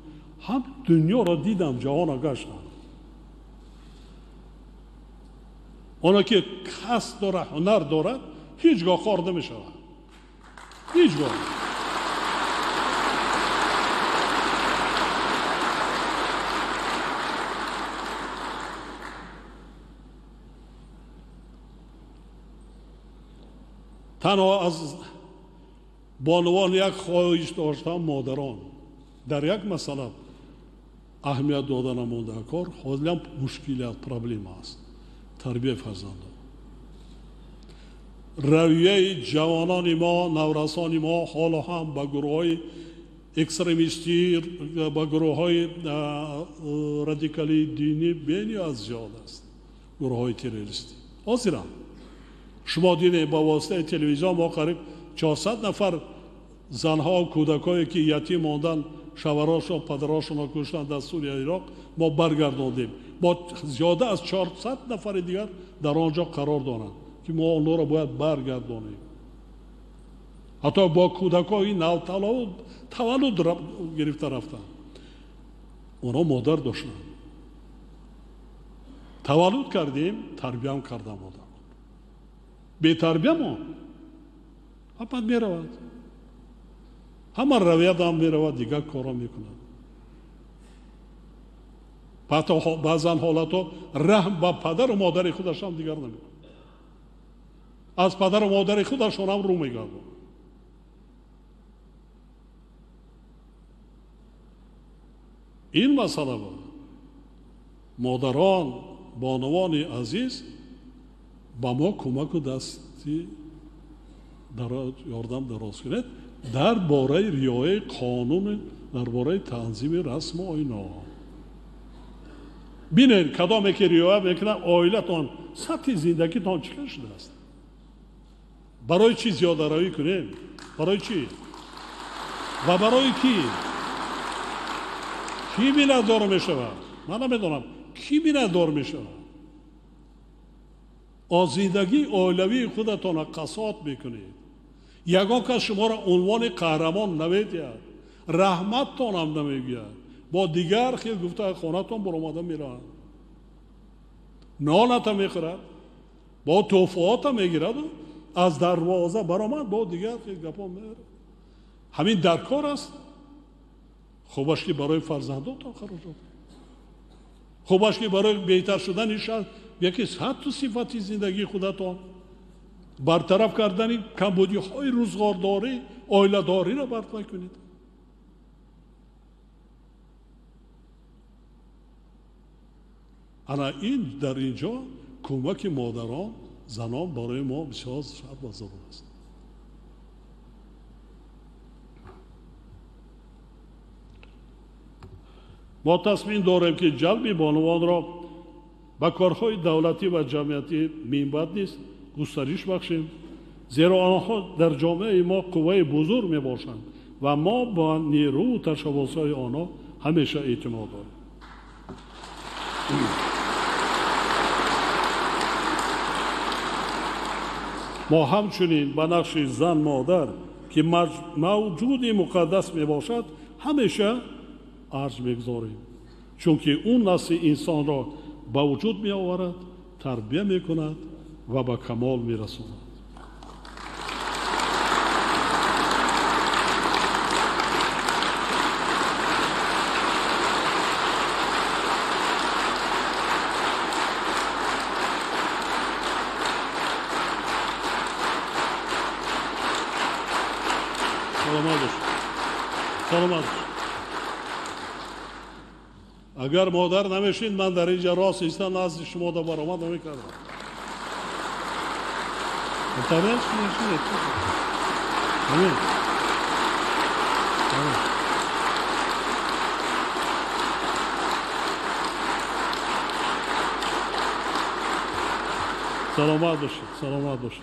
ҳам дунёро дидам, ҷаҳонро гаштам. Оно ки касб дорад, ҳунар дорад, ҳеҷ гоҳ хор намешавад, ҳеҷ гоҳ. Танҳо аз бонувон як хоҳиш доштам, модарон дар як масъала аҳамият дода намонда кор, ҳозирам мушкилият, проблема аст. Тарбияи фарзандон. Равияи ҷавонони мо, наврасони мо ҳоло ҳам ба гурӯҳҳои экстремистӣ, ба гурӯҳҳои радикалии динӣ бениҳоят зиёд аст, гурӯҳҳои террористӣ. Ҳозирам шумо дидед ба воситаи телевизион мо қариб 400 нафар занҳо, кӯдакое ки ятим монданд, шавҳарошон, падарошонро куштанд дар Сурия, Ироқ, мо баргардондем. Бо зиёда аз 400 нафари дигар дар он ҷо қарор доранд ки мо онҳоро бояд баргардонем. Ҳатто бо кӯдакҳои навтаваллуд гирифта рафтанд. Онҳо модар доштанд. Таваллуд кардем, тарбиям кардам модар. Бетарбия мо ҳамат меравад, ҳама равиятам меравад, дигар корро мекунад. Баъзан ҳолатҳо раҳм ба падару модари худашам дигар намекунад, аз падару модари худашонам рӯ мегардонад. Ин масъала буд. Модарон, бонувони азиз ба мо кӯмаку дасти ёрдам дароз кунед дар бораи риояи қонун, дар бораи танзими расму оинаҳо. Бинед, кадоме ки риоя мекунад, оилатон, сатҳи зиндагитон чӣ хел шудааст? Барои чӣ зиёдаравӣ кунем? Барои чӣ? Ва барои кӣ? Кӣ миннатдор мешавад? Ман намедонам, кӣ миннатдор мешавад? Аз зиндагии оилавии худатонро қасот мекунед. Ягон кас шуморо унвони қаҳрамон намедиҳад, раҳматтонам намегӯяд. Бо дигар хел гуфта хонатон баромада мераванд. Ноната мехӯрад, бо тӯҳфаота мегираду аз дарвоза баромад, бо дигар хел гапо меорад. Ҳамин дар кор аст. Хубаш ки барои фарзандотон хароҷот, хубаш ки барои беҳтар шудани шаҳр, яке сатҳу сифати зиндагии худатон, бартараф кардани камбудиҳои рӯзғордорӣ, оиладориро бартараф кунед. Ана ин дар ин ҷо кӯмаки модарон, занон барои мо бисёр шарт ва зарур аст. Мо тасмим дорем ки ҷалби бонувонро ба корҳои давлатӣ ва ҷамъиятӣ минбаъд низ густариш бахшем, зеро онҳо дар ҷомеаи мо қувваи бузург мебошанд ва мо ба нерӯву ташаббусҳои онҳо ҳамеша эътимод дорем. Мо ҳамчунин ба нақши зан модар, ки мавҷуди муқаддас мебошад, ҳамеша арҷ мегузорем, чунки ӯ насли инсонро ба вуҷуд меоварад, тарбия мекунад ва ба камол мерасонад. Саломат бошед. Саломат бошед. Агар модар намешид, ман дар инҷа рост иста назди шумо да баромад намекардам. Саломат бошед, саломат бошед.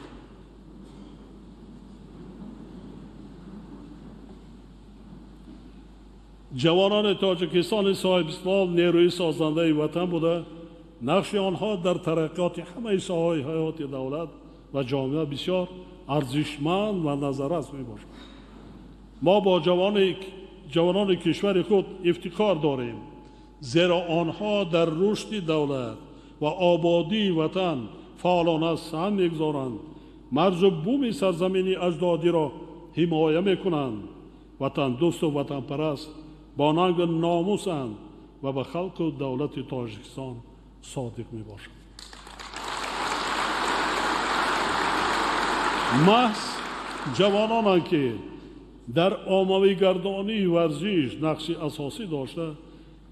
Ҷавонони Тоҷикистони соҳибистиқлол нерӯи созандаи ватан буда, нақши онҳо дар тараққиёти ҳамаи соҳаҳои ҳаёти давлат ва ҷомеа бисёр арзишманд ва назаррас мебошад. Мо бо ҷавонони кишвари худ ифтихор дорем, зеро онҳо дар рушди давлат ва ободии ватан фаъолона саҳм мегузоранд, марзу буми сарзамини аҷдодиро ҳимоя мекунанд, ватандӯсту ватанпараст бо нангу номусанд ва ба халқу давлати Тоҷикистон содиқ мебошанд. Маҳз ҷавононанд, ки дар оммавигардонии варзиш нақши асосӣ дошта,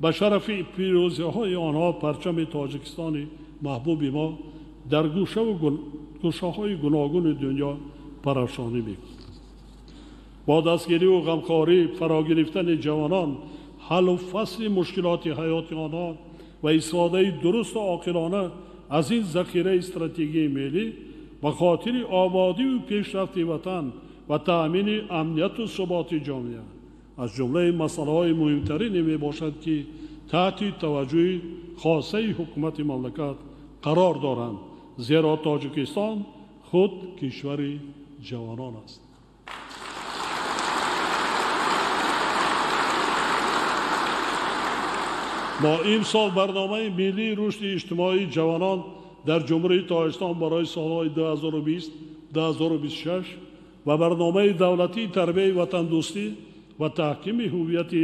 ба шарафи пирӯзиҳои онҳо парчами Тоҷикистони маҳбуби мо дар гӯшаҳои гуногуни дунё парафшонӣ мекунад. Бо дастгириву ғамхорӣ фарогирифтани ҷавонон, ҳаллу фасли мушкилоти ҳаёти онҳо ва истифодаи дурусту оқилона аз ин захираи стратегияи миллӣ ба хотири ободиву пешрафти ватан ва таъмини амнияту суботи ҷомеа аз ҷумлаи масъалаҳои муҳимтарине мебошад, ки таҳти таваҷҷӯҳи хосаи ҳукумати мамлакат қарор доранд, зеро Тоҷикистон худ кишвари ҷавонон аст. Мо имсол барномаи миллии рушди иҷтимоии ҷавонон дар Ҷумҳурии Тоҷикистон барои солҳои 2020-2026 ва барномаи давлатии тарбияи ватандӯстӣ ва таҳкими ҳуввияти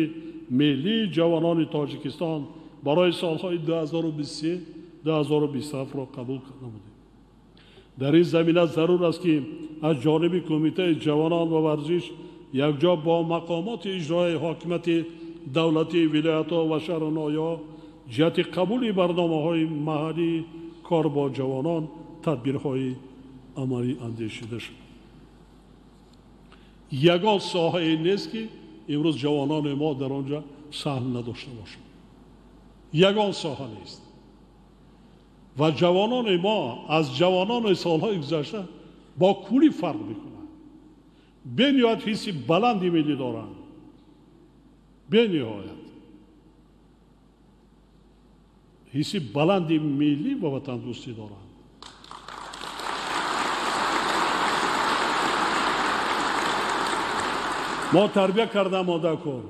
миллии ҷавонони Тоҷикистон барои солҳои 2023-2027-ро қабул намудем. Дар ин замина зарур аст, ки аз ҷониби Кумитаи ҷавонон ва варзиш якҷо бо мақомоти иҷроияи ҳокимияти давлатии вилоятҳо ва шаҳру ноҳияҳо ҷиҳати қабули барномаҳои маҳаллии кор бо ҷавонон тадбирҳои амалӣ андешида шуд. Ягон соҳае нест, ки имрӯз ҷавонони мо дар он ҷо саҳм надошта бошанд. Ягон соҳа нест. Ва ҷавонони мо аз ҷавонони солҳои гузашта бо куллӣ фарқ мекунанд. Бениҳоят ҳисси баланди миллӣ доранд. Бениҳоят ҳисси баланди миллӣ ва ватандӯстӣ доранд. Мо тарбия карда модакор,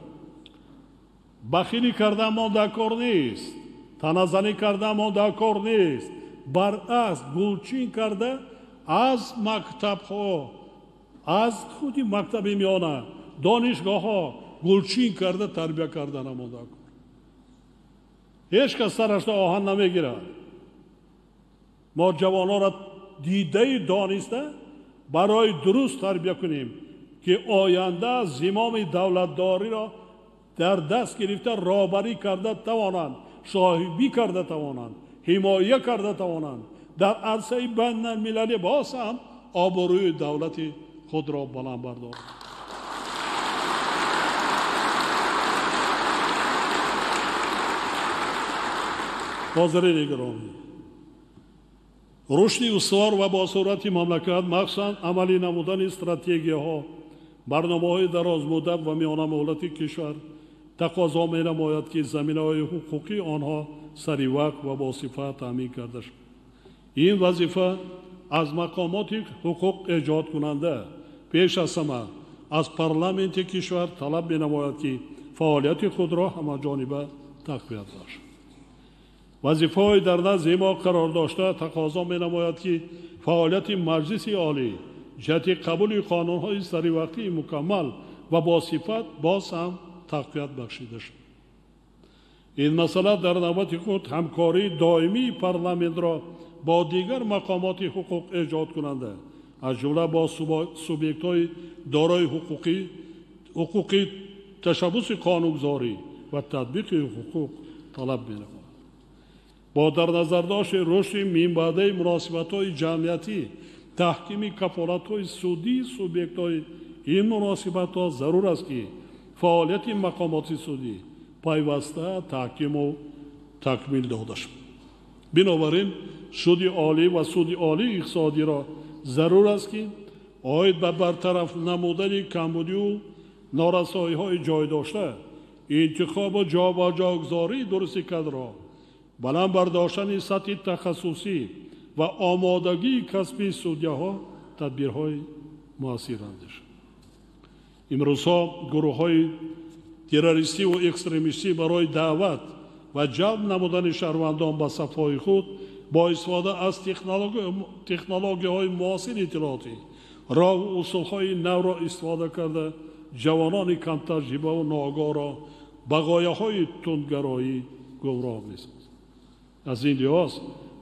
бахилӣ карда модакор нест, таназанӣ карда модакор нест, баръакс гулчин карда аз мактабҳо, аз худи мактаби миёна, донишгоҳҳо гулчин карда тарбия карда намодакор. Ҳеҷ кас сарашро оҳан намегирад. Мо ҷавононро дидаи дониста барои дуруст тарбия кунем ки оянда зимоми давлатдориро дар даст гирифта роҳбарӣ карда тавонанд, соҳибӣ карда тавонанд, ҳимоя карда тавонанд, дар арсаи байналмилалӣ боз ҳам обрӯи давлати худро баланд бардоранд. Ҳозирини гиромӣ, рушди устувор ва босуръати мамлакат, махсусан амалӣ намудани стратегияҳо, барномаҳои дарозмуддат ва миёнамуҳлати кишвар тақозо менамояд, ки заминаҳои ҳуқуқии онҳо саривақт ва босифат таъмин карда шавад. Ин вазифа аз мақомоти ҳуқуқ эҷодкунанда пеш аз ҳама аз парламенти кишвар талаб менамояд, ки фаъолияти худро ҳамаҷониба тақвият бахшад. Вазифаҳои дар назди мо қарор дошта тақозо менамояд, ки фаъолияти Маҷлиси Олӣ ҷиҳати қабули қонунҳои саривақтии мукаммал ва босифат боз ҳам тақвият бахшида шуд. Ин масъала дар навбати худ ҳамкории доимии парламентро бо дигар мақомоти ҳуқуқ эҷодкунанда, аз ҷумла бо субъектҳои дорои ҳуқуқи ташаббуси қонунгузорӣ ва татбиқи ҳуқуқ талаб менамояд. Бо дар назардошти рушди минбаъдаи муносибатҳои ҷамъиятӣ, таҳкими кафолатҳои судии субъектҳои ин муносибатҳо зарур аст, ки фаъолияти мақомоти судӣ пайваста таҳкиму такмил дода шавад. Бинобар ин суди олӣ ва суди олии иқтисодиро зарур аст, ки оид ба бартараф намудани камбудию норасоиҳои ҷой дошта, интихобу ҷобаҷогузории дурусти кадрҳо, баланд бардоштани сатҳи тахассусӣ ва омодагии касбии судяҳо тадбирҳои муассир андешанд. Имрӯзҳо гурӯҳҳои террористиву экстремистӣ барои даъват ва ҷалб намудани шаҳрвандон ба сафҳои худ бо истифода аз технологияҳои муосири иттилоотӣ, роҳу усулҳои навро истифода карда, ҷавонони камтаҷрибаву ноогоҳро ба ғояҳои тундгароӣ гумроҳ месозанд. Аз ин лиҳоз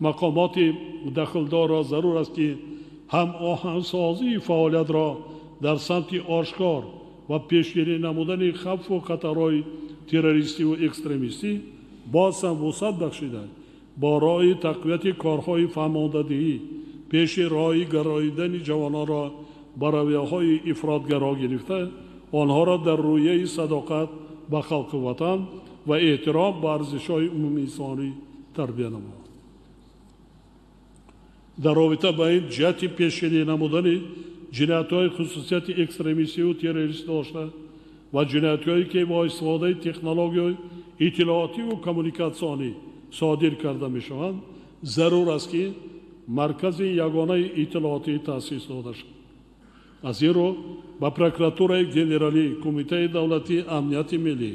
мақомоти дахлдорро зарур аст, ки ҳамоҳангсозии фаъолиятро дар самти ошкор ва пешгирӣ намудани хавфу хатарҳои террористиву экстремистӣ боз ҳам вусъат бахшида, бо роҳи тақвияти корҳои фаҳмондадиҳӣ пеши роҳи гароидани ҷавононро ба равияҳои ифротгаро гирифта, онҳоро дар рӯяи садоқат ба халқу ватан ва эҳтиром ба арзишҳои умумиинсонӣ тарбия намояд. Дар робита ба ин ҷиҳати пешгирӣ намудани ҷиноятҳои хусусияти экстремистиву террористӣ дошта ва ҷиноятҳое, ки бо истифодаи технологияҳои иттилоотиву коммуникатсионӣ содир карда мешаванд, зарур аст, ки маркази ягонаи иттилоотӣ таъсис дода шавад. Аз ин рӯ ба прокуратураи генералӣ, Кумитаи давлатии амнияти миллӣ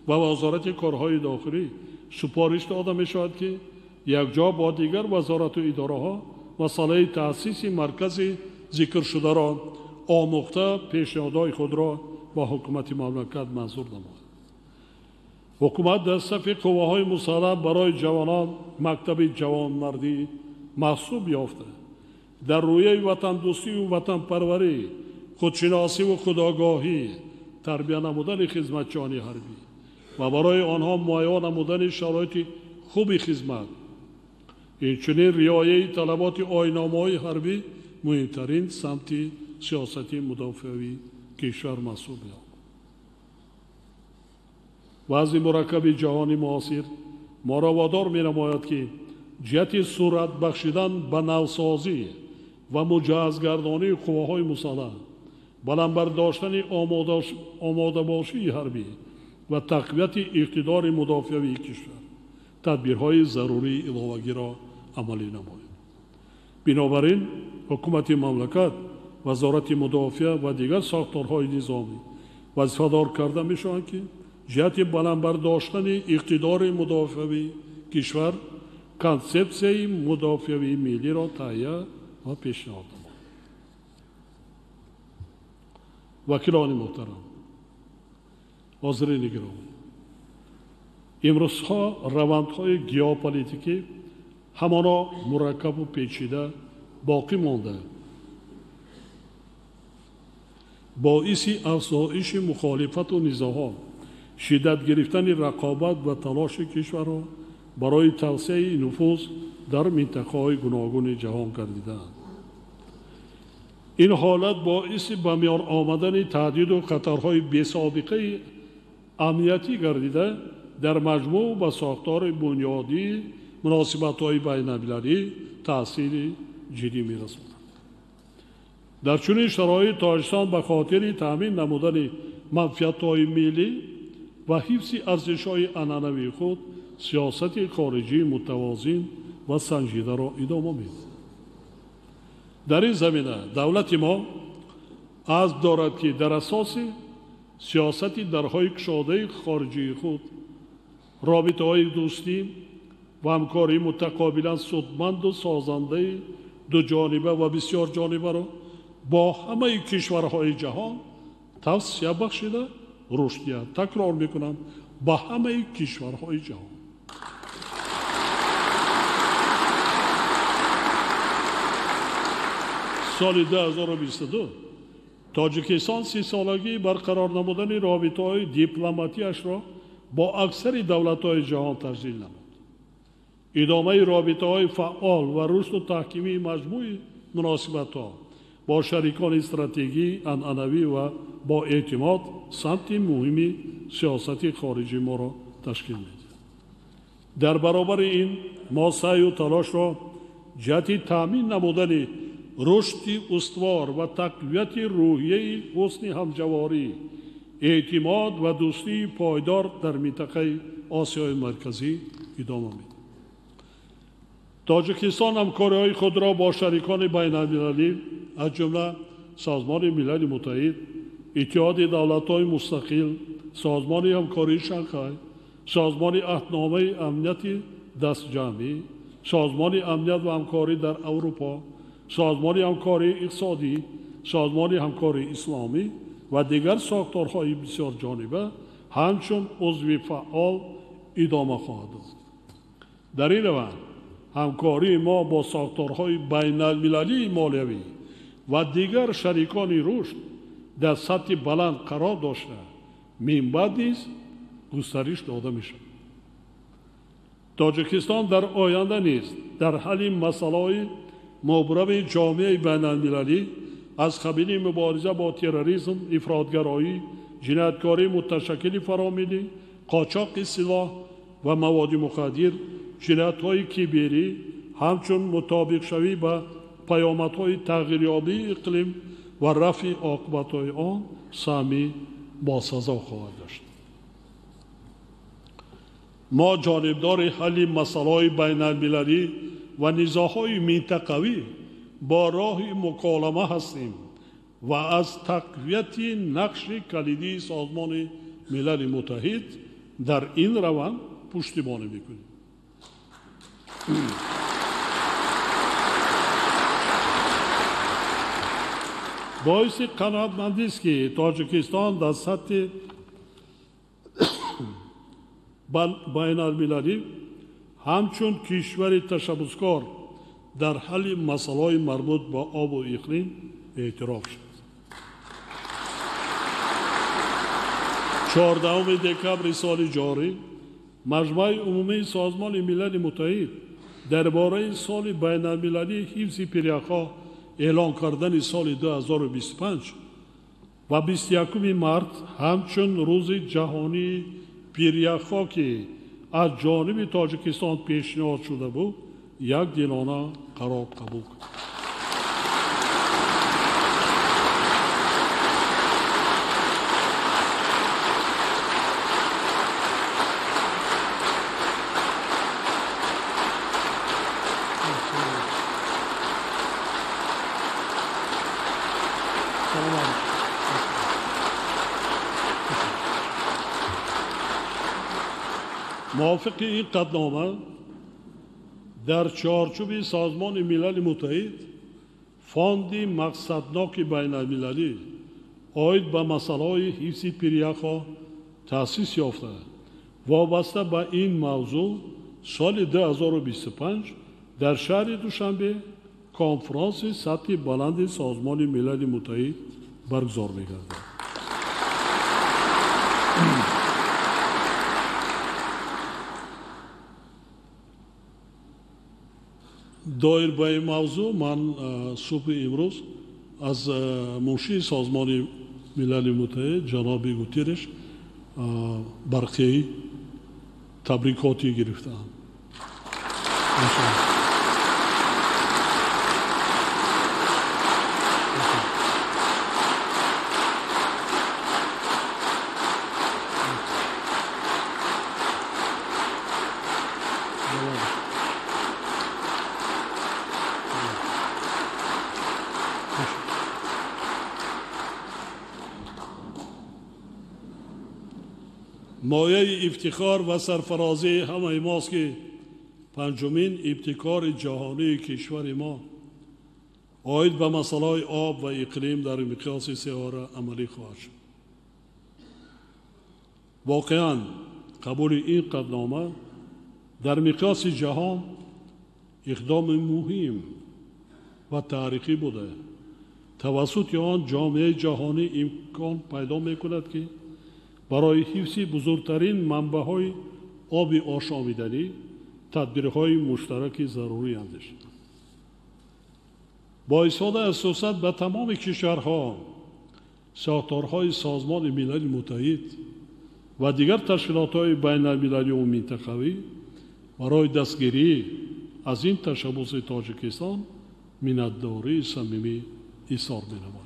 ва Вазорати корҳои дохилӣ супориш дода мешавад, ки якҷо бо дигар вазорату идораҳо масъалаи таъсиси маркази зикршударо омӯхта пешниҳодҳои худро ба ҳукумати мамлакат манзур намояд. Ҳукумат дар сафи қувваҳои мусаллаҳ барои ҷавонон мактаби ҷавонмардӣ маҳсуб ёфта, дар рӯяи ватандӯстию ватанпарварӣ, худшиносиву худогоҳӣ, тарбия намудани хизматчиёни ҳарбӣ ва барои онҳо муайян намудани шароити хуби хизмат, инчунин риояи талаботи оинномаҳои ҳарбӣ муҳимтарин самти сиёсати мудофиавии кишвар маҳсуб меёбад. Вазъи мураккаби ҷаҳони муосир моро водор менамояд, ки ҷиҳати сурат бахшидан ба навсозӣ ва муҷаҳҳазгардонии қувваҳои мусаллаҳ, баланд бардоштани омодабошии ҳарбӣ ва тақвияти иқтидори мудофиавии кишвар тадбирҳои зарурии иловагиро амалӣ намоем. Бинобар ин ҳукумати мамлакат, вазорати мудофиа ва дигар сохторҳои низомӣ вазифадор карда мешаванд, ки ҷиҳати баланд бардоштани иқтидори мудофиавии кишвар консепсияи мудофиавии миллиро таҳия ва пешниҳод намоянд. Вакилони муҳтарам, ҳозирини гиромӣ, имрӯзҳо равандҳои геополитикӣ ҳамоно мураккабу печида боқӣ монда, боиси афзоиши мухолифату низоъҳо, шиддат гирифтани рақобат ва талоши кишварҳо барои тавсеаи нуфуз дар минтақаҳои гуногуни ҷаҳон гардидаанд. Ин ҳолат боиси ба миён омадани таҳдиду хатарҳои бесобиқаи амниятӣ гардида, дар маҷмӯъ ба сохтори бунёдии муносибатҳои байналмилалӣ таъсири ҷиддӣ мерасонад. Дар чунин шароит Тоҷикистон ба хотири таъмин намудани манфиатҳои миллӣ ва ҳифзи арзишҳои анъанавии худ сиёсати хориҷии мутавозин ва санҷидаро идома медиҳад. Дар ин замина давлати мо азм дорад, ки дар асоси сиёсати дарҳои кушодаи хориҷии худ робитаҳои дӯстӣ ва ҳамкории мутақобилан судманду созандаи дуҷониба ва бисёрҷонибаро бо ҳамаи кишварҳои ҷаҳон тавсия бахшида рушд диҳад. Такрор мекунам, ба ҳамаи кишварҳои ҷаҳон. Соли 2022 Тоҷикистон 30-солагии барқарор намудани робитаҳои дипломатияшро бо аксари давлатҳои ҷаҳон таҷлил намуд. Идомаи робитаҳои фаъол ва рушду таҳкими маҷмӯи муносибатҳо бо шарикони стратегӣ, анъанавӣ ва бо эътимод самти муҳими сиёсати хориҷии моро ташкил медиҳад. Дар баробари ин мо саъю талошро ҷиҳати таъмин намудани рушди устувор ва тақвияти рӯҳияи ҳусни ҳамҷаворӣ, эътимод ва дӯстии пойдор дар минтақаи Осиёи Марказӣ идома медиҳем. Тоҷикистон ҳамкориҳои худро бо шарикони байналмилалӣ, аз ҷумла Созмони Милали Муттаҳид, Иттиҳоди Давлатҳои Мустақил, Созмони Ҳамкории Шанхай, Созмони Аҳдномаи Амнияти Дастҷамъӣ, Созмони Амният ва Ҳамкорӣ дар Аврупо, Созмони Ҳамкории Иқтисодӣ, Созмони Ҳамкории Исломӣ ва дигар сохторҳои бисёрҷониба ҳамчун узви фаъол идома хоҳад дод. Дар ин раванд ҳамкории мо бо сохторҳои байналмилалии молиявӣ ва дигар шарикони рушд дар сатҳи баланд қарор дошта, минбаъд низ густариш дода мешавад. Тоҷикистон дар оянда низ дар ҳалли масъалаҳои мубрами ҷомеаи байналмилалӣ аз қабили мубориза бо терроризм, ифротгароӣ, ҷинояткории муташаккили фаромиллӣ, қочоқи силоҳ ва маводи мухаддир, ҷиноятҳои киберӣ, ҳамчун мутобиқшавӣ ба паёмадҳои тағйирёбии иқлим ва рафъи оқибатҳои он саҳми босазо хоҳад дошт. Мо ҷонибдори ҳалли масъалаҳои байналмилалӣ ва низоъҳои минтақавӣ бо роҳи муколама ҳастем ва аз тақвияти нақши калидии Созмони Милали Муттаҳид дар ин раванд пуштибонӣ мекунем. Боиси қаноатмандист, ки Тоҷикистон дар сатҳи байналмилалӣ ҳамчун кишвари ташаббускор дар ҳалли масъалаҳои марбут ба обу иқлим эътироф шуд. 14 декабри соли ҷорӣ Маҷмаи Умумии Созмони Милали Муттаҳид дар бораи соли байналмилалии ҳифзи пиряхҳо эълон кардани соли 2025 ва 21 март ҳамчун рӯзи ҷаҳонии пиряхҳо, ки аз ҷониби Тоҷикистон пешниҳод шуда буд, якдилона қарор қабул кард. Мувофиқи ин қатънома дар чорчӯби Созмони Милали Муттаҳид фонди мақсадноки байналмилалӣ оид ба масъалаҳои ҳифзи пиряхҳо таъсис ёфта, вобаста ба ин мавзӯъ соли 2025 дар шаҳри Душанбе конфронси сатҳи баланди Созмони Милали Муттаҳид баргузор мегардад. Доир ба ин мавзӯъ ман субҳи имрӯз аз муншии Созмони Милали Муттаҳид ҷаноби Гутерреш барқияи табрикотӣ гирифтаам. Мояи ифтихор ва сарфарозии ҳамаи мост, ки панҷумин ибтикори ҷаҳонии кишвари мо оид ба масъалаҳои об ва иқлим дар миқёси сеора амалӣ хоҳад шуд. Воқеан қабули ин қатънома дар миқёси ҷаҳон иқдоми муҳим ва таърихӣ буда, тавассути он ҷомеаи ҷаҳонӣ имкон пайдо мекунад, ки барои ҳифзи бузургтарин манбаъҳои оби ошомиданӣ тадбирҳои муштараки зарурӣ андешад. Бо истифода аз фурсат ба тамоми кишварҳо, сохторҳои Созмони Милали Муттаҳид ва дигар ташкилотҳои байналмилалию минтақавӣ барои дастгирӣ аз ин ташаббуси Тоҷикистон миннатдории самимӣ изҳор менамоям.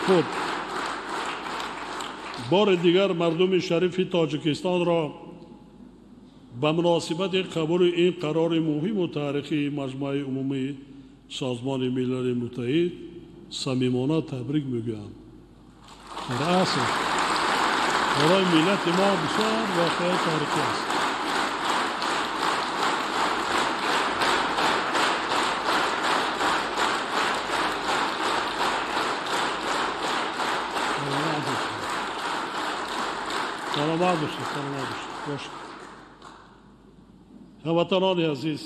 Худ бори дигар мардуми шарифи Тоҷикистонро ба муносибати қабули ин қарори муҳиму таърихии Маҷмаи Умумии Созмони Милали Муттаҳид самимона табрик мегӯям. Дар асл барои миллати мо бисёр воқеаи таърихӣ аст. Саломат бошед, саломат бошед. Ҳамватанони азиз,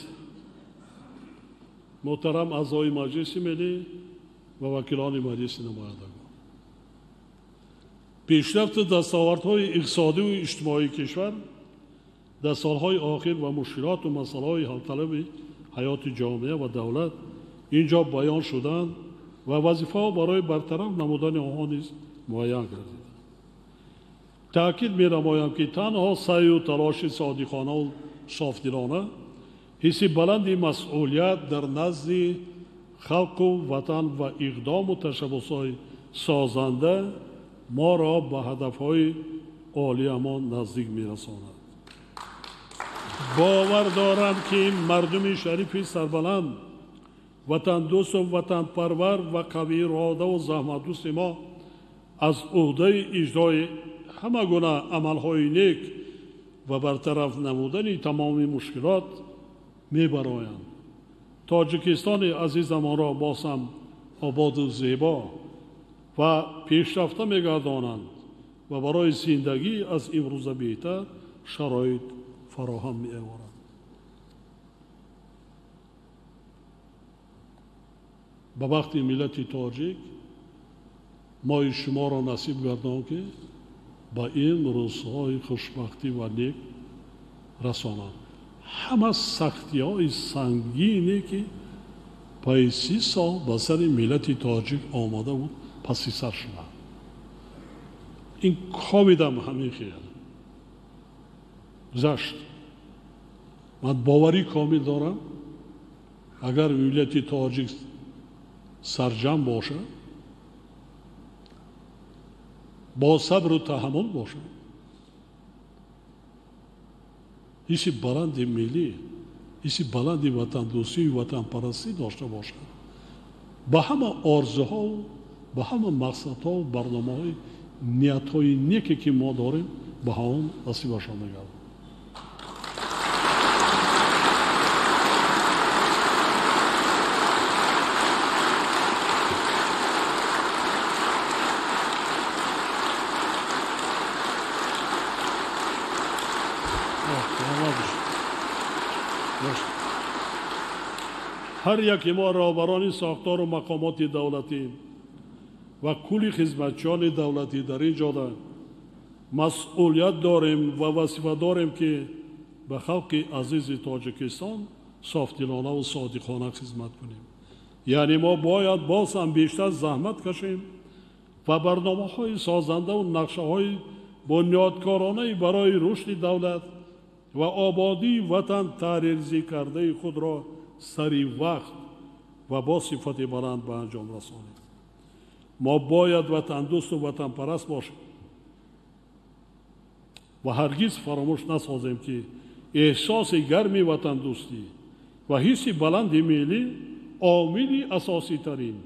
муҳтарам аъзои Маҷлиси Миллӣ ва вакилони Маҷлиси Намояндагон, пешрафту дастовардҳои иқтисодиву иҷтимоии кишвар дар солҳои охир ва мушкилоту масъалаҳои ҳалталаби ҳаёти ҷомеа ва давлат ин ҷо баён шуданд ва вазифаҳо барои бартараф намудани онҳо низ муайян гардиданд. Таъкид менамоям, ки танҳо саъю талоши содиқонаву софдилона, ҳисси баланди масъулият дар назди халқу ватан ва иқдому ташаббусҳои созанда моро ба ҳадафҳои олиамон наздик мерасонад. Бовар дорам, ки мардуми шарифи сарбаланд, ватандӯсту ватанпарвар ва қавииродаву заҳматдӯсти мо аз ӯҳдаи иҷрои ҳама гуна амалҳои нек ва бартараф намудани тамоми мушкилот мебароянд. Тоҷикистони азизамонро боз ҳам ободу зебо ва пешрафта мегардонанд ва барои зиндагӣ аз имрӯза беҳтар шароит фароҳам меоваранд. Ба бахти миллати тоҷик мои шуморо насиб гардон, ки ба ин рӯзҳои хушбахтӣ ва нек расонанд. Ҳама сахтиҳои сангине ки пайи 30 сол ба сари миллати тоҷик омада буд, паси сар шуданд. Ин ковидам ҳамин хел гузашт. Ман боварӣ комил дорам, агар миллати тоҷик сарҷам бошад, бо сабру таҳаммул бошад, ҳисси баланди миллӣ, ҳисси баланди ватандӯстию ватанпарастӣ дошта бошад, ба ҳама орзуҳову ба ҳама мақсадҳову барномаҳои ниятҳои неке ки мо дорем, ба ҳамон насибашон мегардад. Ҳар яке мо роҳбарони сохтору мақомоти давлатӣ ва кулли хизматчиёни давлатӣ дар ин ҷода масъулият дорем ва вазифа дорем, ки ба халқи азизи Тоҷикистон софдилонаву содиқона хизмат кунем. Яъне мо бояд боз ҳам бештар заҳмат кашем ва барномаҳои созандаву нақшаҳои бунёдкоронаи барои рушди давлат ва ободии ватан таҳрирзӣ кардаи худро сари вақт ва бо сифати баланд ба анҷом расонем. Мо бояд ватандӯсту ватанпараст бошем ва ҳаргиз фаромӯш насозем, ки эҳсоси гарми ватандӯстӣ ва ҳисси баланди миллӣ омили асоситарин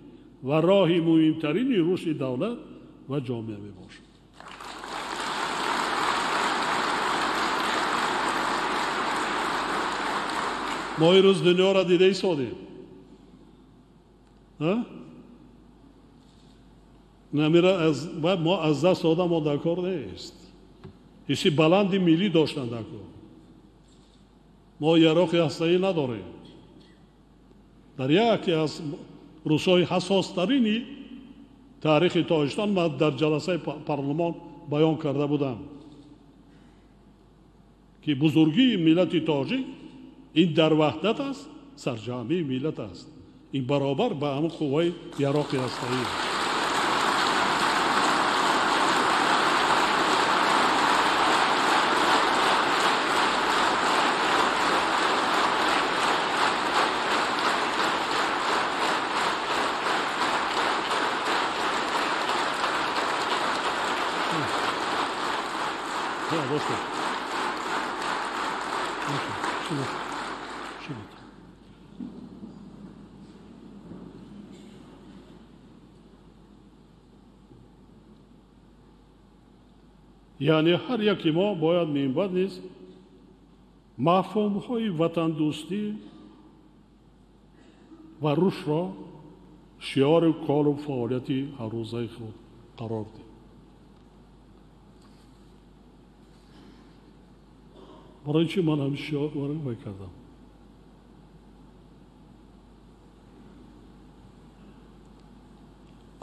ва роҳи муҳимтарини рушди давлат ва ҷомеа мебошад. Мо имрӯз дунёро дида истодем. Мо аз даст дода мо дар кор нест. Ҳисси баланди миллӣ доштан дар кор. Мо яроқи ҳастаӣ надорем. Дар яке аз рӯзҳои ҳассостарини таърихи Тоҷикистон ман дар ҷаласаи парлумон баён карда будам, ки бузургии миллати тоҷик ин дар ваҳдат аст, сарҷамъии миллат аст. Ин баробар ба ҳамон қувваи яроқи ҳастаӣ. Яъне ҳар яке мо бояд минбаъд низ мафҳумҳои ватандӯстӣ ва рушдро шиори кору фаъолияти ҳаррӯзаи худ қарор диҳем. Барои чӣ ман ҳамин шиорро вай кардам?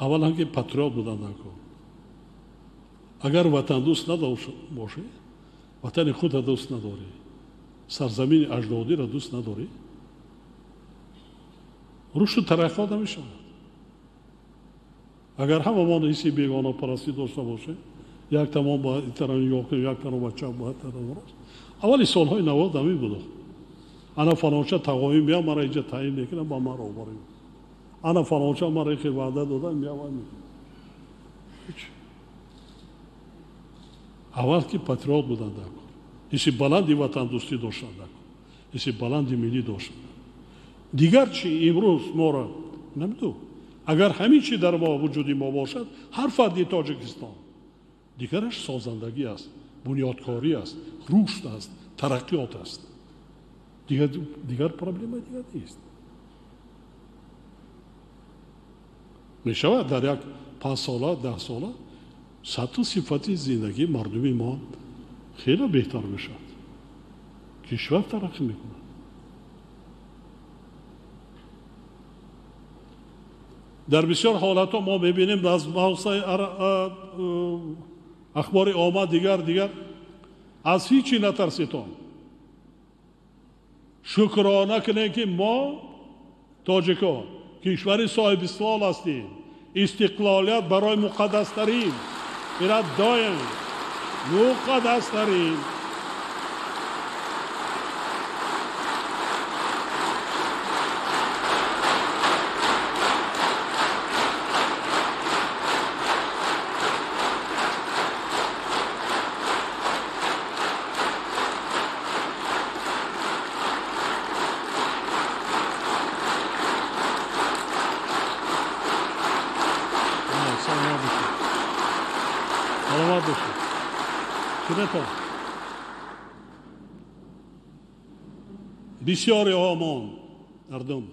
Аввалан ки патриот будан дар кор. Агар ватандӯст надошта бошӣ, ватани худро дӯст надорӣ, сарзамини аҷдодиро дӯст надорӣ, рушду тараққиёт намешавад. Агар ҳамамон ҳисси бегонапарастӣ дошта бошем, як тамом ба ин тараф нигоҳ кунем, як тараф ба чап, ба тараф рост. Аввали солҳои 90 ҳамин буд. Ана фалонча тағоим бия, мара инҷа таъин мекунам, ба ман роҳбарӣ. Ана фалонча мара хел ваъда дода, мия вай мекунам. Ҳеч. Аввал ки патриот буданд дар кор, ҳисси баланди ватандӯстӣ доштанд дар кор, ҳисси баланди миллӣ доштанд. Дигар чи имрӯз моро намедонам, агар ҳамин чи дар мо вуҷуди мо бошад, ҳар фарди Тоҷикистон дигараш созандагӣ аст, бунёдкорӣ аст, рушд аст, тараққиёт аст. Дигар проблема дигар нест. Мешавад дар як 5 сола, 10 сола сатҳу сифати зиндагии мардуми мо хеле беҳтар мешавад. Кишвар тараққӣ мекунад. Дар бисёр ҳолатҳо мо мебинем аз мавсаи Ахбори омма, дигар дигар. Аз ҳичи натарситон. Шукрона кунем, ки мо тоҷико кишвари соҳибистиқлол ҳастем. Истиқлолият барои муқаддастарин, ира доим муқаддастарин. Бисёри омон мардум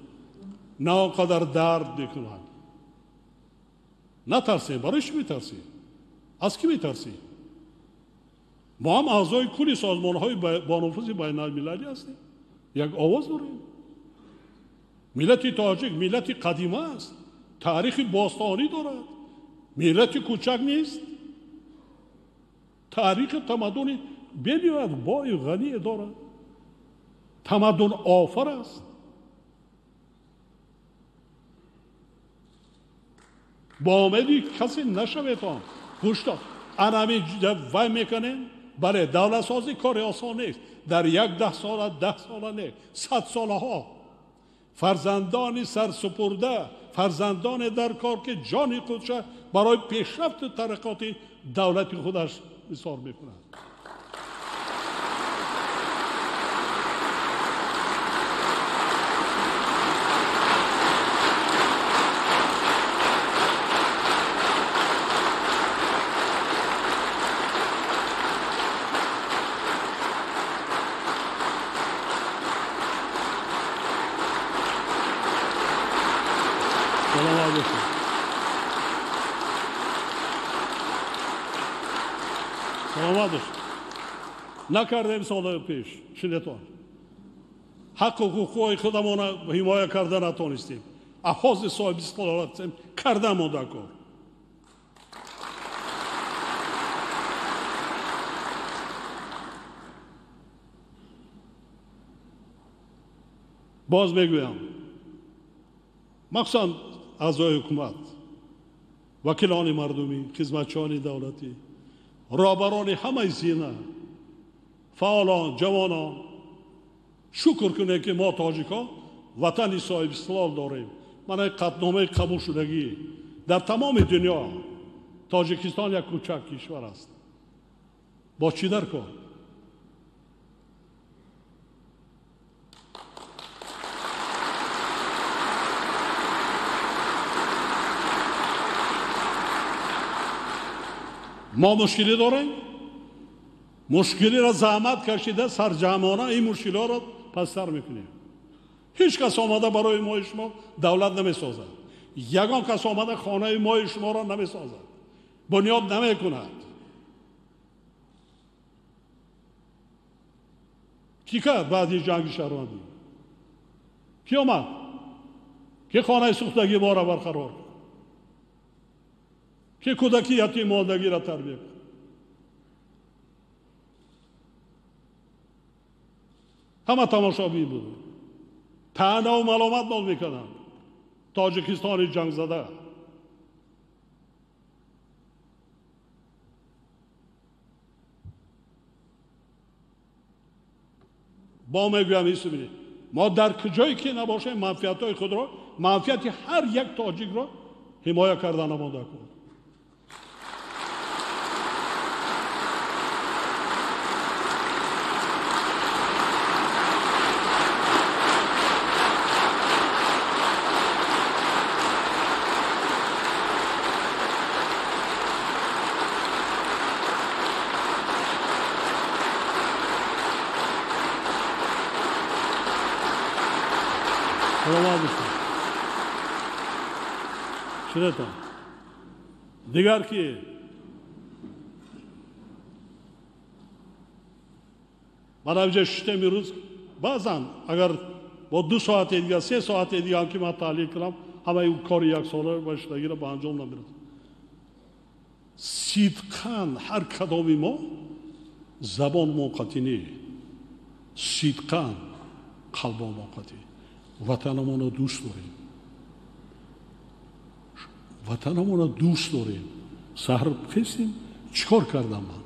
на он қадар дард мекунанд. Натарсем. Барои чӣ метарсем? Аз кӣ метарсем? Мо ҳам аъзои кулли созмонҳои бонуфузи байналмилалӣ ҳастем, як овоз дорем. Миллати тоҷик миллати қадима аст, таърихи бостонӣ дорад, миллати кӯчак нест, таърихи тамаддуни бениҳоят бою ғание дорад, тамаддун офар аст. Бо омеди касе нашаветон. Гӯшто анами вай мекунем. Бале, давлатсозӣ кори осон нест. Дар як 10 сола, 10 сола не, 100 солаҳо фарзандони сарсупурда, фарзандоне дар кор, ки ҷони худша барои пешрафту тараққоти давлати худаш нисор мекунад. Накардем соли пеш шилетон. Ҳаққу ҳуқуқҳои худамона ҳимоя карда натонистем. Ҳозир соҳиби истиқлол ҳастем, карда монда кор. Боз мегӯям, махсусан аъзои ҳукумат, вакилони мардумӣ, хизматчиёни давлатӣ, роҳбарони ҳамаи зина, фаъолон, ҷавонон, шукр кунем, ки мо тоҷикҳо ватани соҳибистиқлол дорем. Мана қатъномаи қабулшудагӣ дар тамоми дунё. Тоҷикистон як кӯчак кишвар аст. Бо чӣ дар кор? Мо мушкилӣ дорем. Мушкилиро заҳмат кашида сарҷамъона ин мушкилиҳоро пастар мекунем. Ҳеҷ кас омада барои мои шумо давлат намесозад. Ягон кас омада хонаи мои шуморо намесозад, бунёд намекунад. Кӣ кард баъди ҷанги шаҳрвандӣ? Кӣ омад? Кӣ хонаи сӯхтагии моро барқарор кард? Кӣ кӯдаки ятиммондагиро тарбия кард? Ҳама тамошобин буд. Таънаву маломат нол мекарданд. Тоҷикистони ҷангзада. Бо мегӯям, исмини мо дар куҷое ки набошем, манфиатҳои худро, манфиати ҳар як тоҷикро ҳимоя карда намонда кун. Шунетон. Дигар ки ман авҷа шуштем имрӯз, баъзан агар бо 2 соате дигар, 3 соате дигар ки ман таҳлил кунам, ҳамаи кори яксола ва шудагиро ба анҷом намерасам. Сидқан ҳар кадоми мо забонмон қатъӣ не, сидқан қалбомон қатъӣ. Ватанамонро дӯст дорем, ватанамонро дӯст дорем. Саҳар хестем, чӣ кор кардам ман?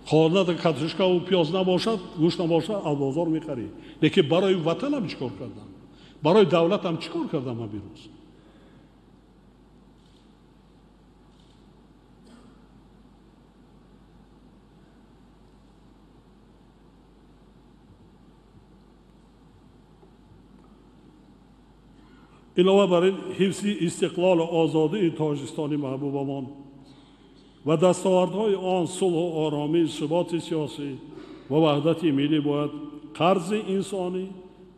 Хонада картошкаву пиёз набошад, гӯшт набошад, аз бозор мехарӣ. Лекин барои ватанам чӣ кор кардам? Барои давлатам чӣ кор кардам ман бирӯз? Илова бар ин, ҳифзи истиқлолу озодии Тоҷикистони маҳбубамон ва дастовардҳои он, сулҳу оромӣ, суботи сиёсӣ ва ваҳдати миллӣ бояд қарзи инсонӣ,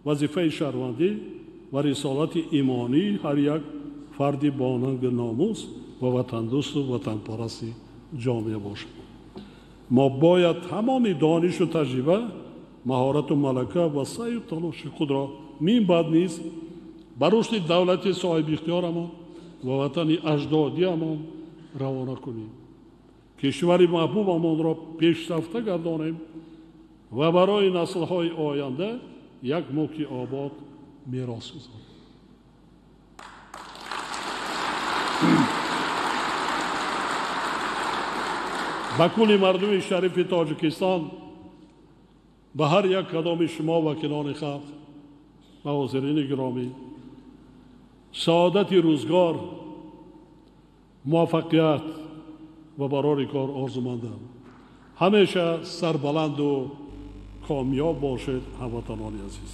вазифаи шаҳрвандӣ ва рисолати имонии ҳар як фарди бонанги номус ва ватандӯсту ватанпарасти ҷомеа бошад. Мо бояд тамоми донишу таҷриба, маҳорату малака ва саъю талоши худро мин баъд низ ба рушди давлати соҳибихтиёрамон ва ватани аҷдодиамон равона кунем, кишвари маҳбубамонро пешрафта гардонем ва барои наслҳои оянда як мулки обод мерос гузорем. Ба кулли мардуми шарифи Тоҷикистон, ба ҳар як кадоми шумо вакилони халқ ва ҳозирини гиромӣ саодати рӯзгор, муваффақият ва барори кор орзумандам. Ҳамеша сарбаланду комёб бошед, ҳамватанони азиз.